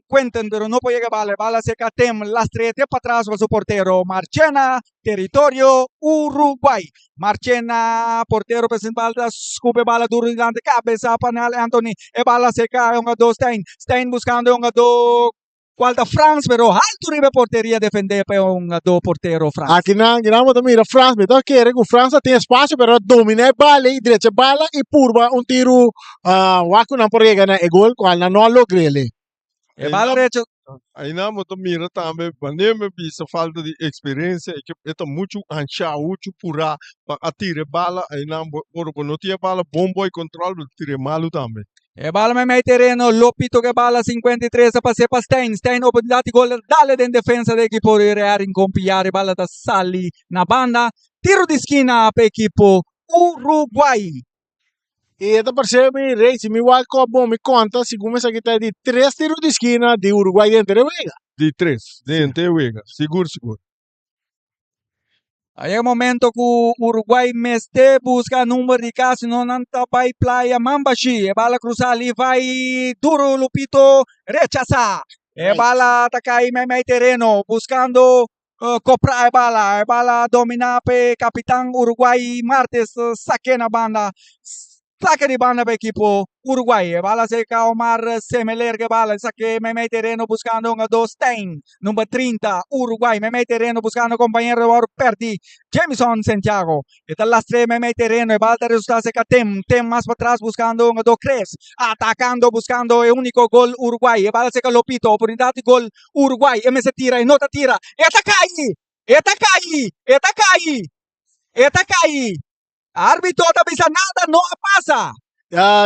Quentin, pero no por yega bala. Bala serka Tem, lastre te patras pa su portero. Marchena, teritorio Uruguay. Marchena, portero principal, ta scupe bala duro dilanti cabeza pa Nel Anthony. E bala serka e hungador Stein. Stein buscando e hungador cual ta Frans, pero halto riba e porteria defende pa e hungador portero Frans. Aki nan, aki nan bo ta mira Frans, mi ta kere ku Frans a tin espacio, pero a domina e bala i drecha e bala i purba un tiru wak ku nan por yega na e gol kual nan no a logr'e. E bala recha. Einan bo ta mira tambe wanneer mi bisa falta di experiencia e ke e ta muchu anshá, muchu purá pa a tira e bala einan bo ora bo no tin e bala bon bo e control bo ta tira e malu tambe. E bala meimei tereno, Lopito ke bala 53 a pas'é pa Stein, Stein oportunidad di gol dale den defensa di ekipo di Real Rincon Piar e bala ta sali na banda, tiro di skina pa ekipo Uruguay. I e ta parse mi rei si mi wak kòp bon mi konta segun mi esaki ta di tres tiro di skina di Uruguay denter e wega. Di tres denter e wega, sigur sigur. A yega momento ku Uruguay mester buska number di kas sino nan ta bai playa Mambashi. E bala krusa li vai duro Lupito rechasa. E bala ta kai meimei tereno buskando Copra e bala, e bala domina p'e capitan Uruguay Martes sake na banda, sake di banda p'e ekipo Uruguay. E bala serka Omar Semeler ke bala, sake meimei tereno buscando hungador Stein, number 30, Uruguay, meimei tereno buscando compañero de wòrdu perdi Jamison Santiago. E ta lastre meimei tereno, e bala ta resulta serka Tem, Tem mas patras buscando hungador Cres, atacando buscando e unico gol Uruguay. E bala serka Lopito, oportunidad di gol Uruguay, e mester tira, e no ta tira, e ta kai, e ta kai, e ta kai, e ta kai. Arbitro ta bisa nada no a pasa.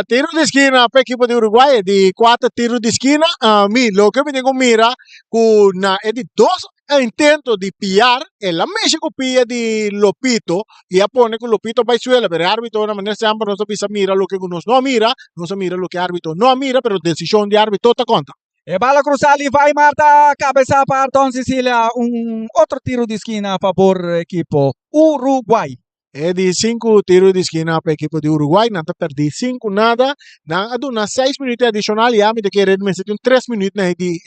Tiro di skina pa ekipo di Uruguay, e di kuater tiro di skina. Mi loke mi tin ku mira ku na e di dos intento di piar, el a mishi ku pia di Lopito i a pone ku Lopito bai suela, pero e arbitro na manera semper nos ta bisa mira loke ku nos no a mira, nos a mira loke arbitro no a mira, pero desishon di arbitro ta konta. E bala cruza Levi Marta, cabeza pa Arton Sicilia, un otro tiro di skina a favor ekipo Uruguay. E di sinku tiro di skina pa ekipo di Uruguay, nan ta perdí sinku nada. Nan a duna seis minuut adishonal, ya mi ta kere mester tin un tres minuut na e di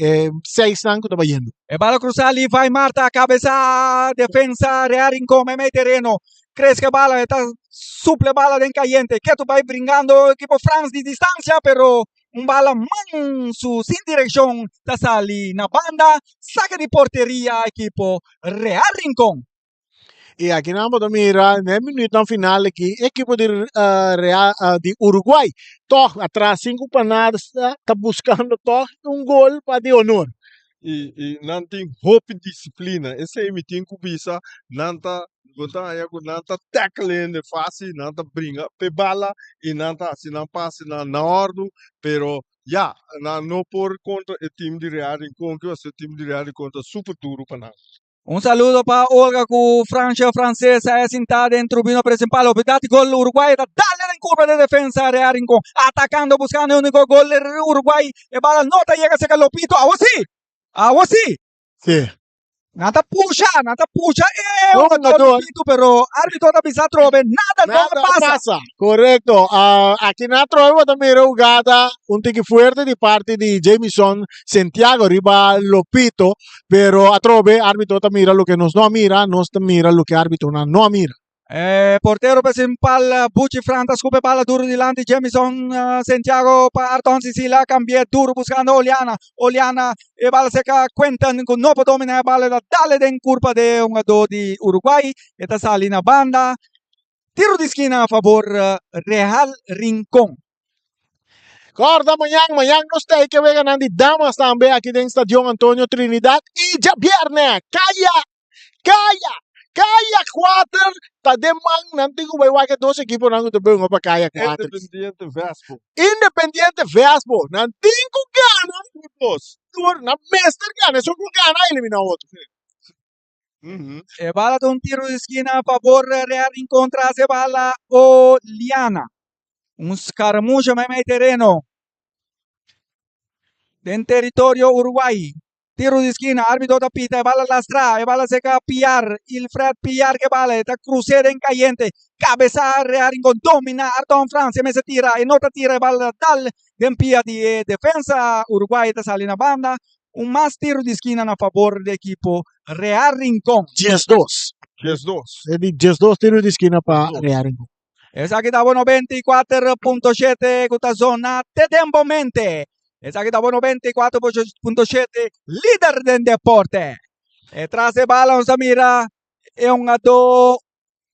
seis nan ku ta bayendo. E bala cruza Levi Marta, cabeza defensa Real Rincon meimei tereno. Crece bala, e ta suple bala den cayente. Ketu bai bringando ekipo Frans di distancia, pero Un bala mansu sin direkshon ta sali na banda, saka di porteria ekipo Real Rincon. I aki nan bo ta mira na e minuutnan final aki ekipo di Real di Uruguay tog atras sinku pa nada ta buskando tog un gol pa di honor. I nan tin hopi disiplina, esei mi tin ku bisa, nan ta Bo ta haña ku nan ta tackle hende fásil, nan ta bringa p'e bala i nan ta hasi nan pasenan na òrdu, pero ya, nan no por kontra e tim di Real Rincon, ke pasobra e tim di Real Rincon ta super duru pa nan. Un saludo pa Olga ku Francia Francesa e sinta den tribuna principal. Oportunidad di gol Uruguay ta dale den curva de defensa Real Rincon atacando buscando e unico gol Uruguay e bala no ta yega cerca Lopito awo si awo si Sí. Nan ta pusha, nan ta pusha e Un jugador jugador. Lupito, pero arbitro ta bisa atrobe, nada no Nada pasa. pasa. Correcto. Ah, aki na atrobe bo ta mira jugada un tiki fuerte di parti di Jamison Santiago riba Lopito, pero atrobe arbitro ta mira loke nos no a mira, nos ta mira loke arbitronan no a mira. E portero principal Buchi Fran ta scupe bala duro dilanti Jamison Santiago pa Arton Sicilia cambia duro buscando Oliana. Oliana e bala seca Quentin cu no por domina e bala ta dale den curpa de hungador di Uruguay e ta sali na banda. Tiro di skina a favor Real Rincon. Corda mañan, mañan nos ta ke weganan di damas tambe aki den Stadion Antonio Trinidad y djabierne Kaya Kaya! Kaya kuater ta den man nan tin ku bai wak e dos ekiponan ku ta bengo pa Kaya kuater. Independiente Vespo. Independiente Vespo nan tin ku gana Tur dos. Tur nan mester gana esun ku gana a elimina otro. E bala ta un tiro di skina a fabor Real Rincon tras e bala Oliana. Un skaramucha meimei tereno den teritorio Uruguay. Tiro di skina, arbitro ta pita, e bala lastra, e bala seka Piar, Ilfred Piar ke bala, e ta krus'é den kayente, kabesa Real Rincon domina Arton Frans, e mester tira, e no ta tira, e bala ta dal den pia di e defensa Uruguay, ta sali na banda, un mas tiro di skina na fabor di ekipo Real Rincon. 12. 12. E di 12 tiro di skina pa Real Rincon. Esaki ta bo 94.7 ku ta zona te den bo mente. Esaki ta bo 94.7 lider den deporte. E tras e bala nos a mira e hungadó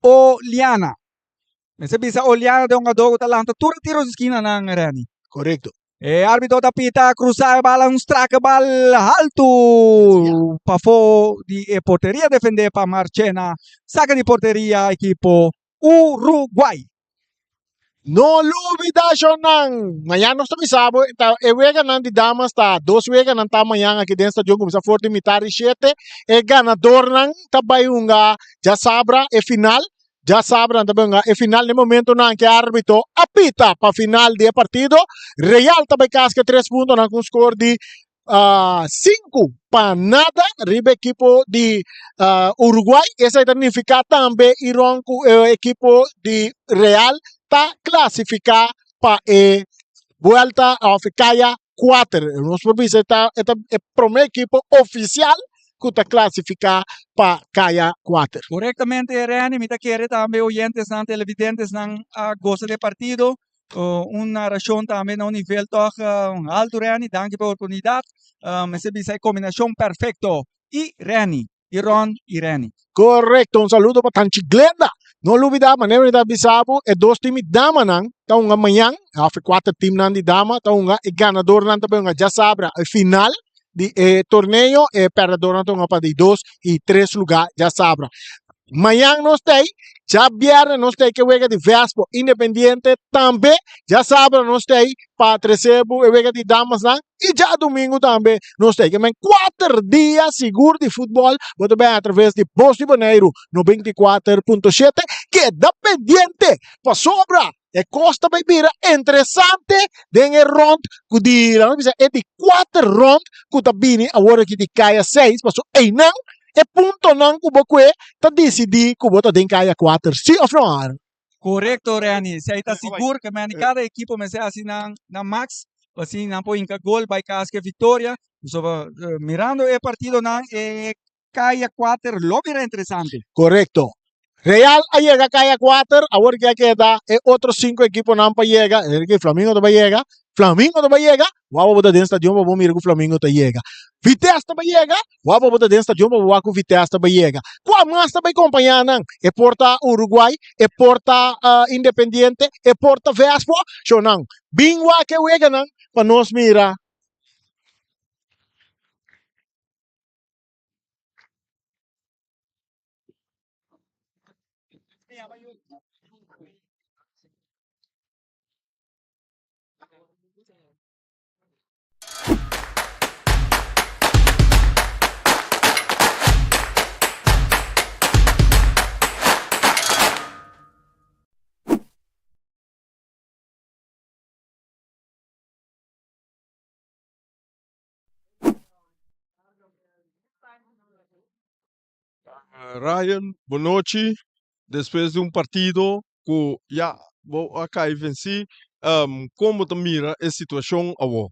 Oliana. Mester bisa Oliana ta e hungadó ku ta lanta tur e tiro di skinanan, Renny. Korekto. E arbitro ta pita krusa e bala un strake bal haltu pafó di e porteria defendé pa Marchena. Saka di porteria ekipo Uruguay. No lubida shonnan! Mañan nos ta bisa bo ta e weganan di damas ta dos weganan ta mañan aki den stadion kuminsá for di mitar di shete. E ganadornan ta bai hunga djasabra e final. Djasabra nan ta bai hunga e final. Na e momentonan ku e arbitro a pita pa final di e partido, Real ta bai kas ku e tres puntonan ku un skor di 5-0 riba ekipo di Uruguay. Esei ta nifiká tambe Iron ku e ekipo di Real ta klasifiká pa e buelta òf e kaya kuater. Nos por bisa e ta e ta e promé ekipo ofisial ku ta klasifiká pa kaya kuater. Korektamente Reni, mi ta kere tambe oyentesnan, televidentesnan a gosa di e partido. Un narashon tambe na un nivel tòg altu Renny, danki pa e oportunidat. Mester bisa e kombinashon perfekto i Renny, i Ron i Renny. Korekto, un saludo pa Tanchi Glenda. No lubida, manera mi ta bisa bo, e dos tim di damanan ta hunga mañan, òf e kuater timnan di dama ta hunga, e ganadornan ta bai hunga djasabra e final di e torneo, e pèrdèdornan ta hunga pa di dos i tres lugá djasabra. Mañan nos ta ei, djabièrnè nos ta ei ku e wega di Vespo Independiente tambe, djasabra nos ta ei pa trese bo e wega di damasnan i djadumingu tambe nos ta ei. Ke men kuater dia sigur di futbòl bo ta bai atraves di Bos di Boneiru 94.7. Keda pendiente pasobra e kos ta bai bira interesante den e rònt ku di, laga nos bisa e di kuater rònt ku ta bini awor aki di kaya seis pasobra einan E puntonan ku bo kue ta disidí ku bo ta den kaya kuater, sí òf no, Aaron? Korekto, Renny. Esei ta sigur ke meni kada ekipo mester hasi nan nan max pa asina nan por hinka gol bai kas ku e viktoria. Pasobra mirando e partidonan e kaya kuater lo bira interesante. Korekto. Real a yega kaya kuater, awor ke a keda e otro sinku ekiponan pa yega. Flamingo ta bai yega, Flamingo ta bai yega, wou bo ta den stadion pa bo mira ku Flamingo ta yega. Vitesse ta bai yega, wou bo ta den stadion pa bo wak ku Vitesse ta bai yega. Kua mas ta bai kompañá nan? E por ta Uruguay, e por ta Independiente, e por ta Vespo. Shownan, bin wak e weganan pa nos mira. Ryan, bonochi. Despues di un partido ku ya bo a kai vensí, kon bo ta mira e situashon awor?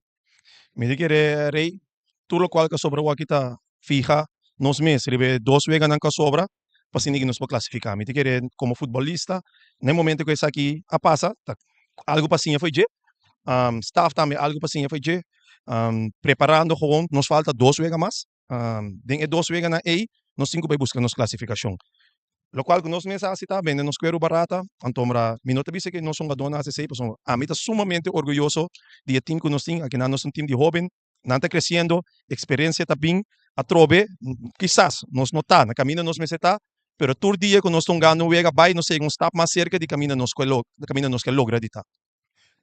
Mi ta kere Rey, tur lokual ku a sobra awor aki ta fiha nos mes riba e dos weganan ku a sobra pa asina ku nos por klasifiká. Mi ta kere komo futbolista na e momento ku esaki a pasa ta algu pa siña for dje, staf tambe algu pa siña for dje, preparando gewoon nos falta dos wega mas. Den e dos weganan ei nos tin ku bai buska nos klasifikashon. Lokual ku nos mes a hasi ta bende nos kueru barata, antombra mi no ta bisa ke nos hungadónan a hasi esei pasobra ami ta sumamente orguyoso di e tim ku nos tin, akinan nos ta un tim di hóben, nan ta kresiendo, eksperensia ta bin atrobe, kisas nos no ta na kaminda nos mester ta, pero tur dia ku nos ta hungando un wega bai nos ta yega un stap mas serka di kaminda nos ke kaminda nos ke logra di ta.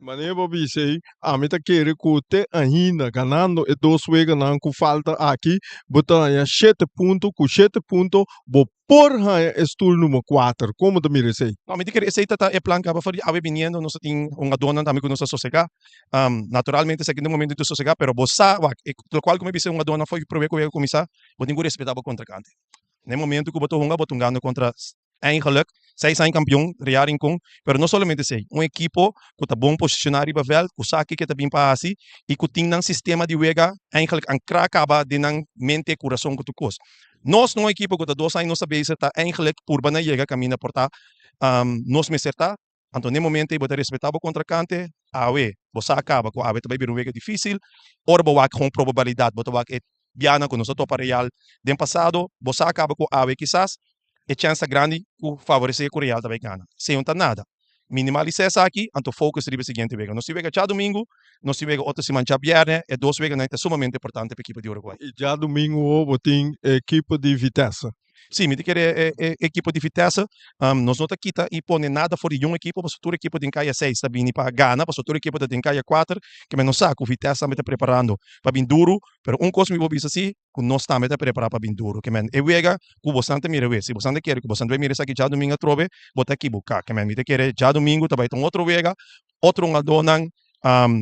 Manera bo bisa ei, ami ta kere ku te ainda ganando e dos weganan ku falta aki, bo ta haña shete punto, ku shete punto bo por haña e stul number kuater. Kon bo ta mira esei? No, mi ta kere esei ta ta e plan kaba for di awe biniendo nos ta tin hungadónan tambe ku nos ta sosegá. Naturalmente esaki no e momento di ta sosegá, pero bo sa wak, e lokual ku mi bisa e hungadónan for di promé ku wega kuminsá, bo tin ku respetá bo kontrinkante. Na e momento ku bo ta hunga, bo ta hungando kontra Eigenlijk, seis aña kampion, Real Rincon, pero no solamente esei, un ekipo ku ta bon posishoná riba vèlt, ku sa kiko e ta bin pa hasi i ku tin nan sistema di wega eigenlijk ankrá kaba den nan mente, kurason ku tur kos. Nos no un ekipo ku ta dos aña nos ta bezig ta eigenlijk purba na yega kaminda por ta nos mester ta. Anto n'e momento ei bo ta respetá bo kontrankante, awe bo sa kaba ku awe ta bai bira un wega difísil, ora bo wak kon probabilidat bo ta wak e bianan ku nos a topa Real den pasado, bo sa kaba ku awe kisas e chèns ta grandi ku favoresé ku Real ta bai gana. Esei no ta nada. Minimalisá esaki, anto focus riba e siguiente wega. Nos tin wega djadumingu, nos tin wega otro siman djabièrnè, e dos weganan ta sumamente importante pa ekipo di Uruguay. I djadumingu ho bo tin ekipo di Vitesse. Sí, mi ta kere e ekipo di Vitesse. Nos no ta kita i pone nada for di niun ekipo, pasobra tur ekipo den kaya seis ta bini pa gana, pasobra tur ekipo ta den kaya kuater. Ke men nos sa ku Vitesse tambe ta preparando pa bin duru, pero un kos mi por bisa si, ku nos tambe ta prepara pa bin duru. Ke men e wega ku bosan ta mira wes, si bosan ta kere ku bosan ta bai mira esaki djadumingu atrobe, bo ta kibuká. Ke men mi ta kere djadumingu ta bai ta un otro wega, otro hungadónan.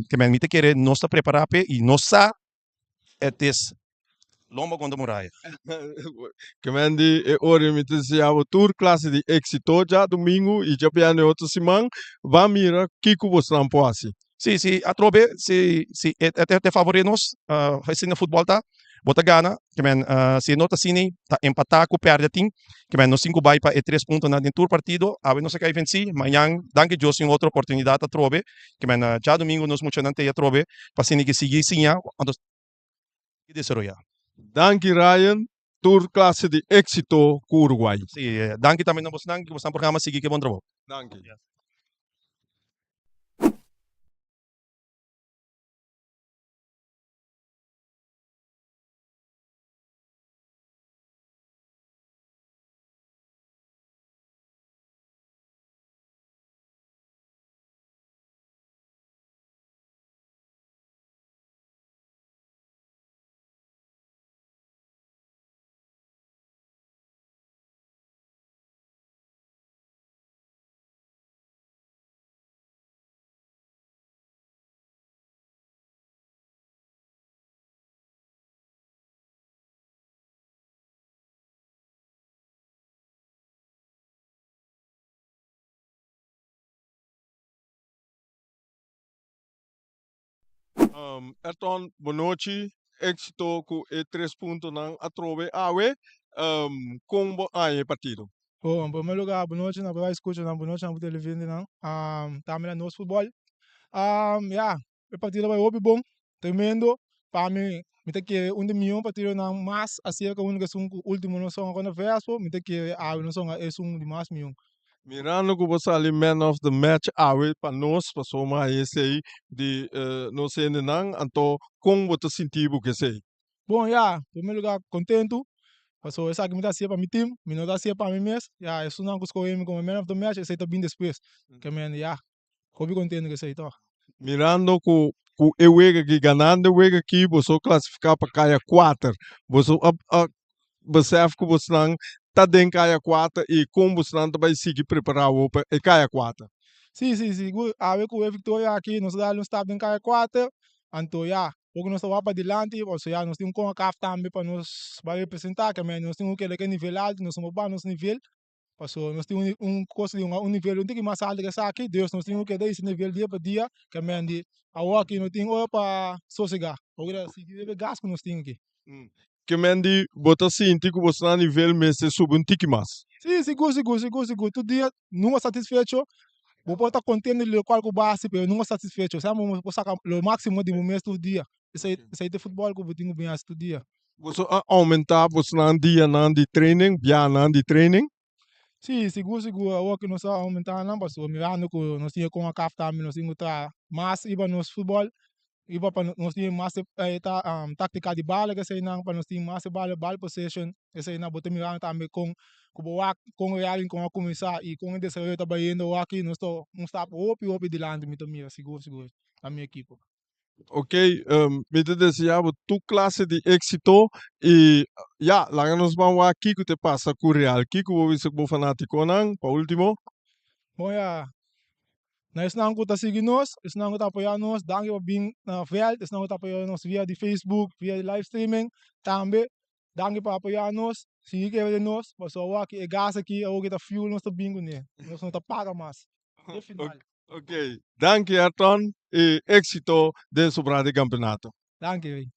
Ke men mi ta kere nos ta prepara p'e i nos sa Het is lomba kontra muraya. Kemendi e ora mi ta desea bo tur klase di éksito djadumingu i djabièrnè otro siman. Ban mira kiko bosnan por hasi. Si, si atrobe si si e e favoré nos asina futbòl ta, bo ta gana, kemen si e no ta asina ta empatá ku pèrdè tin, kemen nos tin ku bai pa e tres puntonan den tur partido, awe nos a kai vensí, mañan danki Dios tin otro oportunidat atrobe, Kimen na djadumingu nos muchanan ta e atrobe pa asina ke sigui siña anto sigui desaroyá. Danki Ryan, tur klase di éksito ku Uruguay. Si, danki tambe na bosnan ku bosnan programa sigui ke bon trabou. Danki. Erton, bonochi. Éxito ku e tres puntonan atrobe awe. Kon bo haña e partido? Bon, en primer lugar, bonochi na bo escuchanan, bonochi na bo televidentenan. Ta mira nos futbol. Ya, e partido a bai hopi bon, tremendo. Pa mi, mi ta kere un di mihó partidonan mas acerca unda ku esun ku ultimo nos a hunga kontra Vespo, mi ta kere awe nos a hunga esun di mas mihó. Mirando ku bo sali man of the match awe pa nos, pasobra mi haña esei di nos hendenan, anto kon bo ta sinti bo ku esei? Bon ya, primer lugar kontentu, pasobra esaki mi ta hasié pa mi team, mi no ta hasié pa mi mes, ya esunnan ku skohe mi komo man of the match esei ta bin despues, ke men ya, hopi kontentu ku esei tòg. Mirando ku ku e wega aki, ganando e wega aki, boso klasifiká pa kaya kuater. Boso a a besef ku bosnan ta den kaya kuater i kon bosnan ta bai sigui prepará awor pa e kaya kuater? Sí, sí, sigur. Awe ku e viktoria aki nos a dal un stap den kaya kuater. Anto ya, ora ku nos ta wak padilanti, pasobra ya nos tin un Concacaf tambe pa nos bai representá, ke nos tin ku keda ku e nivel altu, nos no por baha nos nivel. Pasobra nos tin un un kos di un nivel un tiki mas alto ke esaki, dus nos tin ku keda hisa nivel dia pa dia, ke men di awor aki no tin ora pa sosegá, ora sigui riba e gas ku nos tin aki. Ke men di bo ta sinti ku bo sta na nivel mester subi un tiki mas? Si, sigur, sigur, sigur, sigur. Tur dia nunka satisfecho, bo por ta kontento di lokual ku bo hasi, pero nunka satisfecho. Semper bo por saka lo máksimo di bo mes tur dia. Esei esei ta e futbòl ku bo tin ku bin hasi tur dia. Boso a oumentá bosnan dianan di training, bianan di training? Sí, sigur sigur awor ku nos a oumentá nan pasobra mirando ku nos tin e Concacaf tambe nos tin ku traha mas riba nos futbòl. Riba pa nos tin mas e ta taktika di bala eseinan pa nos tin mas e bala ball possession eseinan bo ta mirando tambe kon ku bo wak kon Real Rincon a kuminsá i kon e desaroyo ta bayendo awaki nos ta un stap hopi hopi dilanti mi ta mira sigur sigur na mi ekipo. Ok mi ta desea bo tur klase di éksito i ya laga nos ban wak kiko ta pasa ku Real kiko bo bisa ku bo fanatikonan pa ultimo. Bon ya Na esnan ku ta sigui nos, esnan ku ta apoyá nos, danki pa bin na vèlt, esnan ku ta apoyá nos via di Facebook, via di live streaming, tambe danki pa apoyá nos, sigui kere den nos, pasobra awor aki e gas aki awor ki ta fuel nos ta bin kuné, nos no ta paga mas. Te final. Ok, danki Ayrton y éxito den sobra di campeonato. Danki.